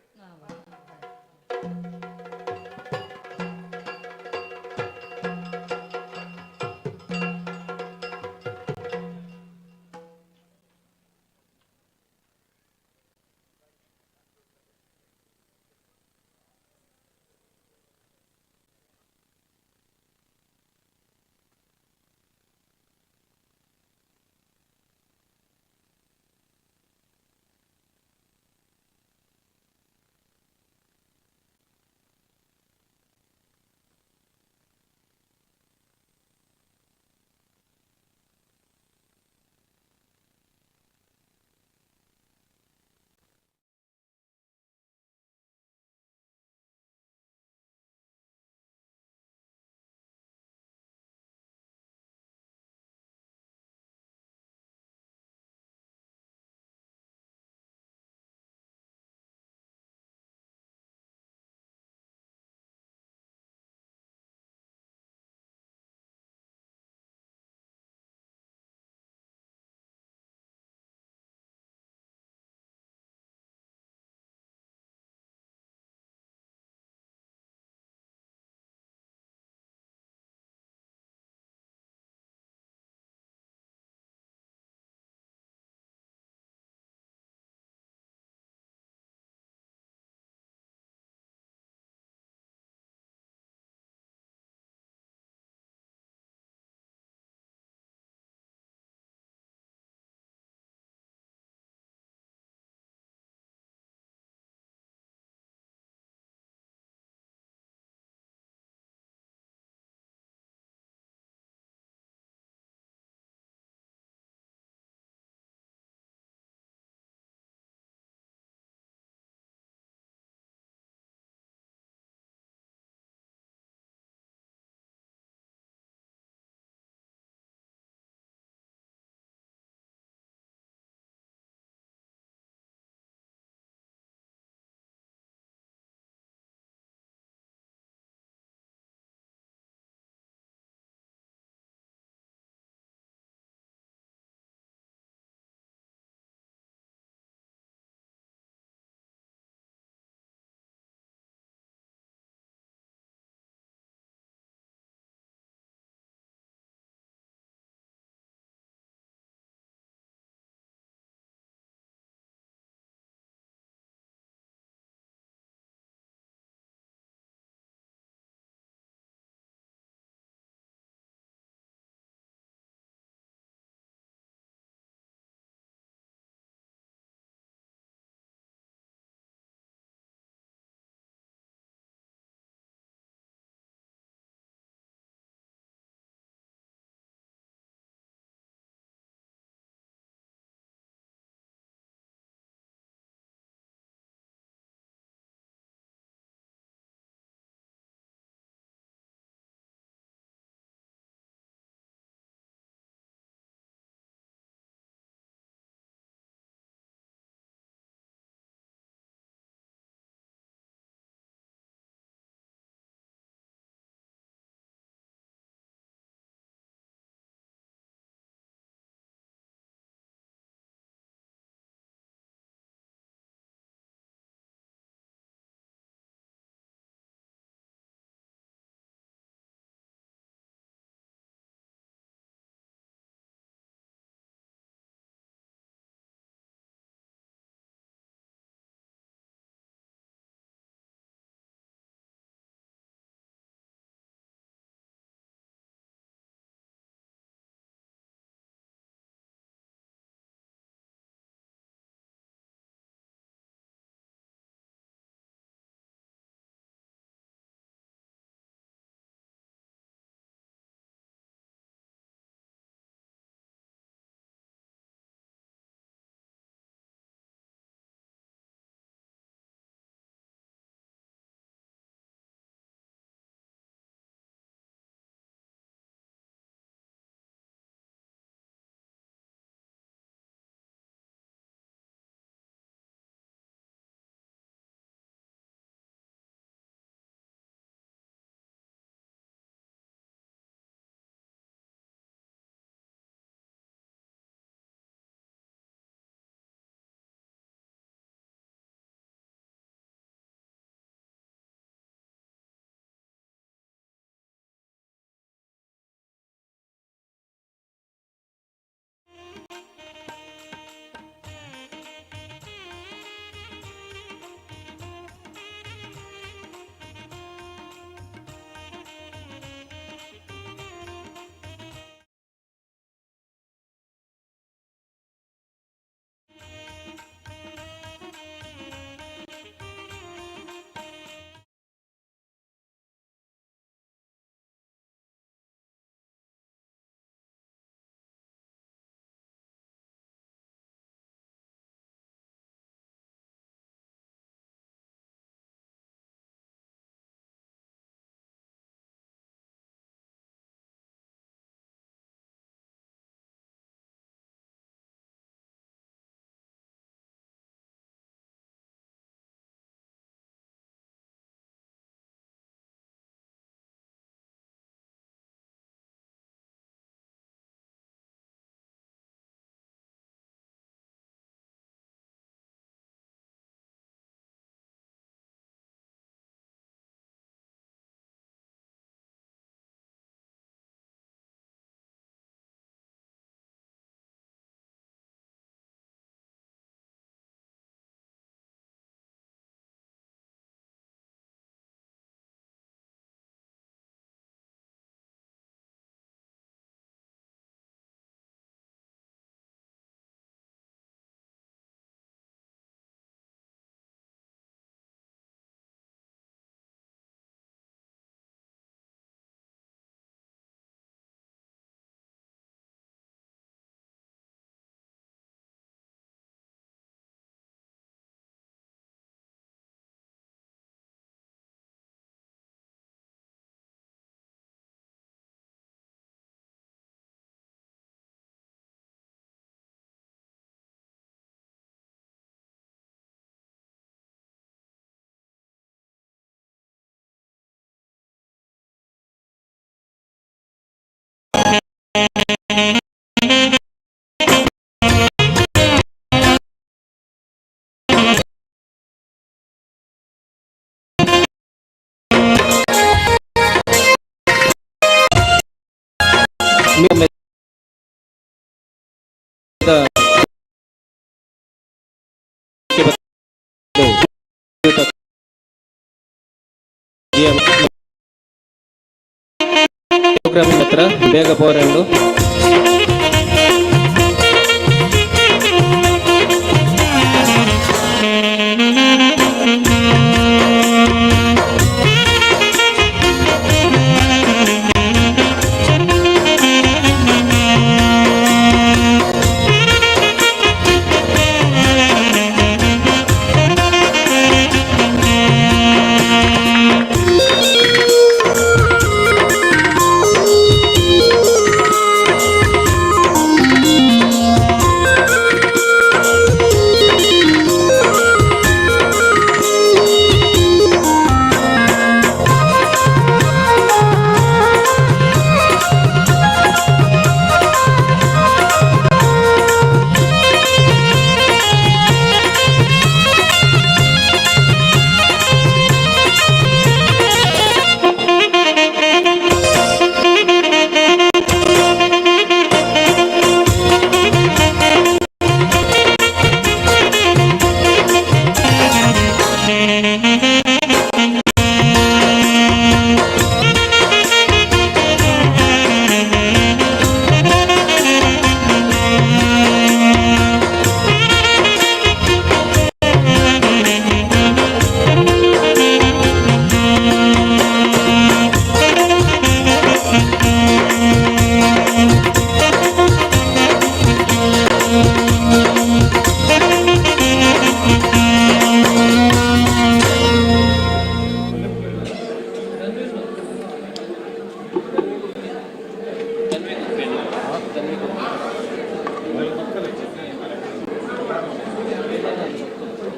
ಪ್ರೋಗ್ರಾಮ್ ಹತ್ರ ಬೇಗ ಪೋರೆಂಡು.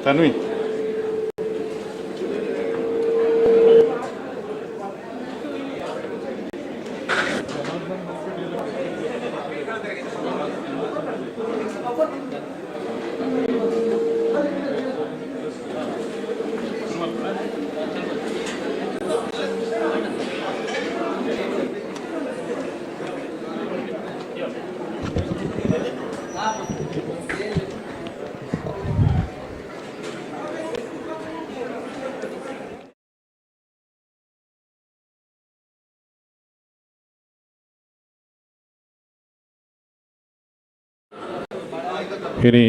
ತನ್ವಿ. ಇನಿ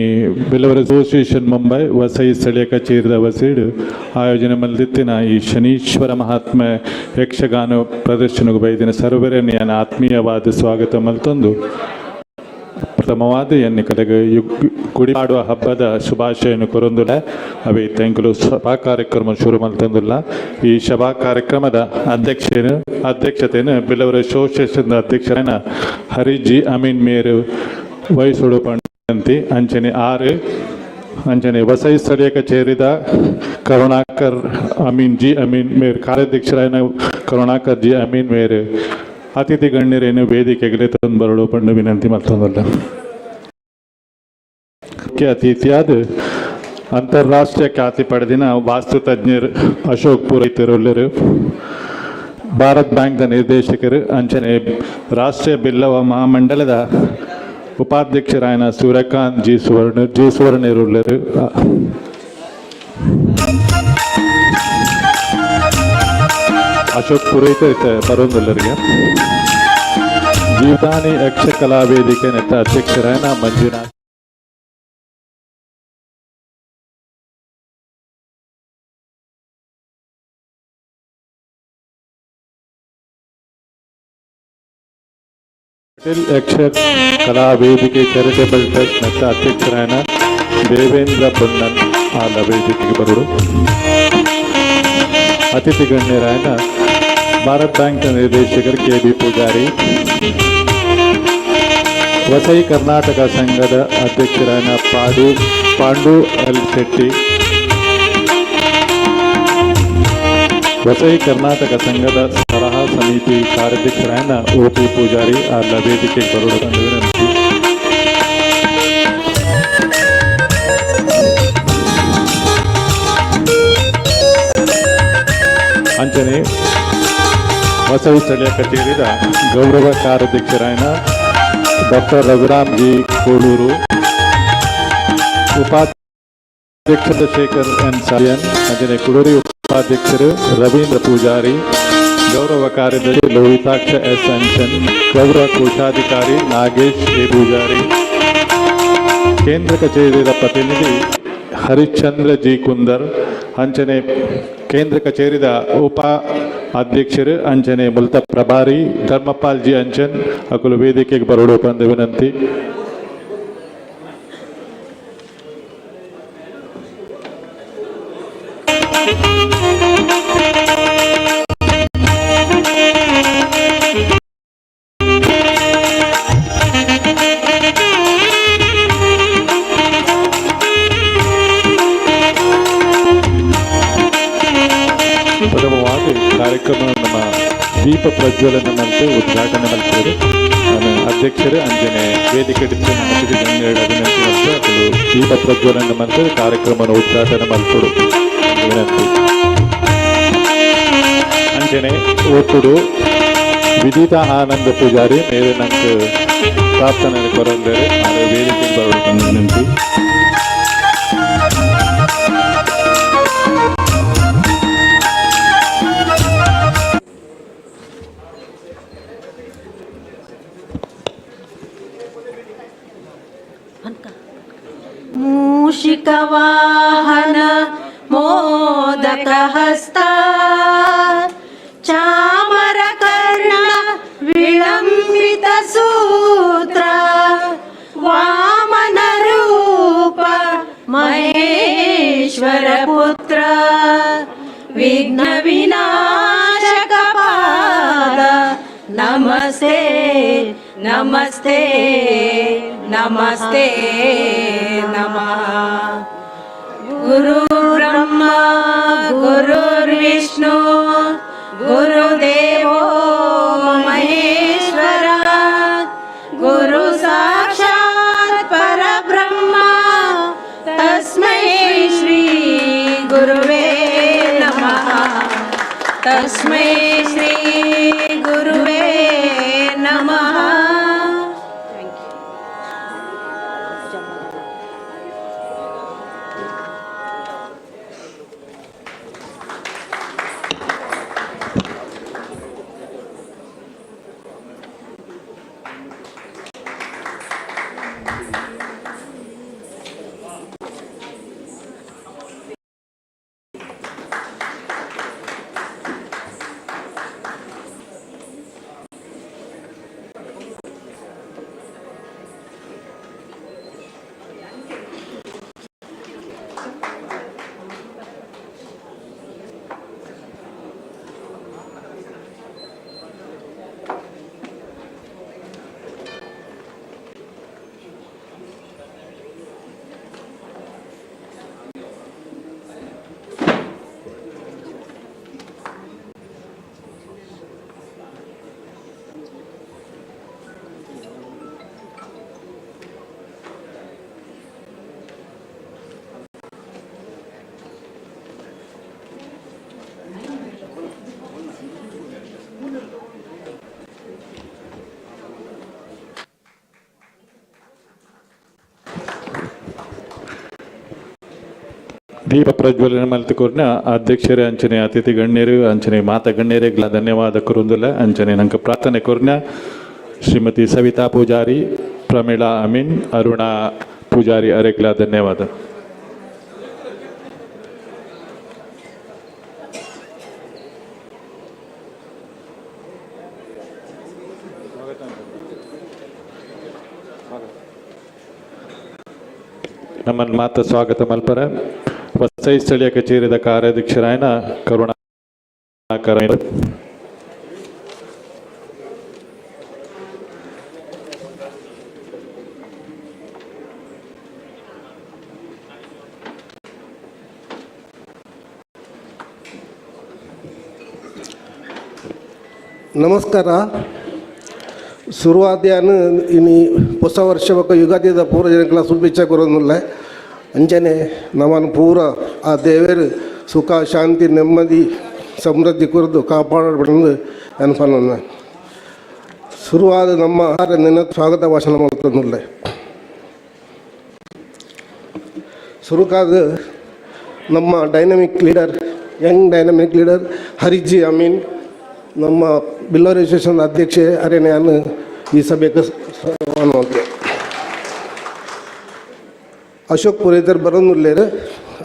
ಬಿಲ್ಲವರ ಅಸೋಸಿಯೇಷನ್ ಮುಂಬೈ ವಸೈ ಸ್ಥಳೀಯ ಕಚೇರಿದ ವಸೀಡು ಆಯೋಜನೆ ಮಲ್ದಿತ್ತಿನ ಈ ಶನೀಶ್ವರ ಮಹಾತ್ಮೆ ಯಕ್ಷಗಾನ ಪ್ರದರ್ಶನಗೂ ಬೈದಿನ ಸರ್ವರನ್ನಿಯನ ಆತ್ಮೀಯವಾದ ಸ್ವಾಗತ ಮಲ್ತೊಂದು ಪ್ರಥಮವಾದ ಎನ್ನಿ ಕಲೆಗೆ ಗುಡಿಪಾಡುವ ಹಬ್ಬದ ಶುಭಾಶಯನ್ನು ಕೊರೊಂದುಲ್ಲ. ಅವೇ ತೆಂಕುಲು ಸಭಾ ಕಾರ್ಯಕ್ರಮ ಶುರು ಮಲ್ತೊಂದುಲ್ಲ. ಈ ಸಭಾ ಕಾರ್ಯಕ್ರಮದ ಅಧ್ಯಕ್ಷತೆಯನ್ನು ಬಿಲ್ಲವರ ಅಸೋಸಿಯೇಷನ್ ಅಧ್ಯಕ್ಷರನ್ನ ಹರಿಜಿ ಅಮೀನ್ ಮೇರು ವಹಿಸುಡು ಪಂಡಿ ಅಂಚನೆ ಆರು ಅಂಚನೆ ವಸೈ ಸ್ಥಳೀಯ ಕಚೇರಿದ ಕರುಣಾಕರ್ ಅಮೀನ್ ಜಿ ಅಮೀನ್ ಮೇರ್ ಕಾರ್ಯಾಧ್ಯಕ್ಷರಾಯನ ಕರುಣಾಕರ್ ಜಿ ಅಮೀನ್ ಮೇರ್ ಅತಿಥಿ ಗಣ್ಯರೇನು ವೇದಿಕೆಗೆ ತಂದು ಬರಲು ಪಂಡು ವಿನಂತಿ ಮಲ್ತೊಂದುಲ್ಲ. ಮುಖ್ಯ ಅತಿಥಿಯಾದ ಅಂತಾರಾಷ್ಟ್ರೀಯ ಖ್ಯಾತಿ ಪಡೆದಿನ ವಾಸ್ತು ತಜ್ಞರು ಅಶೋಕ್ ಪುರೋಹಿತರುಲ್ಲರು, ಭಾರತ್ ಬ್ಯಾಂಕ್ದ ನಿರ್ದೇಶಕರು, ಅಂಚನೆ ರಾಷ್ಟ್ರೀಯ ಬಿಲ್ಲವ ಮಹಾಮಂಡಲದ ಉಪಾಧ್ಯಕ್ಷರಾಯನ ಸೂರ್ಯಕಾಂತ್ ಜಿ ಸುವರ್ಣ ಜಿ ಸುವರ್ಣರುಲ್ಲರು. ಅಶೋಕ್ ಪುರೋಹಿತ ಬರೋಂದುಲ್ಲರಿಗೆ. ಜೀವದಾನಿ ಯಕ್ಷ ಕಲಾ ವೇದಿಕೆ ನೆತ್ತ ಅಧ್ಯಕ್ಷರಾಯನ ಮಂಜುನಾಥ್ ಪಟೇಲ್, ಯಕ್ಷ ಕಲಾ ವೇದಿಕೆ ಚಾರಿಟೇಬಲ್ ಟ್ರಸ್ಟ್ ನೆತ್ತ ಅಧ್ಯಕ್ಷರಾಯನ ದೇವೇಂದ್ರ ಪೊನ್ನನ್ ಆಲ ವೇದಿಕೆಗೆ ಬರುಡು. ಅತಿಥಿ ಗಣ್ಯರಾಯನ ಭಾರತ್ ಬ್ಯಾಂಕ್ ನಿರ್ದೇಶಕರು ಕೆ ಬಿ ಪೂಜಾರಿ, ವಸೈ ಕರ್ನಾಟಕ ಸಂಘದ ಅಧ್ಯಕ್ಷರಾಯನ ಪಾಂಡು ಎಲ್ ಶೆಟ್ಟಿ. ವಸೈ ಕರ್ನಾಟಕ ಸಂಘದ ಸಲಹಾ ಸಮಿತಿ ಕಾರ್ಯಾಧ್ಯಕ್ಷರಾಯನ ಓ ಪಿ ಪೂಜಾರಿ ಆರ್ಲ ವೇದಿಕೆಗೆ ಬರೋಡು ವಿನಂತಿ. ಅಂಚನೆ ವಸೈ ಸ್ಥಳೀಯ ಕಚೇರಿದ ಗೌರವ ಕಾರ್ಯಾಧ್ಯಕ್ಷರಾಯನ ಡಾಕ್ಟರ್ ರಘುರಾಮ್ ಜಿ ಕೋಳೂರು, ಉಪಾಧ್ಯಕ್ಷ ಚಂದ್ರಶೇಖರ್ ಎನ್ ಸಾಯನ್, ಅಂಚನೆ ಕುಡೂರಿ ಉಪಾಧ್ಯಕ್ಷರು ರವೀಂದ್ರ ಪೂಜಾರಿ, ಗೌರವ ಕಾರ್ಯದರ್ಶಿ ಲೋಹಿತಾಕ್ಷ ಎಸ್ ಅಂಚನ್, ಗೌರವ ಕೋಶಾಧಿಕಾರಿ ನಾಗೇಶ್ ಎ ಪೂಜಾರಿ, ಕೇಂದ್ರ ಕಚೇರಿಯ ಪ್ರತಿನಿಧಿ ಹರಿಶ್ಚಂದ್ರ ಜಿ ಕುಂದರ್, ಅಂಚನೆ ಕೇಂದ್ರ ಕಚೇರಿದ ಉಪ ಅಧ್ಯಕ್ಷರು ಅಂಚನೆ ಮುಲ್ತ ಪ್ರಭಾರಿ ಧರ್ಮಪಾಲ್ ಜಿ ಅಂಚನ್ ಅಕುಲು ವೇದಿಕೆಗೆ ಬರೋಡು ಪಂದ್ ವಿನಂತಿ. ಪ್ರಥಮವಾಗಿ ಕಾರ್ಯಕ್ರಮ ನಮ್ಮ ದೀಪ ಪ್ರಜ್ವಲನೆ ಮತ್ತು ಉದ್ಘಾಟನೆ ಮಲ್ಪುವರು ಅಧ್ಯಕ್ಷರು ಅಂಚನೆ ವೇದಿಕೆ ಅತಿಥಿ ಗಣ್ಯರ ವಿನಂತಿ ಮತ್ತು ಅಕುಲು ದೀಪ ಪ್ರಜ್ವಲನೆ ಮತ್ತು ಕಾರ್ಯಕ್ರಮ ಉದ್ಘಾಟನೆ ಮಲ್ಪೊಡು ವಿನಂತಿ. ಅಂಚನೆ ಒಟ್ಟುಡು ವಿದಿತಾ ಆನಂದ ಪೂಜಾರಿ ಮೇರೆ ನಂಗೆ ಪ್ರಾರ್ಥನೆ ಕೊರಂದರೆ ಆರು ವೇದಿಕೆ ಬರೋಡು ವಿನಂತಿ. मूषिकवाहन मोदकहस्ता, चामरकर्ण विलम्बितसूत्र, वामनरूप महेश्वरपुत्र, विघ्नविनाशकपाद, नमस्ते नमस्ते नमस्ते नमः। गुरुर्ब्रह्मा गुरुर्विष्णु गुरुदेवो महेश्वर, गुरु साक्षात् परब्रह्म, तस्मै श्री गुरुवे नमः। तस्मै श्री गुरुवे नमः। ದೀಪ ಪ್ರಜ್ವಲನೆ ಮಲ್ತುಕೊರ್ನ ಅಧ್ಯಕ್ಷರೇ, ಅಂಚನೆ ಅತಿಥಿ ಗಣ್ಯರು, ಅಂಚನೆ ಮಾತ ಗಣ್ಯರಿಗೆ ಧನ್ಯವಾದ ಕುರುಂದುಲ. ಅಂಚನೆ ನಂಗೆ ಪ್ರಾರ್ಥನೆ ಕೊರ್ನ ಶ್ರೀಮತಿ ಸವಿತಾ ಪೂಜಾರಿ, ಪ್ರಮೀಳಾ ಅಮೀನ್, ಅರುಣಾ ಪೂಜಾರಿ ಅರೆಗ್ಲ ಧನ್ಯವಾದ. ನಮ್ಮನ್ನು ಮಾತ ಸ್ವಾಗತ ಮಲ್ಪರ ವಸೈ ಸ್ಥಳೀಯ ಕಚೇರಿದ ಕಾರ್ಯಾಧ್ಯಕ್ಷರಾಯನ ಕರುಣಾಕರ. ನಮಸ್ಕಾರ. ಶುರುವಾದ್ಯಾನ್ ಇನಿ ಹೊಸ ವರ್ಷ ಬೊಕ್ಕ ಯುಗಾದಿದ ಪೂರ ಜನಕ್ಲ ಶುಭೇಚ್ಛ ಕೊರೊಂದುಲ್ಲೆ. ಅಂಚನೆ ನಮನ್ ಪೂರ ಆ ದೇವೆರ್ ಸುಖ, ಶಾಂತಿ, ನೆಮ್ಮದಿ, ಸಮೃದ್ಧಿ ಕೊರ್ದು ಕಾಪಾಡೊಡು ಯಾನ್ ಪನೊನ್ನ. ಶುರುವಾದ ನಮ್ಮ ನಿನ್ನ ಸ್ವಾಗತ ಭಾಷಣ ಮಲ್ತೊಂದುಲ್ಲೆ. ಸುರುಕಾದ ನಮ್ಮ dynamic leader, young dynamic leader ಹರಿಜಿ Amin, ನಮ್ಮ ಬಿಲ್ಲರ್ ಅಸೋಸಿಯೇಷನ್ ಅಧ್ಯಕ್ಷೆ ಅರೆನ ಈ ಸಭೆಗೆ ಸ್ವಾಗತ. ಅಶೋಕ್ ಪುರೋಹಿತರು ಬರೋನುಲ್ಲೇರು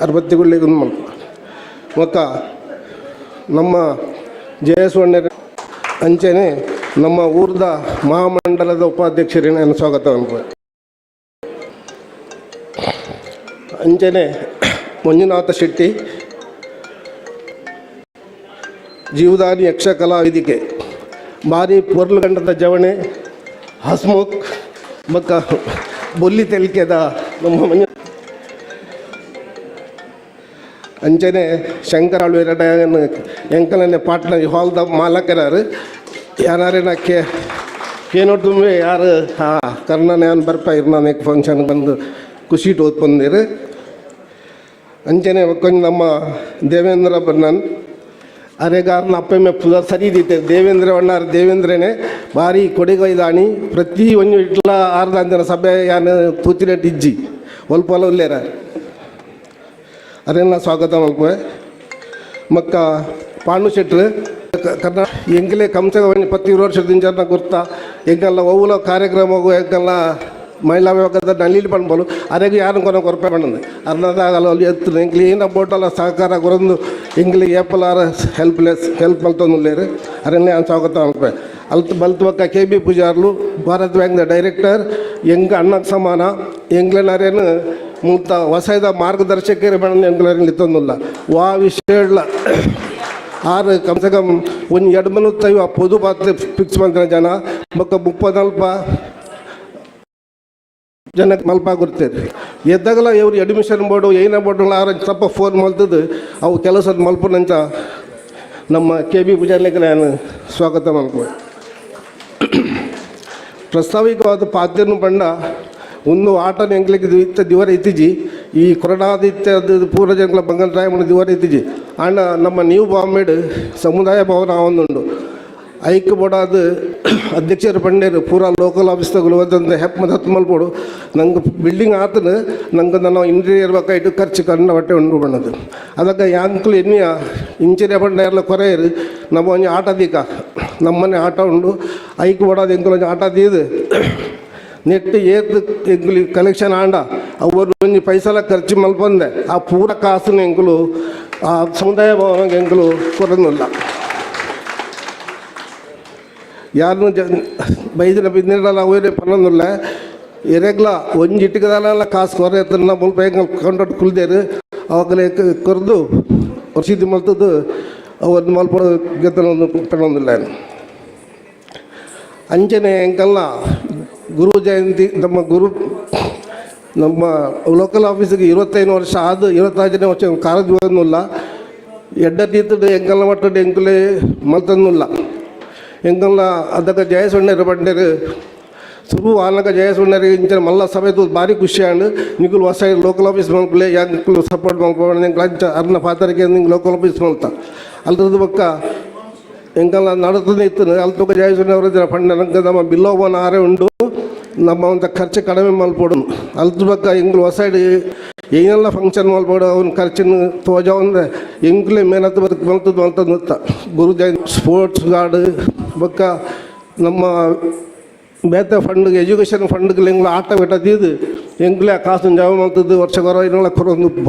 ಅರ್ಬತ್ತಿಗುಳ್ಳಿಗೆ ಮಲ್ಪ. ಮತ್ತು ನಮ್ಮ ಜೆ ಎಸ್ ವಣ್ಣೆರ್, ಅಂಚನೆ ನಮ್ಮ ಊರ್ದ ಮಹಾಮಂಡಲದ ಉಪಾಧ್ಯಕ್ಷರಿಗೆ ನಾನು ಸ್ವಾಗತ ಮಲ್ಪುವೆ. ಅಂಚನೆ ಮಂಜುನಾಥ ಶೆಟ್ಟಿ, ಜೀವದಾನಿ ಯಕ್ಷಕಲಾ ವೇದಿಕೆ, ಬಾರಿ ಪೊರ್ಲು ಗಂಡದ ಜವಣೆ, ಹಸ್ಮುಖ್ ಬೊಕ್ಕ ಬೊಲ್ಲಿ ತೆಲಿಕೆದ ನಮ್ಮ ಮಂಜು. ಅಂಚನೆ ಶಂಕರ ಆಳ್ವೆರಡ ಎಂಕಲನೆ ಪಾಟ್ನ ಹಾಲ್ದ ಮಾಲಕರಾರು ಯಾನಾರೇನ ಕೆ ಕೇನೊಟ್ಟುಂಬೆ ಯಾರು ಹಾಂ ಕರ್ಣನ ಯಾನ್ ಬರ್ಪ ಇರ್ನಾನ ಫಂಕ್ಷನ್ ಬಂದು ಖುಷಿಟ್ ಓದ್ಪಂದಿರು. ಅಂಚನೆ ಕೊಂಚ ನಮ್ಮ ದೇವೇಂದ್ರ ಬನ್ನನ್ ಅರೆಗಾರನ ಅಪ್ಪೆಮ್ಮೆ ಪುದರ್ ಸರಿ ದೀತೆರ್. ದೇವೇಂದ್ರ ವಣ್ಣಾರ್, ದೇವೇಂದ್ರನೇ ಬಾರಿ ಕೊಡಿಗೊಯ್ದಾಣಿ. ಪ್ರತಿ ಒಂಜಿ ಇಟ್ಲ ಆರ್ದಾಂಜನ ಸಭೆ ಯಾನ್ ತೂತಿನೆಟ್ ಇಜ್ಜಿ, ಒಲ್ಪಲ ಉಲ್ಲೇರ. ಅರೆನ ಸ್ವಾಗತ ಮಲ್ಪುವೆ. ಮಕ್ಕ ಪಾಂಡು ಶೆಟ್ರು ಕರ್ನಾ ಎಂಕಲೆ ಕಮ್ಸೆ ಒಂಜಿ 10-20 ವರ್ಷ ಗುರ್ತ. ಎಂಕಲ್ಲ ಒವ್ಲ ಕಾರ್ಯಕ್ರಮಗು ಎಂಕಲ್ಲ ಮಹಿಳಾ ವಿಭಾಗದ ನಲ್ಲಿಲಿ ಪನ್ಪೊಲು. ಅರೆಗ್ ಯಾರು ಕೊನ ಕೊರ್ಪೆ ಪಂಡಂದು ಅರ್ನದಾಗಲ ಅಲ್ಲಿ ಎತ್ತು ಎಂಕ್ಲೆ ಏನ ಬೋಟಲ ಸಹಕಾರ ಕೊರೊಂದು ಎಂಕ್ಲೆ ಏಪಲಾರ ಹೆಲ್ಪ್ಲೆಸ್ ಹೆಲ್ಪ್ ಮಲ್ತೊಂದುಲ್ಲೆರ್. ಅರೆನ್ ಯಾನ್ ಸ್ವಾಗತ ಮಲ್ಪುವೆ. ಅಲ್ತ್ ಬಲ್ತ್ ಬೊಕ್ಕ ಕೆ ಬಿ ಪೂಜಾರ್ಲು, ಭಾರತ್ ಬ್ಯಾಂಕ್ದ ಡೈರೆಕ್ಟರ್, ಎಂಕ್ ಅಣ್ಣಗ್ ಸಮಾನ. ಎಂಕ್ಲೆನ ಅರೇನು ಮೂತ ವಸೈದ ಮಾರ್ಗದರ್ಶಕರು ಪಂಡ ಎಂಕ್ಲೆನ್ ಲಿತ್ತೊಂದುಲ್ಲ. ವಾ ವಿಷಯಡ್ಲ ಆರು ಕಮ್ಸೆ ಕಮ್ ಒಂಜಿ ಎಡ್ ಮನುತ್ತೈವ ಪೊದು ಪಾತ್ರೆ ಫಿಕ್ಸ್ ಮಲ್ತಿನ ಜನ ಬೊಕ್ಕ 30 ನಲ್ಪ ಜನ ಮಲ್ಪ ಗುರ್ತೇರು. ಎದ್ದಾಗಲ ಇವ್ರು ಅಡ್ಮಿಷನ್ ಬೋರ್ಡು ಏನ ಬೋರ್ಡು ಆರ ತಪ್ಪ ಫೋನ್ ಮಲ್ತದ್ದು ಅವು ಕೆಲಸದ ಮಲ್ಪುನಂಚ ನಮ್ಮ ಕೆ ಬಿ ಪೂಜಾರ್ಲಿಗೆ ನಾನು ಸ್ವಾಗತ ಮಲ್ಪುವೆ. ಪ್ರಾಸ್ತಾವಿಕವಾದ ಪಾತ್ಯನು ಪಂಡ ಒಂದು ಆಟನ ಎಂಕ್ಲೆಗ್ ಇತ್ತ ದಿವರ ಇತ್ತಿಜಿ. ಈ ಕೊರೋನಾದ ಇತ್ತೆ ಅದು ಪೂರ ಜನಗಳ ಬಂಗಲ್ ಟ್ರೈ ದಿವರ ಇತ್ತಿಜಿ. ಆಂಡ ನಮ್ಮ ನ್ಯೂ ಬಾಂಬೆಡ್ ಸಮುದಾಯ ಭವನ ಒಂದುಂಡು. ಐಕ್ ಬೋಡಾದ್ ಅಧ್ಯಕ್ಷರು ಪಂಡೇರು ಪೂರ ಲೋಕಲ್ ಆಫೀಸ್ ತಗುಲು ಒಂದೊಂದು ಹೆಪ್ ಹತ್ತು ಮಲ್ಪೊಡು. ನಂಗೆ ಬಿಲ್ಡಿಂಗ್ ಆತನ ನಂಗೆ ನನ್ನ ಇಂಟೀರಿಯರ್ ಇಟ್ಟು ಖರ್ಚು ಕಣ್ಣ ಬಟ್ಟೆ ಉಂಡು ಬಣ್ಣದು. ಅದಕ್ಕೆ ಯಾಂಕ್ಲು ಎನ್ನಿಯ ಇಂಚಿನ ಪಂಡ ಎಲ್ಲ ಕೊರೆಯರು. ನಮ್ಮ ಒಂಜಿ ಆಟ ದೀಕ ನಮ್ಮನೆ ಆಟ ಉಂಡು. ಐಕ್ ಬೋಡಾದ ಎಂಕುಲು ಒಂಜಿ ಆಟ ದೀದು ನೆಟ್ ಏತ್ ಎಂಕುಲು ಕಲೆಕ್ಷನ್ ಆಂಡ ಅವ್ರು ಒಂಜಿ ಪೈಸಲ ಖರ್ಚು ಮಲ್ಪಂದೆ ಆ ಪೂರ ಕಾಸುನು ಎಂಕುಲು ಆ ಸಮುದಾಯ ಭವನಗೆ ಎಂಕುಲು ಕೊರೊಂದುಲ್ಲ. ಯಾರನ್ನು ಜ ಬೈದಿನ ಬಿಂದಿರಲ್ಲ ಒಯ್ರೆ ಪನ್ನೊಂದುಲ್ಲ. ಎರೆಗ್ಲ ಒಂಜಿ ಇಟ್ಟಿಗದಾಲ ಕಾಸು ಕೊರೆ ಎತ್ತನ್ನ ಮುಲ್ಪ ಎಂಕಲ್ ಕಂಡೋಟ್ ಕುಲ್ದೇರು. ಅವಾಗಲೇ ಕೊರ್ದು ರಸೀದಿ ಮಲ್ತದ್ದು ಅವನ್ನ ಮಲ್ಪ ಗೆತ್ತನೊಂದು ಪನ್ನೊಂದುಲ್ಲ. ಅಂಚನೆ ಎಂಕಲ್ನ ಗುರು ಜಯಂತಿ, ನಮ್ಮ ಗುರು ನಮ್ಮ ಲೋಕಲ್ ಆಫೀಸಿಗೆ 25 ವರ್ಷ ಆದ 25ನೇ ವರ್ಷ ಕಾರದಿವನ್ನುಲ್ಲ. ಎಡ್ಡ ತೀತಡು ಎಂಕಲ್ನ ಮಟ್ಟಡ್ ಎಂಕುಲೆ ಮಲ್ತನ್ನುಲ್ಲ. ಎಂಕಲ್ನ ಅದಕ್ಕೆ ಜಯಸೊಣ್ಣರು ಪಂಡೆರ್ ಸುರು ಆನಗ ಜಯಸೊಣ್ಣರು ಇಂಚಿನ ಮಲ್ಲ ಸಭೆ ತೂದು ಭಾರಿ ಖುಷಿ ಆಂಡ್. ನಿಕುಲು ಹೊಸ ಲೋಕಲ್ ಆಫೀಸ್ ಮಲ್ಪುಲೆ, ಎಂಕುಲು ಸಪೋರ್ಟ್ ಮಲ್ಪೊಡು, ಎಂಕ್ಲು ಅಂಚ ಅರ್ನ ಪಾತರಿಕೆ ನಿಂಗೆ ಲೋಕಲ್ ಆಫೀಸ್ ಮಲ್ತ. ಅಲ್ತದ ಬೊಕ್ಕ ಎಂಕಲ್ನ ನಡತದೆ ಇತ್ತು. ಅಲ್ತೊಕ ಜಯಸೊಣ್ಣವರು ಪಂಡ ನಂಗೆ ನಮ್ಮ ಬಿಲ್ಲೋಬನ ಆರೆ ಉಂಡು, ನಮ್ಮ ಒಂದು ಖರ್ಚು ಕಡಿಮೆ ಮಲ್ಪೊಡು. ಅಲ್ತ ಬೊಕ್ಕ ಎಂಕುಲು ಹೊಸೈಡ್ ಏನೆಲ್ಲ ಫಂಕ್ಷನ್ ಮಲ್ಪೊಡು, ಅವನ ಖರ್ಚಿನ ತೋಜಾವಂದೆ ಎಂಕ್ಲೆ ಮೇನತ್ ಬದುಕು ಮಲ್ತದ್ದು ಮಲ್ತದ್ದು. ಗುರು ಜಯಂತಿ ಸ್ಪೋರ್ಟ್ಸ್ ಗಾರ್ಡ್ ಬೊಕ್ಕ ನಮ್ಮ ಬೇತೆ ಫಂಡ್, ಎಜುಕೇಷನ್ ಫಂಡ್ಗೆ ಎಂಗ್ಲ ಆಟ ಬೇಟ ದೀದು ಎಂಕ್ಲೆ ಆ ಕಾಸು ಜಾವ ಮಲ್ತದ್ದು ವರ್ಷ ಕೊರ ಇನ್ನೊಳ ಕೊರೊಂದು ಉಪ್ಪ.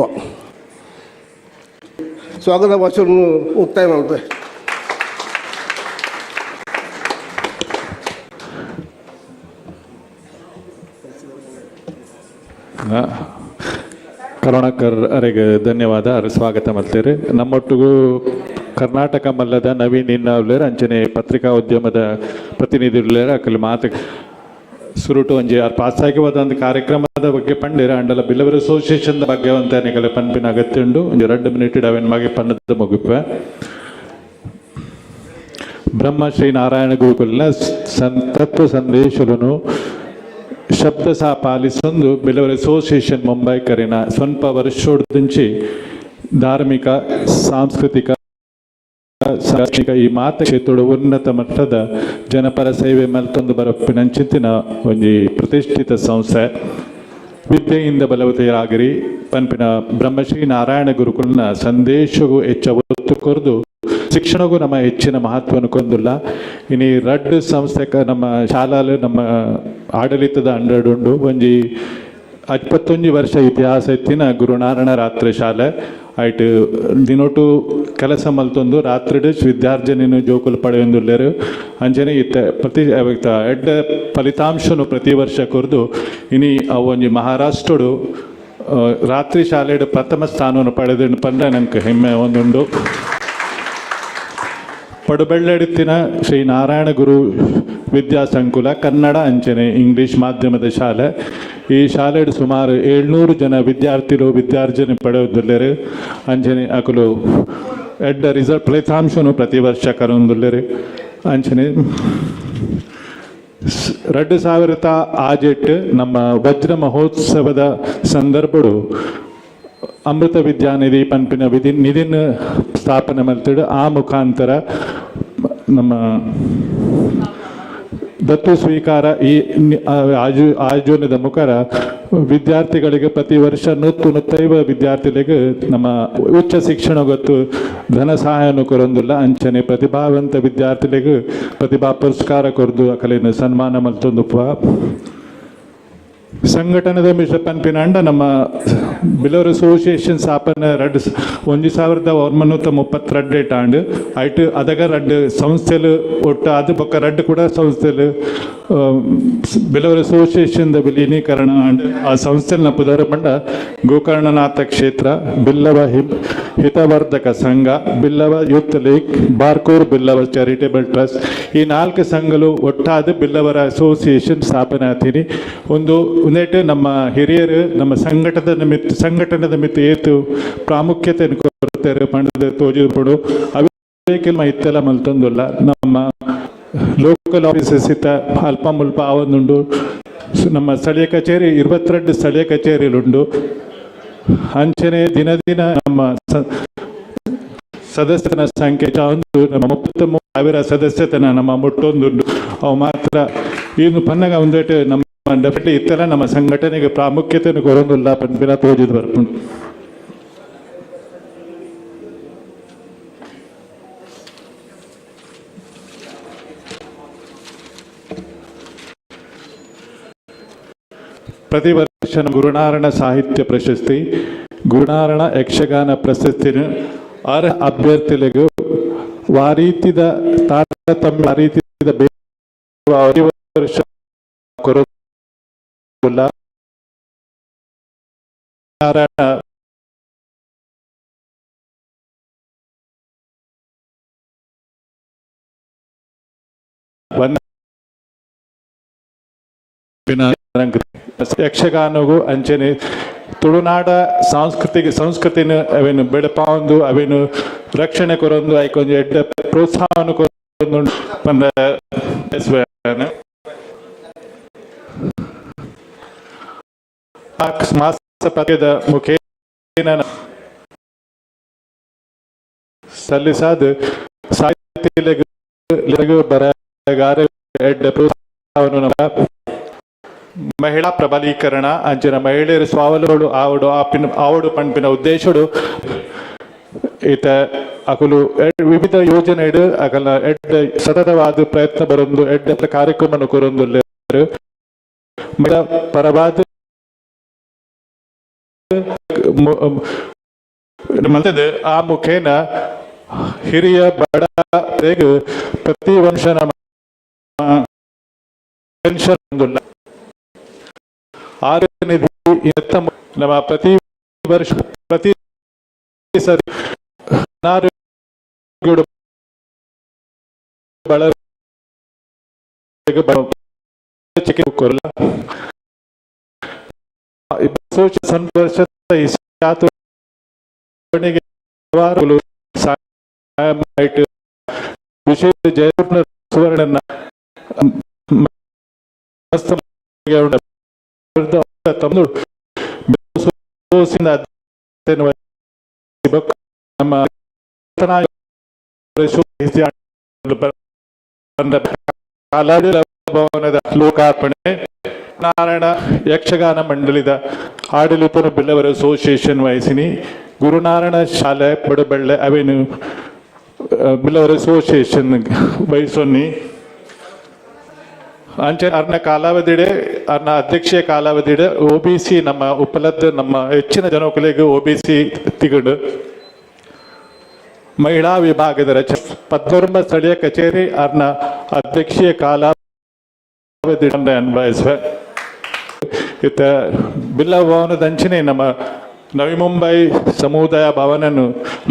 ಸ್ವಾಗತ ಭಾಷಣ ಮುಕ್ತಾಯ ಮಲ್ಪೆ. ಕರುಣಾಕರ್ ಅರೆಗೆ ಧನ್ಯವಾದ. ಅರೆ ಸ್ವಾಗತ ಮಲ್ತೇರಿ. ನಮ್ಮೊಟ್ಟಿಗೂ ಕರ್ನಾಟಕ ಮಲ್ಲದ ನವೀನ್ ಇನ್ನಾವ್ಲೇರ್, ಅಂಚನೆ ಪತ್ರಿಕಾ ಉದ್ಯಮದ ಪ್ರತಿನಿಧಿಲೇರ್. ಅಕಲ್ ಮಾತು ಸುರುಟು ಒಂಜಿ ಆರ್ ಪಾಸಾಗಿವಾದ ಒಂದು ಕಾರ್ಯಕ್ರಮದ ಬಗ್ಗೆ ಪಂಡೇರ. ಅಂಡಲ ಬಿಲ್ಲವರ್ ಅಸೋಸಿಯೇಷನ್ ಬಗ್ಗೆ ಅಂತ ನಿಗಲೆ ಪನ್ಪಿನ ಅಗತ್ಯ ಉಂಡು. ಒಂಜಿ 2 ಮಿನಿಟ್ ಅವೆನ್ ಮಗೆ ಪನ್ನದ ಮುಗಿಪೆ. ಬ್ರಹ್ಮಶ್ರೀ ನಾರಾಯಣ ಗುರುಕುಲ್ನ ತತ್ವ ಸಂದೇಶలను ಶಬ್ದಸಹ ಪಾಲಿಸೊಂದು ಬಿಲ್ಲವರ ಅಸೋಸಿಯೇಷನ್ ಮುಂಬೈ ಕರಿನ ಸ್ವಲ್ಪ ವರ್ಷೋಡ್ದಿಂಚಿ ಧಾರ್ಮಿಕ, ಸಾಂಸ್ಕೃತಿಕ, ಸಾಕ್ಷಿಕ ಈ ಮಾತ ಕ್ಷೇತ್ರೋಡು ಉನ್ನತ ಮಟ್ಟದ ಜನಪರ ಸೇವೆ ಮಲ್ತೊಂದು ಬರಪ್ಪಿನಂಚಿತ್ತಿನ ಒಂಜಿ ಪ್ರತಿಷ್ಠಿತ ಸಂಸ್ಥೆ. ವಿದ್ಯೆಯಿಂದ ಬಲವತೆಯಾಗಿರಿ ಪನ್ಪಿನ ಬ್ರಹ್ಮಶ್ರೀ ನಾರಾಯಣ ಗುರುಕುಲ್ನ ಸಂದೇಶಗೂ ಹೆಚ್ಚ ಒತ್ತು ಕೊರ್ದು ಶಿಕ್ಷಣಗೂ ನಮ್ಮ ಹೆಚ್ಚಿನ ಮಹತ್ವವನ್ನು ಕೊಂದುಲ್ಲ. ಇನಿ ರಡ್ಡ್ ಸಂಸ್ಥೆ ನಮ್ಮ ಶಾಲಾಲು ನಮ್ಮ ಆಡಳಿತದ ಅಂಡರ್ಡುಂಡು. ಒಂಜಿ 21 ವರ್ಷ ಇತಿಹಾಸ ಇತ್ತಿನ ಗುರುನಾರಾಯಣ ರಾತ್ರಿ ಶಾಲೆ. ಐಟ್ ದಿನೊಟು ಕೆಲಸ ಮಲ್ತೊಂದು ರಾತ್ರಿಡ್ ವಿದ್ಯಾರ್ಜನೆನು ಜೋಕುಲು ಪಡೆಯೊಂದುಲ್ಲೆರ್. ಅಂಚನೆ ಇತ್ತೆ ಪ್ರತಿ ಎಡ್ಡೆ ಫಲಿತಾಂಶನು ಪ್ರತಿ ವರ್ಷ ಕೊರ್ದು ಇನಿ ಅವು ಒಂಜಿ ಮಹಾರಾಷ್ಟ್ರಡು ರಾತ್ರಿ ಶಾಲೆಡ್ ಪ್ರಥಮ ಸ್ಥಾನವನ್ನು ಪಡೆದು ಪಂಡ ನಂಗೆ ಹೆಮ್ಮೆ ಒಂದುಂಡು. ಪಡುಬೆಳ್ಳಡಿತ್ತಿನ ಶ್ರೀ ನಾರಾಯಣ ಗುರು ವಿದ್ಯಾ ಸಂಕುಲ ಕನ್ನಡ ಅಂಚನೆ ಇಂಗ್ಲಿಷ್ ಮಾಧ್ಯಮದ ಶಾಲೆ. ಈ ಶಾಲೆಡ್ ಸುಮಾರು 700 ಜನ ವಿದ್ಯಾರ್ಥಿಲು ವಿದ್ಯಾರ್ಜನೆ ಪಡೆಯುವುದಿಲ್ಲರು. ಅಂಚನೆ ಅಕುಲು ಎಡ್ಡ ರಿಸಲ್ಟ್ ಫಲಿತಾಂಶನು ಪ್ರತಿ ವರ್ಷ ಕರೊಂದುಲ್ಲೆರ್. ಅಂಚನೆ 2006ಟ್ ನಮ್ಮ ವಜ್ರ ಮಹೋತ್ಸವದ ಸಂದರ್ಭಡು ಅಮೃತ ವಿದ್ಯಾನಿಧಿ ಪನ್ಪಿನ ವಿಧಿ ನಿಧಿನ ಸ್ಥಾಪನೆ ಮಲ್ತಿಡು ಆ ಮುಖಾಂತರ ನಮ್ಮ ದತ್ತು ಸ್ವೀಕಾರ ಈ ಆಯೋಜನದ ಮುಖಾರ ವಿದ್ಯಾರ್ಥಿಗಳಿಗೆ ಪ್ರತಿ ವರ್ಷ 150 ವಿದ್ಯಾರ್ಥಿಗಳಿಗೆ ನಮ್ಮ ಉಚ್ಚ ಶಿಕ್ಷಣ ಗೊತ್ತು ಧನ ಸಹಾಯವನ್ನು ಕೊರೊಂದುಲ್ಲ. ಅಂಚನೆ ಪ್ರತಿಭಾವಂತ ವಿದ್ಯಾರ್ಥಿಗಳಿಗೆ ಪ್ರತಿಭಾ ಪುರಸ್ಕಾರ ಕೊರ್ದು ಅಕಲಿನ ಸನ್ಮಾನ ಮಲ್ತೊಂದುಪ್ಪ. ಸಂಘಟನೆದ ಮಿಶ್ರ ಪನ್ಪಿನಾಂಡ ನಮ್ಮ ಬಿಲ್ಲವರ್ ಅಸೋಸಿಯೇಷನ್ ಸ್ಥಾಪನೆ ರಡ್ಡ್ 1932 ಆಂಡ್. ಐಟ್ ಅದಗ ರಡ್ಡ್ ಸಂಸ್ಥೆಲು ಒಟ್ಟು ಅದು ಬೊಕ್ಕ ರಡ್ಡ್ ಕೂಡ ಸಂಸ್ಥೆಲು ಬಿಲ್ಲವರ್ ಅಸೋಸಿಯೇಷನ್ the ವಿಲೀನೀಕರಣ ಆಂಡ್. ಆ ಸಂಸ್ಥೆನ ಪುದರ್ ಪಂಡ ಗೋಕರ್ಣನಾಥ ಕ್ಷೇತ್ರ ಬಿಲ್ಲವ ಹಿತವರ್ಧಕ ಸಂಘ, Billava youth league, Barkur Billava charitable trust. ಈ ನಾಲ್ಕು ಸಂಘಲು ಒಟ್ಟಾದ ಬಿಲ್ಲವರ ಅಸೋಸಿಯೇಷನ್ ಸ್ಥಾಪನೆ ಆತೀನಿ. ಒಂದು ಒಂದೇಟು ನಮ್ಮ ಹಿರಿಯರು ನಮ್ಮ ಸಂಘಟದ ನಿಮಿತ್ತ ಸಂಘಟನೆದ ಮಿತ್ತ ಏತು ಪ್ರಾಮುಖ್ಯತೆಯನ್ನು ಕೊಡ್ತಾರೆ ಪಂಡದ ತೋಜಿಪಡು. ಅವೇ ಕೆಲವು ಇತ್ತೆಲ್ಲ ಮಲ್ತೊಂದುಲ್ಲ. ನಮ್ಮ ಲೋಕಲ್ ಆಫೀಸಸ್ ಇತ್ತ ಅಲ್ಪ ಮುಲ್ಪ ಆವೊಂದುಂಡು. ನಮ್ಮ ಸ್ಥಳೀಯ ಕಚೇರಿ 22 ಸ್ಥಳೀಯ ಕಚೇರಿಲುಂಡು. ಅಂಚನೆ ದಿನ ದಿನ ನಮ್ಮ ಸದಸ್ಯನ ಸಂಖ್ಯೆ ಒಂದು ನಮ್ಮ 33,000 ಸದಸ್ಯತನ ನಮ್ಮ ಮುಟ್ಟೊಂದುಂಡು. ಅವು ಮಾತ್ರ ಇನ್ನು ಪನ್ನಗ ಒಂದೇಟು ನಮ್ಮ ಡೆಫಿನೆಟ್ಲಿ ಇತ್ತೆಲ್ಲ ನಮ್ಮ ಸಂಘಟನೆಗೆ ಪ್ರಾಮುಖ್ಯತೆಯನ್ನು ಕೊರೊಂದುಲ್ಲ ಪನ್ಪಿನ ತೋಜಿದ್ ಬರ್ಪುಂಡು. ಪ್ರತಿ ವರ್ಷ ನಮ್ಮ ಗುರುನಾರಾಯಣ ಸಾಹಿತ್ಯ ಪ್ರಶಸ್ತಿ, ಗುರುನಾರಾಯಣ ಯಕ್ಷಗಾನ ಪ್ರಶಸ್ತಿನ ಅರ್ಹ ಅಭ್ಯರ್ಥಿಗಳಿಗೂ ವಾರೀತಿದ ತಾರತಮ್ಯ ಆ ರೀತಿದ ಪ್ರತಿ ವರ್ಷ ಕೊರೊಂದುಲ್ಲ. ನಾರಾಯಣ ಯಕ್ಷಗಾನಗೂ ಅಂಚನೆ ತುಳುನಾಡ ಸಾಂಸ್ಕೃತಿಕ ಸಂಸ್ಕೃತಿನ ಅವೇನು ಬೆಳಪಾವೊಂದು, ಅವೇನು ರಕ್ಷಣೆ ಕೊರೊಂದು, ಐಕೊಂಜಿ ಎಡ್ಡೆ ಪ್ರೋತ್ಸಾಹವನ್ನು ಕೊರೊಂದು ಪಂಡ ಮಾಸ ಪತ್ರಿಕೆದ ಮುಖೇನ ಸಲ್ಲಿಸಾದ ಸಾಹಿತ್ಯ ಬರಗಾರ ಎಡ್ಡೆ ಪ್ರೋತ್ಸಾಹವನ್ನು ನಮ್ಮ ಮಹಿಳಾ ಪ್ರಬಲೀಕರಣ ಅಂಚಿನ ಮಹಿಳೆಯರು ಸ್ವಾವಲಂಬಿಗಳು ಆವಡು ಆಪಿನ ಆವಡು ಪನ್ಪಿನ ಉದ್ದೇಶಡು ಈತ ಅಕುಲು ವಿವಿಧ ಯೋಜನೆ ಅಕಲ್ನ ಎಡ್ಡೆ ಸತತವಾದ ಪ್ರಯತ್ನ ಬರೊಂದು ಎಡ್ಡೆ ಕಾರ್ಯಕ್ರಮ ಕೊರೊಂದುಲ್ಲೆರ್. ಮಹಿಳಾ ಪರವಾದ ಮಲ್ತದ್ ಆ ಮುಖೇನ ಹಿರಿಯ ಬಡ ಪ್ರತಿ ವರ್ಷ ನಮ್ಮ ಪೆನ್ಷನ್ ಒಂದುಲ್ಲ. ಆರೋಗ್ಯ ನಿಧಿ ಇತ್ತ ನಮ್ಮ ಪ್ರತಿ ವರ್ಷ ಪ್ರತಿ ಸರಿ ಅನಾರೋಗ್ಯಡು ಬಡವರಿಗೆ ಚಿಕಿತ್ಸೆ ಕೊರಲ. ವರ್ಷದ ಈ ಚಾತುರ್ಣಿಗೆ ಹಲವಾರು ಸಹಾಯ ವಿಶೇಷ ಜಯಪೂರ್ಣ ಸುವರ್ಣ ಮಸ್ತ್ ತಂದು ನಮ್ಮ ಭವನದ ಲೋಕಾರ್ಪಣೆ. ನಾರಾಯಣ ಯಕ್ಷಗಾನ ಮಂಡಳಿದ ಆಡಳಿತ ಬಿಲ್ಲವರ ಅಸೋಸಿಯೇಷನ್ ವಹಿಸಿನಿ ಗುರುನಾರಾಯಣ ಶಾಲೆ ಬಡಬೆಳ್ಳೆ ಅವೆನ್ಯೂ ಬಿಲ್ಲವರ ಅಸೋಸಿಯೇಷನ್ ವಹಿಸೊನ್ನಿ. ಅಂಚೆ ಅರ್ನ ಕಾಲಾವಧಿಡೆ, ಅರ್ನ ಅಧ್ಯಕ್ಷೀಯ ಕಾಲಾವಧಿಡೆ ಒಬಿಸಿ ನಮ್ಮ ಉಪಲಬ್ಧ, ನಮ್ಮ ಹೆಚ್ಚಿನ ಜನಕುಲೆಗೆ ಒಬಿಸಿ ತಿಗಡು. ಮಹಿಳಾ ವಿಭಾಗದ ರಚ ಪದ್ಮರ್ಮ ಸ್ಥಳೀಯ ಕಚೇರಿ ಅರ್ನ ಅಧ್ಯಕ್ಷೀಯ ಕಾಲಾವಧಿ ಅನ್ವಯಿಸುವ. ಇತ್ತ ಬಿಲ್ಲ ಭವನದಂಚಿನೆ ನಮ್ಮ ನವಿ ಮುಂಬೈ ಸಮುದಾಯ ಭವನನು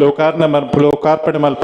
ಲೋಕಾರ್ಪಣೆ ಲೋಕಾರ್ಪಣೆ ಮಲ್ಪ.